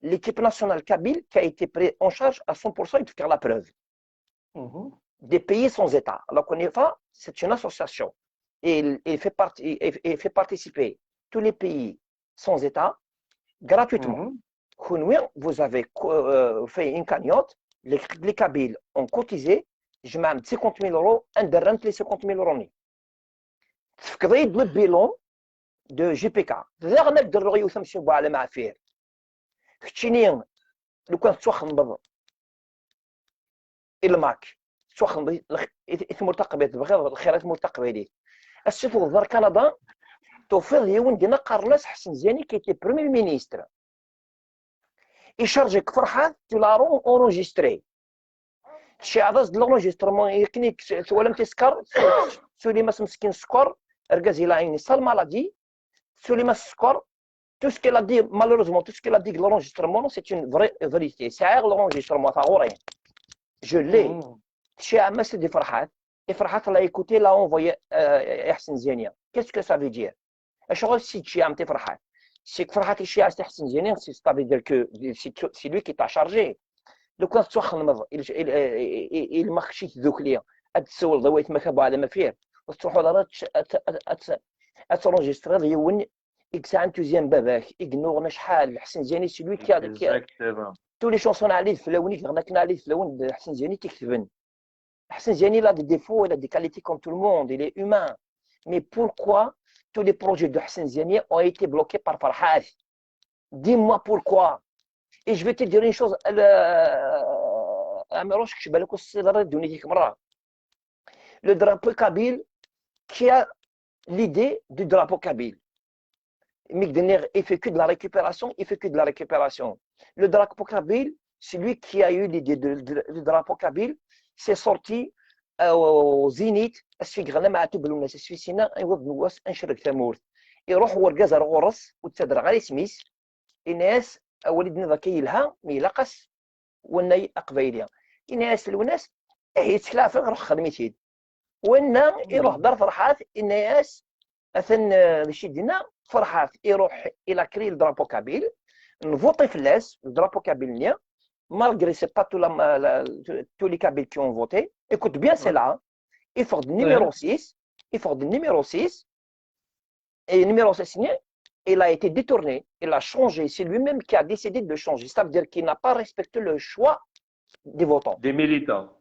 L'équipe nationale kabyle qui a été prise en charge à cent pour cent, أيدفكر la preuve. Mhm. Des pays sans État. La CONIFA, c'est une association. Et il, il fait partie, il, il fait participer tous les pays sans État gratuitement. Mhm. Kunwi, vous avez co- euh, fait une cagnotte, les, les Kabyles ont cotisé, je mets cinquante mille euros, anda rrant les cinquante mille euros -nni. Tefkeḍ-iyi-d le bilan de J P K. Daɣen ad d-rreɣ yiwet amsegwa على ما عفير. Keččini, lukan tettwaxedmeḍ i lmak, tettwaxedmeḍ i, i, i tmurt taqbaylit, tebɣiḍ lxir i tmurt taqbaylit. Ass-a tewwḍeḍ ar Kanada, tufiḍ yiwen dinna qqaren-as Ḥsen Zani qui était premier ministre. Icharge-ik Ferḥat, tu l'as enregistré. Tceɛḍ-as-d l'enregistrement, yakan i twalam tiskar, tulim-as meskin sskeṛ, argaz il a une sale maladie, tulim-as sskeṛ, tout ce qu'il a dit, malheureusement, tout ce qu'il a dit, l'enregistrement, c'est une vraie vérité. C'est l'enregistrement, ça, je l'ai. Mhm. Tceɛɛem-as-d i Ferḥat. Et Ferḥat l'a écouté, l'a envoyé euh, à Ḥsen Zani. Qu'est-ce que ça veut dire? Acuɣer i tceɛɛem-as-d i Ferḥat? C'est que Ferḥat iceɛɛeɣ-as-d i Ḥsen Zani, c'est, ça veut dire que c'est, c'est lui qui t'a chargé. Donc, tu as il, il, il, il, il marche de clé. Ad tessiwleḍ i waytma-k a Buɛlam Afir. Ur tettruḥuḍ ara ad, ad, ad, ad, ad tenregistriḍ yiwen i yesɛan tuzyam n baba-k, i yennuɣen acḥal, Ḥsen Zani, c'est lui qui a, qui a, Exactement. Toutes les chansons n Ɛli Ideflawen, i yeɣna akken Ɛli Ideflawen d Ḥsen Zani i t-iketben. Ḥsen Zani, il a des défauts, il a des qualités comme tout le monde, il est humain. Mais pourquoi tous les projets de Ḥsen Zani ont été bloqués par Ferḥat? Dis-moi pourquoi. Et je vais te dire une chose, le, Amirouche, je vais le considérer de Nick Mra. Le drapeau kabyle, qui a l'idée du drapeau kabyle? Mais il fait que de la récupération, il fait que de la récupération. Le drapeau kabyle, c'est lui qui a eu l'idée de, de, du drapeau kabyle, c'est sorti euh, au Zénith, asfigren ma atu belou nas asfisina, et wa bnou was un shirk tamour. Et roh wargaz ar ɣur-s, u ttadreɣ ar isem-is, ini-as, awal i d-nniḍ akka yelha, mi ilaq-as wannay aqbayli. Ini-as Lwennas, eh, yettkel ɣef ɣer xedm-it-id. Wanna iruḥ dar Ferḥat, ini-as, atan, eh, d acu i d-yenna, Ferḥat iruḥ, il a créé le drapeau kabyle, nvuṭi fell-as, le drapeau kabyle-nni, malgré c'est pas tout la, la, tous les Kabyles qui ont voté. Écoute bien cela, hein. Iffeɣ-d numéro six, iffeɣ-d numéro six, et numéro six, il a été détourné, il a changé, c'est lui-même qui a décidé de changer. Ça veut dire qu'il n'a pas respecté le choix des votants. Des militants.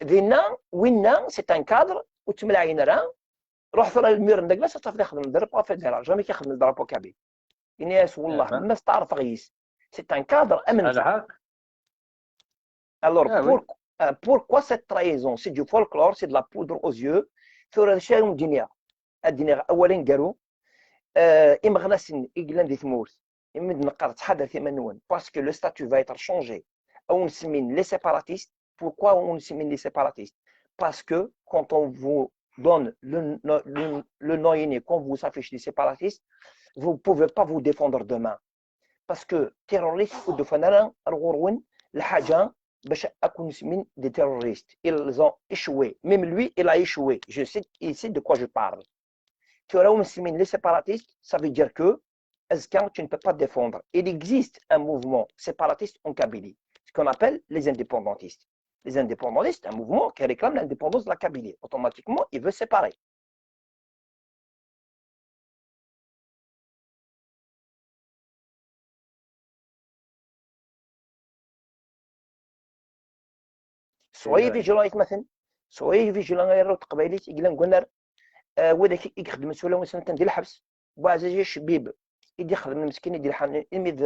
Dinna, winna, c'est un cadre, ur ttemlaɛin ara, ruḥ tura lmir n Daglas, ad tafeḍ ixdem drapeau fédéral, jamais kixdem drapeau kabyle. Ini-as, wallah, ma steɛrfeɣ yis. C'est un cadre amenfa. Alors, pour, euh, pourquoi cette trahison? C'est du folklore, c'est de la poudre aux yeux. Tura d acu ara wen-d-iniɣ? Ad d-iniɣ awal aneggaru. Euh, imeɣnasen i yellan di tmurt, imi d-neqqar ttḥadaret iman-nwen, parce que le statut va être changé. Ad wen-semmin les séparatistes. Pourquoi ad wen-semmin les séparatistes? Parce que quand on vous donne le, le, le, le nom, quand vous affichez les séparatistes, vous ne pouvez pas vous défendre demain. Parce que terroristes, ur d-ufan ara ar ɣur-wen lḥaǧa bac ad ken-semmin des terroristes. Ils ont échoué. Même lui, il a échoué. Je sais, il sait de quoi je parle. Tura ad wen-semmin les séparatistes, ça veut dire que azekka, tu ne peux pas défendre. Il existe un mouvement séparatiste en Kabylie, ce qu'on appelle les indépendantistes. Les indépendantistes, un mouvement qui réclame l'indépendance de la Kabylie. Automatiquement, il veut séparer. Soyez vigilants, aytmaten. Soyez vigilants, ay arraw n teqbaylit i yellan deg unnar. Widak i ixeddmen s wulawen-nsen atan di lḥebs. Buɛziz Cbib i d-ixedmen meskin, i d-ilḥan imi d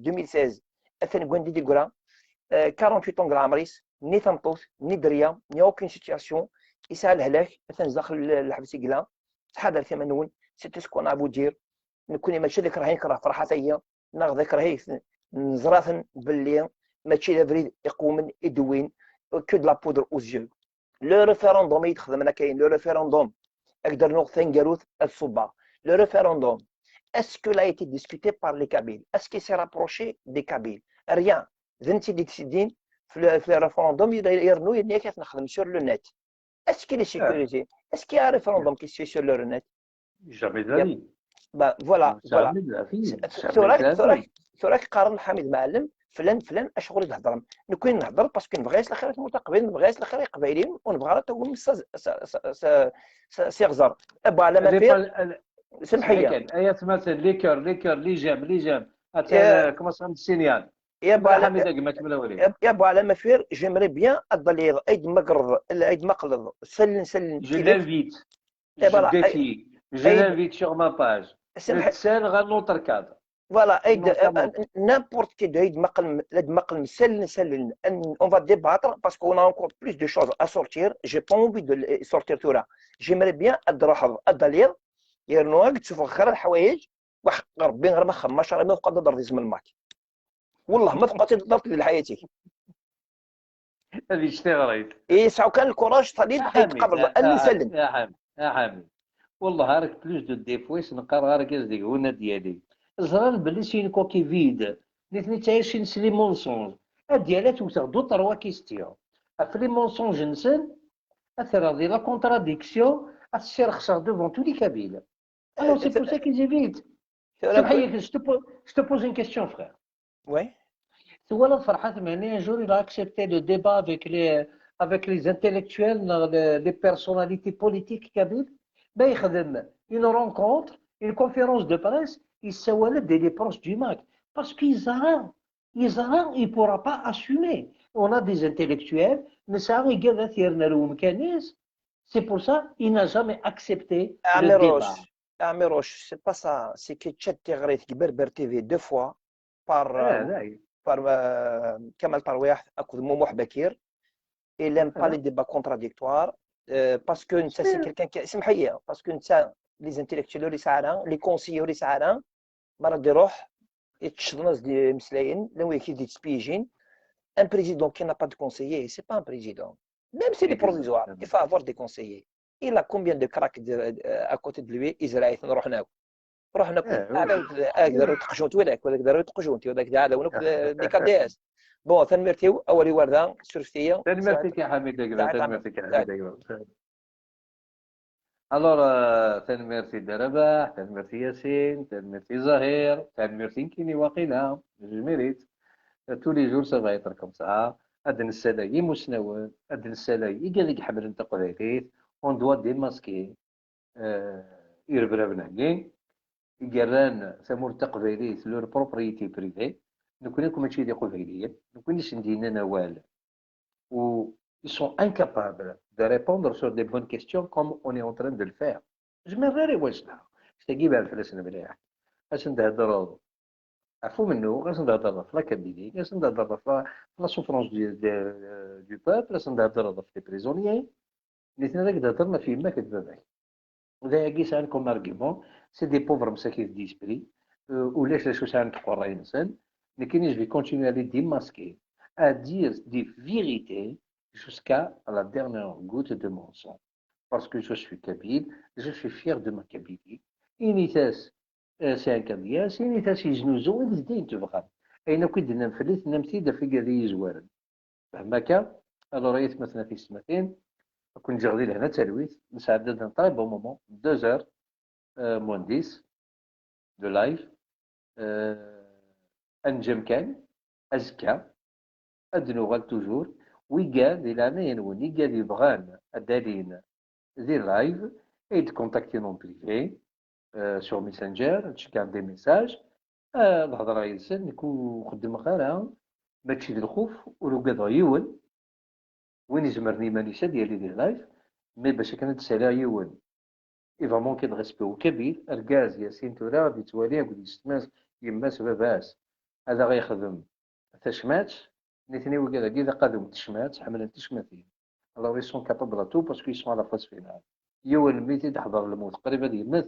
deux mille seize, atan deg wanda i d-yeggra. Quarante-huit ans deg leɛmer-is, ni tameṭṭut, ni dderya, ni aucune situation. Yesɛa lehlak, atan zdaxel lḥebs i yella. Ttḥadaret iman-nwen, c'est tout ce qu'on a à vous dire. Nekkni mačči d akrah i nekreh Ferḥat-agi, neɣ d akrah i neẓra-ten belli mačči d abrid iqewmen i d-wwin, que de la poudre aux yeux. Le référendum i d-xedmen akka, le référendum, ad d-rnuɣ taneggarut ad ṣubbeɣ. Le référendum, est-ce qu'il a été discuté par les Kabyles? Est-ce qu'il s'est rapproché des Kabyles? Rien. D netta i d-yettiddin f le, f le référendum, yernu yenna-yak ad t-nexdem sur le net. Est-ce qu'il est sécurisé? Est-ce qu'il y a un référendum qui se fait sur le net? Jamais de la vie. Ben, voilà, voilà. Jamais de la vie. Tura, tura, tura qqaren Lḥamid Mɛellem, flan, flan, acuɣer i d-heddrem? Nekkni nhedder parce que nebɣa-yas lxir i tmurt taqbaylit, nebɣa-yas lxir i Iqbayliyen, ur nebɣa ara tagum s iɣzer. Abu Ɛla Mafir, semḥ-iyi. Ay atmaten, les cœurs, les cœurs, les j'aime, les j'aime. Atan, euh, commence à me signaler. Ya Abu Ɛla Mafir, j'aimerais bien ad d-taliḍ, ad d-tmaqleḍ, ad d-tmaqleḍ, sellen, sellen. Je l'invite. Je le défie. Je l'invite sur ma page. Nsel ɣer notre cadre. Voilà, n'importe qui, ad d-tmaqlem, ad d-tmaqlem, sellen, sellen. On va débattre parce qu'on a encore plus de choses à sortir. J'ai pas envie de sortir tura. J'aimerais bien ad d-truḥeḍ, ad d-taliḍ, yernu ad d-tessufɣeḍ kra n leḥwayeǧ. Waḥ Rebbi, ɣer ma xemmac, ɣer ma teqqad ad d-rḍis melmak. Wellah ma teqqad ad d-rḍis di lḥayat-ik. Ad yečč tiɣrit. Yesɛu kan lkuraj, tallit, ay tqableḍ allen s allen. A Ḥamid, wellah, ar plus de dix fois neqqar argaz deg-wen ad yali. Ẓran belli c'est une coquille vide. Nitni ttɛicin s les mensonges. Ad yali ad wteɣ deux trois questions. Ɣef les mensonges-nsen, ad terreɣ di la contradiction, ad t-ssirxseɣ devant tous les Kabyles. Alors, c'est pour ça qu'ils évitent. Semḥ-iyi, je te pose, je te pose une question, frère. Oui. Twalaḍ Ferḥat Mhenni, un jour, il a accepté le débat avec les, avec les intellectuels, les, les personnalités politiques kabyles. Ma yexdem une rencontre, une conférence de presse, yessawal-d les proches du MAK. Parce que yeẓra, yeẓra, il ne pourra pas assumer. On a des intellectuels, nesɛa igad ad t-yerr ar umkan-is. C'est pour ça, il n'a jamais accepté le débat. Amirouche, c'est pas ça. C'est que tečča tiɣrit deg Berbère T V deux fois par, euh, par euh, Kamal Terwiḥt akked Mumuḥ Bakir. Il aime pas les débats contradictoires, euh, parce que netta, c'est quelqu'un qui, semḥ-iyi, parce que netta, les intellectuels ur yesɛi ara, les conseillers ur yesɛi ara, mi ara d-iruḥ, yettecḍen-as-d imeslayen, llan wid i d-yettpiyijin. Un président qui n'a pas de conseiller, c'est pas un président. Même s'il est provisoire, il faut avoir des conseillers. Il a combien de cracks de, euh, à côté de lui, yezreɛ-iten, ruḥen akk. Ruḥen akk. Ad ak-d-rreɣ taqjunt, wid akk, ad ak-d-rreɣ taqjunt, wid akk d iɛdawen akk d, d K D S. Bon, tanemmirt-iw, awal-iw ar da, surfet-iyi. Tanemmirt-ik a Ḥamid Agla, tanemmirt-ik a Ḥamid Agla. Alors, euh, tanemmirt i Dda Rabaḥ, tanemmirt i Yasin, tanemmirt i Zahir, tanemmirt i nekkini waqila, je mérite. Euh, tous les jours, ça va être comme ça. Ad nessalay imusnawen, ad nessalay igad i iḥemmlen taqbaylit, on doit démasquer, euh, irebraben-agi i yerran tamurt taqbaylit leur propriété privée. Nekkni akk mačči d iqbayliyen, nekkni i sen-d-yennan awal. Où ils sont incapables de répondre sur des bonnes questions comme on est en train de le faire. Ur zmireɣ ara i wajna. Ttagi bɛed fell-asen mliḥ. Ad sen-d-theddreḍ ɣef umennuɣ, ad sen-d-theddreḍ ɣef la Kabylie, ad sen-d-theddreḍ ɣef la, la souffrance du, de, du peuple, ad sen-d-theddreḍ ɣef les prisonniers. Nitni ad ak-d-heddren ɣef yemma-k d baba-k. D ayagi i sɛan comme argument, c'est des pauvres msakit d'esprit, euh, ulac d acu sɛan tqerray-nsen. Nekkini, je vais continuer à les démasquer, à dire des vérités jusqu'à la dernière goutte de mon sang. Parce que je suis kabyle, je suis fier de ma Kabylie. Init-as, euh, c'est un Kabyle, init-as yeznuzu, init-as ayen tebɣam. Ayen akk i d-tennam fell-i, tennam-t-id ɣef igad i yi-izwaren. Fhem akka? Alors, ay atmaten a tiyessetmatin, ad ken-ǧǧeɣ di lehna d talwit, nesɛedda-d un très bon moment, deux heures, euh, moins dix de live. Euh, ad neǧǧ amkan, azekka, ad d-nuɣal toujours. Wigad, di leɛnaya-nwen, igad yebɣan ad d-alin di live, ad yi-d-contactin en privé, euh, sur Messenger, ad d-ceggɛen des messages, ad hedreɣ yid-sen, nekk ur xeddmeɣ ara, mačči d lxuf, ur ugadeɣ yiwen. Win izemren iman-is ad yali di live, mais bac akken ad d-saliɣ yiwen, il va manquer de respect au kabyle. Argaz, Yasin, tura ad yettwali akked yessetma-s, yemma-s, baba-s, ad aɣ-yexdem tacmat. Nitni wigad-agi d aqadum n tecmat, ḥemmlen ticmatin. Alors, ils sont capables de tout parce qu'ils sont à la phase finale. Yiwen mi t-id-ḥḍer lmut, qrib ad yemmet,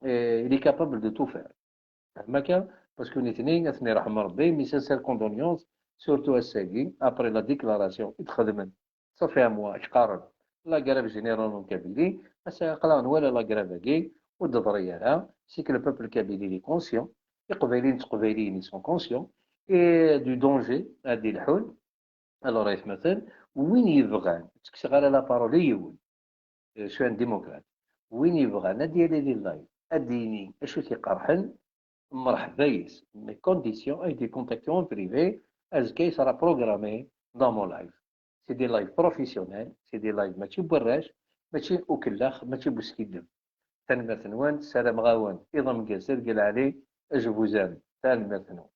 eh, il est capable de tout faire. Fhem akka? Parce que nitni, ad ten-iṛḥem Ṛebbi, mes sincères condoléances, surtout ass-agi, après la déclaration i d-xedmen. Ça fait un mois, i qqaren la grève générale en Kabylie, ass-a aql-aɣ nwala la grève-agi, ur d-teḍri ara, c'est que le peuple kabyle il est conscient, Iqbayliyen d Teqbayliyin, ils sont conscients, et du danger, ad d-ilḥun. Alors, aytmaten, win yebɣan, ur ttekkseɣ ara la parole i yiwen, je suis un démocrate, win yebɣan ad d-yali di live, ad d-yini acu t-iqerḥen, mreḥba yes, mais condition ad d-ikontakti en privé, azekka i sera programmé dans mon live. C'est des lives professionnels, c'est des lives mačči n warrac, mačči n ukellax, mačči n uskiddeb. Tanemmirt-nwen, ssarameɣ-awen iḍ ameggaz, tirga lɛali, ajbuzan. Tanemmirt-nwen.